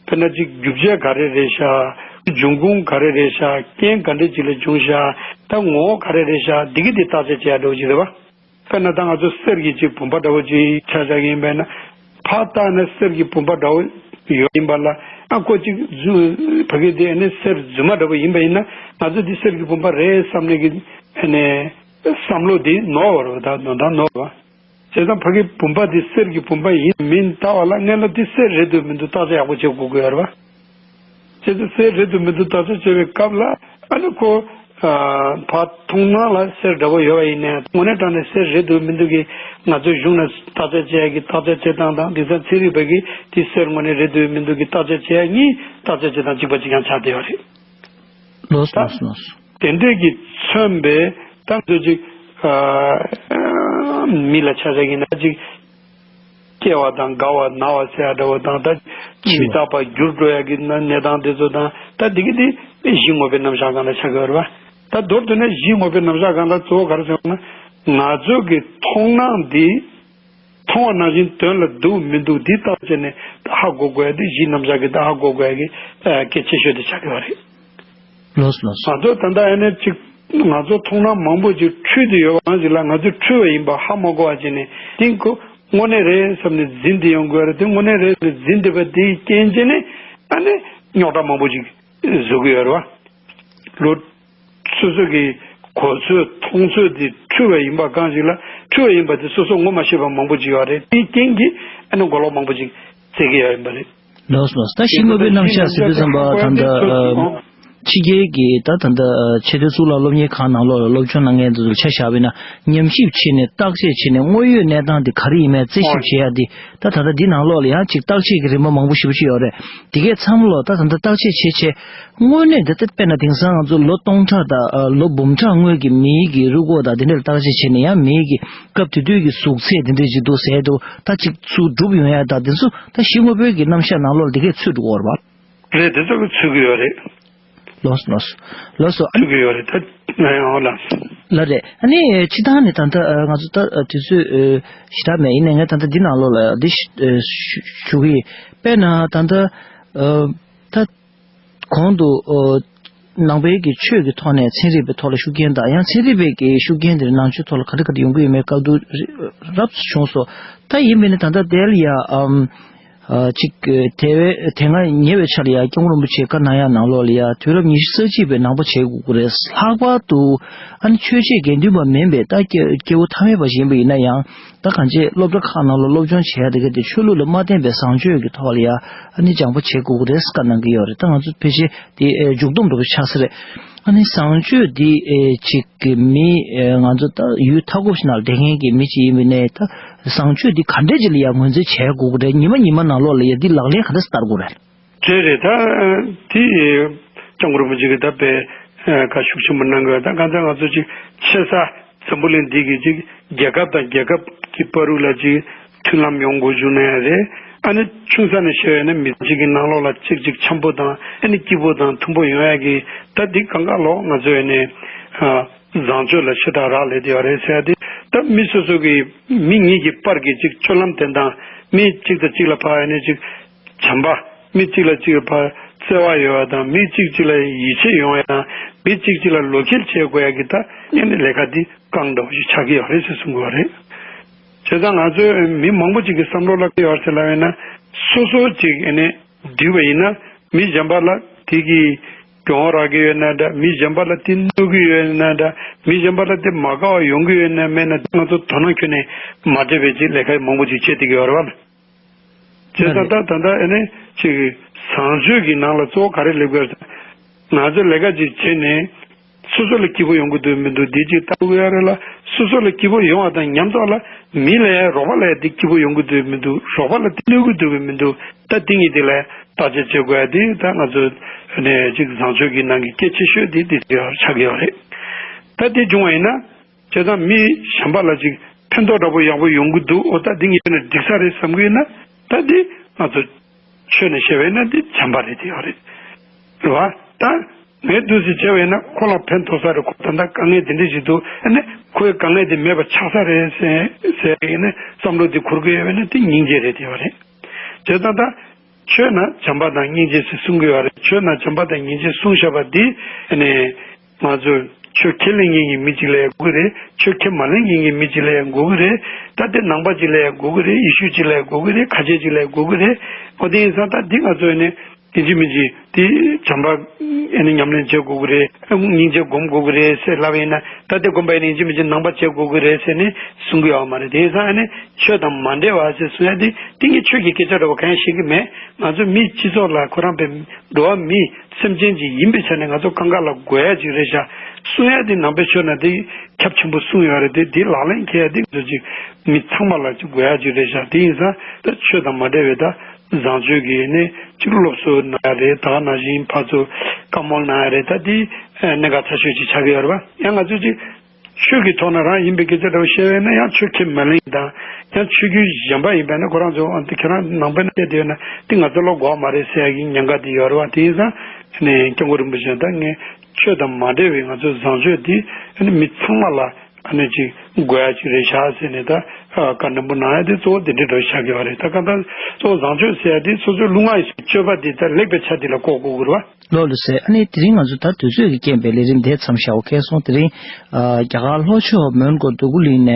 དཔེར་ན་ཅིག་རྒྱུ་ཆ་ག་རེ་རེད་ཤག་འབྱུང་ཁུངས་ག་རེ་རེད་ཤག་རྐྱེན་ག་འདྲས་ཅིག་ལས་བྱུང་ཤག་ད་ངོ་བོ་ག་རེ་རེད་ཤག་འདི་གི་འདི་བརྟག་དཔྱད་བྱེད་ཡ་འདྲ་བོ་ཅིག་རེད་བ། དཔེར་ན་ད་ང་ཚོ་གསེར་གྱི་ཅིག་བུམ་པ་འདྲ་བོ་ཅིག་ཆ་བཞག་གི་ཡིན་པས་ན། ཕར་བལྟས་ན་གསེར་གྱི་བུམ་པ་འདྲ་བོ་ཡོད་ཡིན་པ་ལ། ཨ་ཁོ་ཅིག་རྫུ་ཕ་གི་དེ་ཨ་ནི་གསེར་རྫུན་མ་འདྲ་བོ་ཡིན་པ་ཡིན་ན། ང་ཚོ་འདི་གསེར་གྱི་བུམ་པ་རེད་བསམ་ནས་ཀྱི་ཨ་ནི་བསམ་བློ་དེ་ནོར་བ་རེད་བ། ད་དོན་དག་ནོར་བ། བྱས་ཙང་ཕ་གི་བུམ་པ་འདི་གསེར་གྱི་བུམ་པ་ཡིན་མིན་ལྟ་བ་ལ་སྔོན་ལ་འདི་གསེར་རེད་འདུག་མི་འདུག་བརྟག་དཔྱད་ཡག་པོ་བྱེད་དགོས་ཀྱི་ཡོད་རེད་བ། བྱས་ཙང་གསེར་རེད་འདུག་མི་འདུག་བརྟག་དཔྱད་བྱེད་པའི་སྐབས་ལ། ཨ་ནི་ཁོ་ཨ་ཕར་མཐོང་སྣང་ལ་གསེར་འདྲ་བོ་ཡོད་པ་ཡིན་ནའི། དངོས་གནས་དྲང་གནས་གསེར་རེད་འདུག་མི་འདུག་གི་ང་ཚོའི་གཞུང་ནས་བརྟག་དཔྱད་བྱེད་ཡ་གི་བརྟག་དཔྱད་བྱེད་སྟངས་དང་། དེང་སང་ཚན་རིག་པ་གིས་འདི་གསེར་དངོས་གནས་རེད་འདུག་མི་འདུག་གི་བརྟག་དཔྱད་བྱེད་ཡ་གཉིས་བརྟག་དཔྱད་བྱེད་སྟངས་གཅིག་པ་གཅིག་རྐྱང་ཆགས་བསྡད་ཡོད་རེད། ལགས་སོ། ད་ལགས་སོ། ལགས་སོ། དེ་འདྲས་ཀྱིས་མཚོན་པའི་ད་ཚོད་ཅིག་ཨ་མི་ལ་ཆ་བཞག་གི་ན་ཅིག་སྐྱེ་བ་དང་རྒ་བ་ན་བ་ཟེར་ཡ་འདྲ་བོ་དང་། ད་འཆི་བ། མི་རྟག་པར་འགྱུར་འགྲོ་ཡ་གི་ན་གནས་སྟངས་དེ་ཚོ་དང་། ད་འདི་གི་དེ་གཞི་དངོས་པོའི་རྣམ་གཞག་སྒང་ལ་ཆགས་ཀྱི་ཡོད་རེད་བ། ད་མདོར་བསྡུས་ན་གཞི་དངོས་པོའི་རྣམ་གཞག་སྒང་ལ་གཙོ་བོ་ག་རེ་ཟེར་བ་ན། ང་ཚོ་གི་མཐོང་སྣང་འདི་མཐོང་བ་ནང་བཞིན་དོན་ལ་འདུག་མི་འདུག་འདི་བརྟག་དཔྱད་ནས་ད་ཧ་གོ་དགོས་ཡ་དེ། གཞི་རྣམ་གཞག་གི་ད་ཧ་གོ་དགོས་ཡ་གི་ཨ་གལ་ཆེ་ཤོས་དེ་ཆགས་ཀྱི་ཡོད་རེད། ལགས་སོ། ལགས་སོ། ང་ཚོ་ད་ལྟ་ཨ་ནི་ཅིག་ང་ཚོ་མཐོང་སྣང་མང་པོ་ཅིག་འཁྲུལ་ཏེ་ཡོད་པ་གང་ཞིག་ལ། ང་ཚོས་འཁྲུལ་བ་ཡིན་པ་ཧ་མ་གོ་བ་བྱས་ནས། དེ་ཁོ་དངོས་གནས་རེད་བསམ་ནས་འཛིན་ཏེ་ཡོང་དགོས་རེད། དེ་དངོས་གནས་རེད་བསམ་ནས་འཛིན་བསྡད་པ་དེའི་རྐྱེན་བྱས་ནས་ཨ་ནི་རྙོག་དྲ་མང་པོ་ཅིག་བཟོ་གི་ཡོད་རེད་བ། ལོ། སོ་སོ་གི་གོ་ཚོད་མཐོང་ཚོད་དེ་འཁྲུལ་བ་ཡིན་པ་གང་ཞིག་ལ། འཁྲུལ་བ་ཡིན་པ་དེ་སོ་སོ་ངོ་མ་ཤེས་པ་མང་པོ་ཅིག་ཡོད་རེད། དེའི་རྐྱེན་གྱིས་ཨ་ནི་གོ་ལོག་མང་པོ་ཅིག་བཙལ་གི་ཡོད་ཡིན་པ་རེད། ལགས་སོ། ད་གཞི་དངོས་པོའི་རྣམ་གཞག་ཟེར་དུས་ཙམ་པ་ད་ལྟ་ཨ་ཕྱི་རྒྱལ་གྱི་ད་ད་ལྟ་ཨ་ཆེས་མཐོའི་གཙུག་ལག་སློབ་གཉེར་ཁང་ནང་ལོགས་ལ་སློབ་སྦྱོང་གནང་མཁན་དེ་ཚོར་ཆ་བཞག་པ་ཡིན་ན། ཉམས་ཞིབ་བྱས་ནས་བརྟག་དཔྱད་བྱས་ནས་དངོས་ཡོད་གནས་སྟངས་དེ་ག་རེ་ཡིན་མིན་རྩད་ཞིབ་བྱེད་ཡ་དེ། ད་ད་ལྟ་འདི་ནང་ལོགས་ལ་ཡང་ཅིག་བརྟག་དཔྱད་ཀྱི་རིམ་པ་མང་པོ་ཞེ་པོ་ཅིག་ཡོད་རེད། དེ་གའི་མཚམས་ལོགས་ད་ད་ལྟ་བརྟག་དཔྱད་བྱས་བྱས། དངོས་གནས་འདི་ལྟ་དཔེར་ན་དེང་སང་ང་ཚོ་ལོ་སྟོང་ཕྲག་དང་ཨ་ལོ་འབུམ་ཕྲག་སྔོན་གྱི་མིའི་གི་རུས་ཁོག་དང་དེ་འདྲ་ལ་བརྟག་དཔྱད་བྱས་ནས། ཡང་མིའི་གི་སྐབས་དེ་དུས་ཀྱི་གཟུགས་ཚད་དེ་འདྲ་ཅིག་འདུག་ཟེར་དུས། ད་ཅིག་ཚུར་གྲུབ་ཡོང་ཡ་དང་དེ་ཚོ་ད་གཞི་དངོས་པོའི་གི་རྣམ་གཞག་ནང་ལོགས་ལ་དེ་གས་ཚུད་འགྲོ་གི་ཡོད་རེད་པ། རེད། དེ་ཚོ་གི་ཚུད་ཀྱི་ཡོད་རེད། ལགས་སོ། ལགས་སོ། ལགས་སོ། ཨ་ནི། ཚུད་ཀྱི་ཡོད་རེད། ད་ང་ཡང་ཨོ་ལགས། ལགས་རེད། ཨ་ནི་སྤྱིར་བཏང་ནས་ད་ལྟ་ཨ་ང་ཚོ་ད་ཨ་དུས་ཚོད་ཨ་ཞེ་དྲག་མེད། ཡིན་ནའི་ངས་ད་ལྟ་འདི་ནང་ལོགས་ལ་འདི་ཞུ་ཨ་ཞུ་ཞུ་གི་ཡིན། དཔེར་ན་ད་ལྟ་ཨ་ད། གོང་དུ་ཨོ་ནང་པའི་གི་ཆོས་ཀྱི་ཐོག་ནས་ཚན་རིག་པའི་ཐོག་ལ་ཤུགས་རྐྱེན་དང་། ཡང་ཚན་རིག་པའི་གི་ཤུགས་རྐྱེན་དེ་ནང་ཆོས་ཐོག་ལ་ག་འདྲ་ག་འདྲ་ཡོང་གི་ཡོད་མེད་བཀའ་བསྡུར་རེ་རབ་ཙམ་བྱུང་སོང་། ད་ཡིན་པས་ན་ད་ལྟ་དེ་ལ་ཡ་ཨམ་ཨ་ཅིག་དེ་བས་དེ་སྔ་ཉེ་བའི་ཆར་ལ་ཡ་སྐྱབས་མགོན་རིན་པོ་ཆེས་བཀའ་གནང་ཡ་ནང་ལོགས་ལ་ཡ་དུས་རབས་ཉི་ཤུ་རྩ་གཅིག་པའི་ནང་པ་བྱེད་དགོས་ཀྱི་རེད། ལྷག་པར་དུ་ཨ་ནི་ཆོས་བྱེད་དགེ་འདུན་པ་མིན་པའི་ད་སྐྱེ་སྐྱེ་བོ་ཐ་མལ་པ་ཞིག་ཡིན་པ་ཡིན་ན་ཡང་། ད་གང་ཅི་སློབ་གྲྭ་ཁག་ནང་ལ་སློབ་སྦྱོང་བྱེད་ཡ་དེ་ག་དེ་ཆོས་ལུགས་ལ་མ་བརྟེན་པའི་བཟང་སྤྱོད་ཀྱི་ཐོག་ལ་ཡ་ཨ་ནི་སྦྱང་པ་བྱེད་དགོས་ཀྱི་རེད་བཀའ་གནང་གི་ཡོད་རེད། ད་ང་ཚོ་ཕལ་ཆེར་དེ་ཨེ་མཇུག་བསྡོམས་འདྲ་པོ་ཆགས་ས་རེད། ཨ་ནི་བཟང་སྤྱོད་དེ་ཨེ་ཅིག་གི་མི་ཨེ་ང་ཚོ་ད་ཡུལ་མཐའ་འཁོབ་ཞིག་ནང་ལ་བསྡད་མཁན་གྱི་མི་ཅིག་ཡིན་པ་ཡིན་ནའི། ད་བཟང་སྤྱོད་འདི་ག་འདྲས་ཅིག་ལ་ཡ་ངོས་འཛིན་བྱེད་དགོས་ཀྱི་རེད། ཉི་མ་ཉི་མ་ནང་ལོགས་ལ་ཡ་འདི་ལག་ལེན་ག་འདྲས་སེ་བསྟར་དགོས་རེད། རེད་རེད། ད་དེ་སྐྱབས་མགོན་རིན་པོ་ཆེ་གིས་ད་དཔེ་བཀའ་ཤུགས་ཆེན་པོ་གནང་གི་ཡོད། ད་གང་ལྟར་ང་ཚོ་ཅིག་ཆེ་ས་འཛམ་བུ་གླིང་འདི་གི་ཅིག་རྒྱལ་ཁབ་དང་རྒྱལ་ཁབ་ཀྱི་བར་དུ་ལ་ཅིག་མཐུན་ལམ་ཡོང་དགོས་བྱུང་ན་ཡང་རེད། ཨ་ནི་ཆུང་ས་ནས་བཤད་ཡོད་ན་མི་གཅིག་གི་ནང་ལོགས་ལ་གཅིག་གཅིག་འཆམ་པོ་དང་། ཨ་ནི་སྐྱིད་པོ་དང་མཐུན་པོ་ཡོང་ཡ་གི། ད་འདི་གང་ག་ལོག་ང་ཚོ་ཡོད་ནས་ཨ་བཟང་སྤྱོད་ལ་ཞེ་དྲག་རག་ལས་བསྡད་ཡོད་རེད་ཟེར་ཡ་དེ། ད་མི་སོ་སོ་གི་མི་གཉིས་ཀྱི་བར་གྱི་ཅིག་སྤྱོད་ལམ་དེ་དང་། མི་གཅིག་དང་གཅིག་ལ་ཕར་ཡོད་ནས་ཅིག་བྱམས་པ། མི་གཅིག་ལ་གཅིག་ལ་ཕར་བརྩེ་བ་ཡོད་པ་དང་། མི་གཅིག་གཅིག་ལ་ཡིད་ཆེས་ཡོང་ཡ་དང་། མི་གཅིག་གཅིག་ལ་བློ་འགེལ་བྱེད་དགོས་ཡ་གི་ད་ཨ་ནི་ལས་ཀ་འདི་རྐང་འདྲ་བོ་ཞིག་ཆགས་ཀྱི་ཡོད་རེད་ཟེར་གསུང་གི་ཡོད་རེད། བྱས་ཙང་ང་ཚོའི་མི་མང་པོ་ཅིག་གི་བསམ་བློ་ལ་ཡོད་ཟེར་ལབ་ཡོད་ན། སོ་སོ་ཅིག་ཨ་ནི་བསྡུས་པ་ཡིན་ན་མི་གཞན་པ་ལ་དེ་གི་གྱོང་རག་གི་ཡོད་ན་འདྲ། མི་གཞན་པ་ལ་དེ་གནོད་ཀྱི་ཡོད་ན་འདྲ། མི་གཞན་པ་ལ་དེ་མ་དགའ་བ་ཡོང་གི་ཡོད་ན་མེད་ན། ང་ཚོ་དོ་སྣང་ཁྱོན་ནས་མ་སྤྲད་པའི་ཅིག་ལས་ཀ་མང་པོ་ཅིག་བྱེད་བསྡད་ཀྱི་ཡོད་རེད་བ། བྱས་ཙང་ད་ད་ལྟ་ཨ་ནི་ཅིག་བཟང་སྤྱོད་ཀྱི་ནང་ལ་གཙོ་བོ་ག་རེ་སླེབས་ཀྱི་ཡོད་རེད། ང་ཚོས་ལས་ཀ་ཅིག་བྱས་ནས་སོ་སོ་ལ་སྐྱིད་པོ་ཡོང་གི་འདུག་མི་འདུག་འདི་ཅིག་ལྟ་དགོས་ཡ་རེད་ལ། སོ་སོ་ལ་སྐྱིད་པོ་ཡོང་བ་དང་མཉམ་དུ་ལ་མི་ལ་ཡ་རོགས་པ་ལ་ཡ་འདི་སྐྱིད་པོ་ཡོང་གི་འདུག་མི་འདུག་རོགས་པ་ལ་འདི་གནོད་ཀྱི་འདུག་མི་འདུག་ད་འདི་གཉིས་དེ་ལ་བརྟག་དཔྱད་བྱེད་དགོས་ཡ་འདི་ད་ང་ཚོ་ནས་ཅིག་བཟང་སྤྱོད་ཀྱི་ནང་གི་གལ་ཆེ་ཤོས་འདི་འདི་ཆགས་ཀྱི་ཡོད་རེད། ད་འདི་བྱུང་བ་ཡིན་ན། བྱས་ཙང་མི་གཞན་པ་ལ་ཅིག་ཕན་ཐོགས་འདྲ་པོ་ཡག་པོ་ཡོང་གི་འདུག་འོ་ད་འདི་ངས་བྱས་ན་འགྲིག་ས་རེད་བསམ་གི་ཡོད་ན། ད་འདི་ང་ཚོ་ཆོས་ནས་བཤད་པ་ཡིན་ན་འདི་བྱམས་པ་རེད། དེ་ཡོད་རེད། རེད་བ། ད་ངས་འདུག་སེ་བྱས་པ་ཡིན་ན་ཁོ་ལ་ཕན་ཐོགས་ས་རེད། ཁོ་ད་ལྟ་དཀའ་ངལ་དེ་འདྲ་ཞིག་འདུག་ཨ་ནི་ ཁོའི་དཀའ་ངལ་དེ་མེད་པ་ཆགས་ས་རེད་ཟེར་ཟེར་ཡིན་ན་བསམ་བློ་དེ་འཁོར་གི་ཡོད་པས་ན་དེ་སྙིང་རྗེ་རེད་དེ་བ་རེད། བྱས་ཙང་ད། ཆོས་ན་བྱམས་པ་དང་སྙིང་རྗེ་ཟེར་གསུང་གི་ཡོད་རེད། ཆོས་ན་བྱམས་པ་དང་སྙིང་རྗེ་གསུང་བཞག་པ་འདི་ནས་ང་ཚོས་ཆོས་ཁས་ལེན་མཁན་གྱི་མི་གཅིག་ལ་ཡང་དགོས་ཀྱི་རེད། ཆོས་ཁས་མ་ལེན་མཁན་གྱི་མི་གཅིག་ལ་ཡང་དགོས་ཀྱི་རེད། ད་དེ་ནང་པ་གཅིག་ལ་ཡང་དགོས་ཀྱི་རེད། ཡེ་ཤུ་གཅིག་ལ་ཡང་དགོས་ཀྱི་རེད། ཁ་ཆེ་གཅིག་ལ་ཡང་དགོས་ཀྱི་རེད། འོ་དེ་ཡིན་ཙང་ད་འདི་ང་ཚོས་ནས་ཡིན་གཅིག་མིན་གཅིག་དེ་བྱམས་པ་ཨེ་ནི་ཉམས་ལེན་བྱེད་དགོས་ཀྱི་རེད། སྙིང་རྗེ་སྒོམ་དགོས་ཀྱི་རེད་ཟེར་ལབ་ཡིན་ན་ད་དེ་སྒོམ་པ་ཡིན་ན་ཡིན་གཅིག་མིན་གཅིག་ནང་པ་བྱེད་དགོས་ཀྱི་རེད་ཟེར་ནས་གསུང་གི་ཡོད་མ་རེད། དེ་ཡིན་ཙང་ཨེ་ནི་ཆོས་དང་མ་འབྲེལ་བ་ཟེར་གསུང་ཡ་དེ་དེ་ངས་ཆོས་ཀྱི་སྐད་ཆ་འདྲ་བོ་གང་ཡང་བཤད་ཀྱི་མེད། ང་ཚོ་མི་སྤྱི་ཚོགས་ལ་ཁོ་རང་པའི་འགྲོ་བ་མི་སེམས་ཅན་ཅིག་ཡིན་པའི་ཆ་ནས་ང་ཚོ་གང་ག་ལ་དགོས་ཡ་ཅིག་རེད་ཤག་གསུང་ཡ་དེ་ནང་པའི་ཆོས་ན་དེ་ཁྱབ་ཆེན་པོ་གསུངས་ཡོད་རེད། དེ་དེ་ལག་ལེན་འཁེལ་ཡ་དེ་ང་ཚོ་ཅིག་མི་ཚང་མ་ལ་ཅིག་དགོས་ཡ་ཅིག་རེད་ཤག་དེ་ཡིན་ཙང་ད་ཆོས་དང་མ་འབྲེལ་བའི་ད་བཟང་སྤྱོད་ཀྱི་ནི་ཅིག་སློབ་གསོ་གནང་ཡ་རེད། ད་ག་ནང་བཞིན་ཕར་ཚུར་བཀའ་མོལ་གནང་ཡ་རེད། ད་དེ་གནད་འགག་ཆེ་ཤོས་ཅིག་ཆགས་ཀྱི་ཡོད་རེད་པ། ཡང་ང་ཚོ་ཅིག་ཆོས་ཀྱི་ཐོག་ན་རང་ཡིན་པའི་སྐད་ཆ་འདྲ་བོ་བཤད་པས་ན་ཡང་ཆོས་ཁས་མ་ལེན་དང་ཡང་ཆོས་བརྒྱུད་གཞན་པ་ཡིན་པས་ན་ཁོ་རང་ཚོ་ཨ་འདི་ཁྱེད་རང་ནང་པའི་ནང་བསྡད་ཡོད་ན་འདི་ང་ཚོ་ལ་དགོས་མ་རེད་ཟེར་ཡ་གི་ཉེན་ཁ་དེ་ཡོད་རེད་བ། དེ་ཡིན་ཙང་ནས་སྐྱབས་མགོན་རིན་པོ་ཆེ་ད་ངས་ཆོས་དང་མ་འབྲེལ་བའི་ང་ཚོའི་བཟང་སྤྱོད་འདི་ཨ་ནི་མི་ཚང་མ་ལ་ཨ་ནི་ཅིག་དགོས་ཡ་ཅིག་རེད་ཤག་ཟེར་ནས་ད་བཀའ་འདྲ་པོ་གནང་ཡ་དེ་གཙོ་བོ་དེ་འདྲ་འདྲ་བོ་ཆགས་ཀྱི་བ་རེད། ད་གང་ལྟར་གཙོ་བོ་བཟང་སྤྱོད་ཟེར་ཡ་དེ་སོ་སོའི་ལུས་ངག་ཡིད་གསུམ་སྤྱོད་པ་འདི་ད་ལེགས་པའི་ཆ་འདི་ལ་གོ་དགོས་ཀྱི་རེད་བ། ལགས་ལགས་སེ། ཨ་ནི་དེ་རིང་ང་ཚོ་ད་དུས་ཚོད་ཀྱི་རྐྱེན་པས་ལས་རིམ་དེ་མཚམས་བཞག་པ་གལ་སོང་། དེ་རིང་ཨ་རྒྱ་གར་ལྷོ་ཕྱོགས་མོན་གྷོ་འདོད་རྒུ་གླིང་ནས་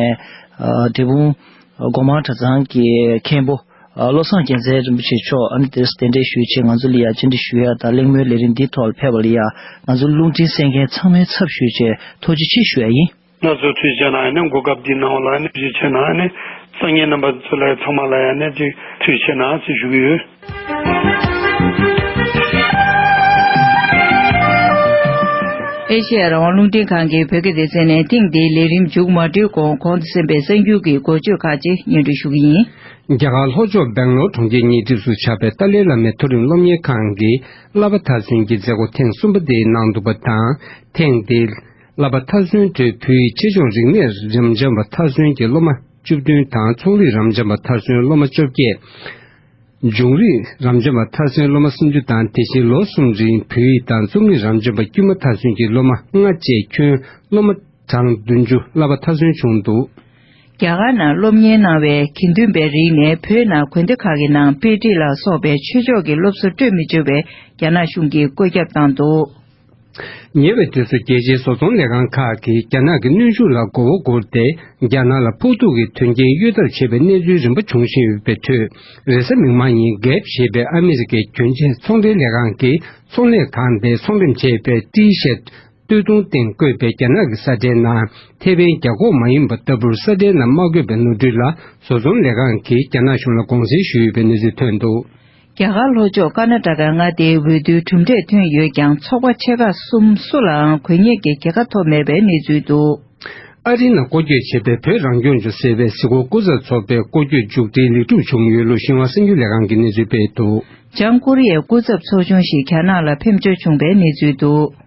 ཨ་འབྲས་སྤུངས་སྒོ་མང་གྲྭ་ཚང་གི་མཁན་པོ་ཨ་བློ་བཟང་རྒྱལ་མཚན་རིན་པོ་ཆེ་མཆོག་ཨ་ནི་དེར་གདན་འདྲེན་ཞུས་བྱས་ང་ཚོ་ལ་ཡ་བཅར་འདྲི་ཞུ་ཡ་དང་གླེང་མོལ་ལས་རིམ་འདིའི་ཐོག་ལ་ཕེབས་པ་ལ་ཡ་ང་ཚོ་རླུང་འཕྲིན་གསན་མཁན་ཚང་མའི་ཚབ་ཞུས་བྱས་ཐུགས་རྗེ་ཆེ་ཞུ་ཡ་ཡིན། ང་ཚོ་ཐུགས་རྗེ་གནང་། ཨ་ནི་གོ་སྐབས་འདི་གནང་བ་ལ་ཨ་ནི་ཐུགས་རྗེ་ཆེ་གནང་། ཨ་ནི་སང་ཉིན་རྣམ་པ་ཚོ་ལ་ཚང་མ་ལ་ཨ་ནི་ཅིག་ཐུགས་རྗེ་ཆེ་གནང་ཟེར་ཞུ་གི་ཡོད། ཨེ་ཤེ་ཡ་རང་དབང་རླུང་འཕྲིན་ཁང་གི་བོད་སྐད་སྡེ་ཚན་ནས་ཐེངས་འདིའི་ལས་རིམ་མཇུག་མ་སྒྲིལ་གོང་གོང་དུ་གསན་པའི་གསར་འགྱུར་གྱི་འགོ་བརྗོད་ཁག་ཅིག་སྙན་སྒྲོན་ཞུ་གི་ཡིན། རྒྱ་གར་ལྷོ་ཕྱོགས་སྦེང་ལོར་གྲོང་ཁྱེར་ཉེ་འགྲིབ་སུ་ཆགས་པའི་ཏཱ་ལའི་བླ་མའི་མཐོ་རིམ་སློབ་གཉེར་ཁང་གི་བསླབ་པ་མཐར་སོན་གྱི་མཛད་སྒོ་ཐེངས་གསུམ་པ་དེ་གནང་འདུག་པ་དང་། ཐེངས་འདིའི་བསླབ་པ་མཐར་སོན་ཁྲོད་བོད་ཡིག་ཆེད་སྦྱོང་རིག་གནས་རབ་འབྱམས་པ་མཐར་སོན་གྱི་སློབ་མ་བཅུ་བདུན་དང་ཚོགས་རིག་རབ་འབྱམས་པ་མཐར་སོན་སློབ་མ་བཅོ་བརྒྱད། འབྱུང་རིག་རབ་འབྱམས་པ་མཐར་སོན་སློབ་མ་སུམ་ཅུ་དང་། དེ་བཞིན་ལོ་གསུམ་རིང་བོད་ཡིག་དང་རྩོམ་རིག་རབ་འབྱམས་པ་དཀྱུས་མ་མཐར་སོན་གྱི་སློབ་མ་ལྔ་བཅས་ཁྱོན་སློབ་མ་གྲངས་བདུན་ཅུ་བསླབ་པ་མཐར་སོན་བྱུང་འདུག། རྒྱ་གར་ནང་སློབ་གཉེར་གནང་བའི་དགེ་འདུན་པའི་རིགས་ནས་བོད་ནང་དགོན་སྡེ་ཁག་གི་ནང་དཔེ་ཁྲིད་ལ་སོགས་པའི་ཆོས་ཕྱོགས་ཀྱི་སློབ་གསོ་སྤྲོད་མི་ཆོག་པའི་རྒྱ་ནག་གཞུང་གིས་བཀོད་ཁྱབ་བཏང་འདུག། ཉེ་བའི་དུས་སུ་རྒྱལ་སྤྱིའི་བཟོ་ཚོང་ལས་ཁང་ཁག་གིས་རྒྱ་ནག་གི་གནོན་ཤུགས་ལ་མགོ་བོ་སྒུར་ཏེ། རྒྱ་ནག་ལ་ཕོག་ཐུག་གི་དོན་རྐྱེན་གཡོལ་ཐབས་བྱེད་པའི་གནས་ཚུལ་རིམ་པ་འབྱུང་བཞིན་ཡོད་པའི་ཁྲོད། རེས་གཟའ་མིག་དམར་ཉིན་གེབ་ཞེས་པའི་ཨ་མི་རི་ཀའི་གྱོན་ཆས་ཚོང་འབྲེལ་ལས་ཁང་གིས་ཚོང་ལས་ཁང་དེས་ཚོང་འགྲེམས་བྱས་པའི་ཏི་ཤར་ཊི་སྟོད་ཐུང་སྟེང་བཀོད་པའི་རྒྱ་ནག་གི་ས་ཁྲའི་ནང་ཐེ་ཝན་རྒྱ་ཁོག་མ་ཡིན་པ་ལྟ་བུར་ས་ཁྲའི་ནང་མ་བཀོད་པའི་ནོར་འཁྲུལ་ལ་བཟོ་ཚོང་ལས་ཁང་གིས་རྒྱ་ནག་གཞུང་ལ་དགོངས་སེལ་ཞུས་ཡོད་པའི་གནས་ཚུལ་ཐོན་འདུག། རྒྱ་གར་ལྷོ་ཕྱོགས་ཀར་ན་ཊ་ཀའི་མངའ་སྡེའི་འོས་བསྡུའི་གྲུབ་འབྲས་ཐོན་ཡོད་ཀྱང་ཚོགས་པ་ཆེ་ཁག་གསུམ་སུ་ལའང་དགོས་ངེས་ཀྱི་རྒྱལ་ཁ་ཐོབ་མེད་པའི་གནས་ཚུལ་འདུག། ཨ་རིའི་ནང་སྐོར་སྐྱོད་བྱེད་པའི་བོད་རང་སྐྱོང་ལྗོངས་ཟེར་བའི་གཟིགས་སྐོར་སྐུ་ཚབ་ཚོགས་པའི་སྐོར་སྐྱོད་མཇུག་སྒྲིལ་ལེགས་གྲུབ་བྱུང་ཡོད་ལུགས་ཤིན་ཧྭ་གསར་འགྱུར་ལས་ཁང་གིས་གནས་ཚུལ་སྤེལ་འདུག། བྱང་ཀོ་རི་ཡའི་སྐུ་ཚབ་ཚོགས་ཆུང་ཞིག་རྒྱ་ནག་ལ་ཕེབས་འབྱོར་བྱུང་བའི་གནས་ཚུལ་འདུག།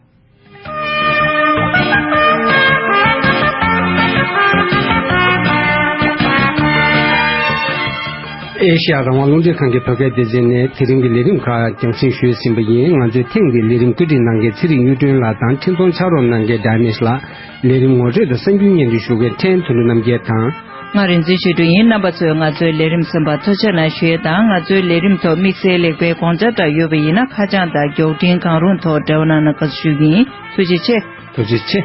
ཨེ་ཤ་ཡ་རང་དབང་རླུང་འཕྲིན་ཁང་གི་བོད་སྐད་སྡེ་ཚན་ནས་དེ་རིང་གི་ལས་རིམ་ཁག་རྒྱང་སྲིང་ཞུས་ཟིན་པ་ཡིན། ང་ཚོས་ཐེངས་འདིའི་ལས་རིམ་བཀོད་སྒྲིག་གནང་མཁན་ཚེ་རིང་གཡུ་སྒྲོན་ལགས་དང་འཕྲིན་གཏོང་ཕྱག་རོགས་གནང་མཁན་ཌཱ་ནེ་ཤི་ལགས། ལས་རིམ་ངོ་སྤྲོད་དང་གསར་འགྱུར་སྙན་སྒྲོན་ཞུ་མཁན་ཕྲན་དོན་གྲུབ་རྣམ་རྒྱལ་དང་། ང་རིག་འཛིན་ཆོས་སྒྲོན་ཡིན། རྣམ་པ་ཚོས་ང་ཚོའི་ལས་རིམ་གསན་པར་ཐུགས་རྗེ་གནང་ཞུ་ཡས་དང་། ང་ཚོའི་ལས་རིམ་ཐོག་དམིགས་བསལ་ལེགས་སྤེལ་དགོངས་འཆར་འདྲ་ཡོད་པ་ཡིན་ན་ཁ་བྱང་དང་མགྱོགས་འཕྲིན་གང་རུང་ཐོག་འབྲེལ་བ་གནང་ན་དགའ་བསུ་ཞུ་གི་ཡིན། ཐུགས་རྗེ་ཆེ། ཐུགས་རྗེ་ཆེ།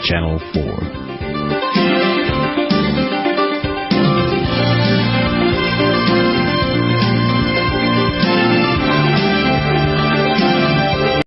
Channel four.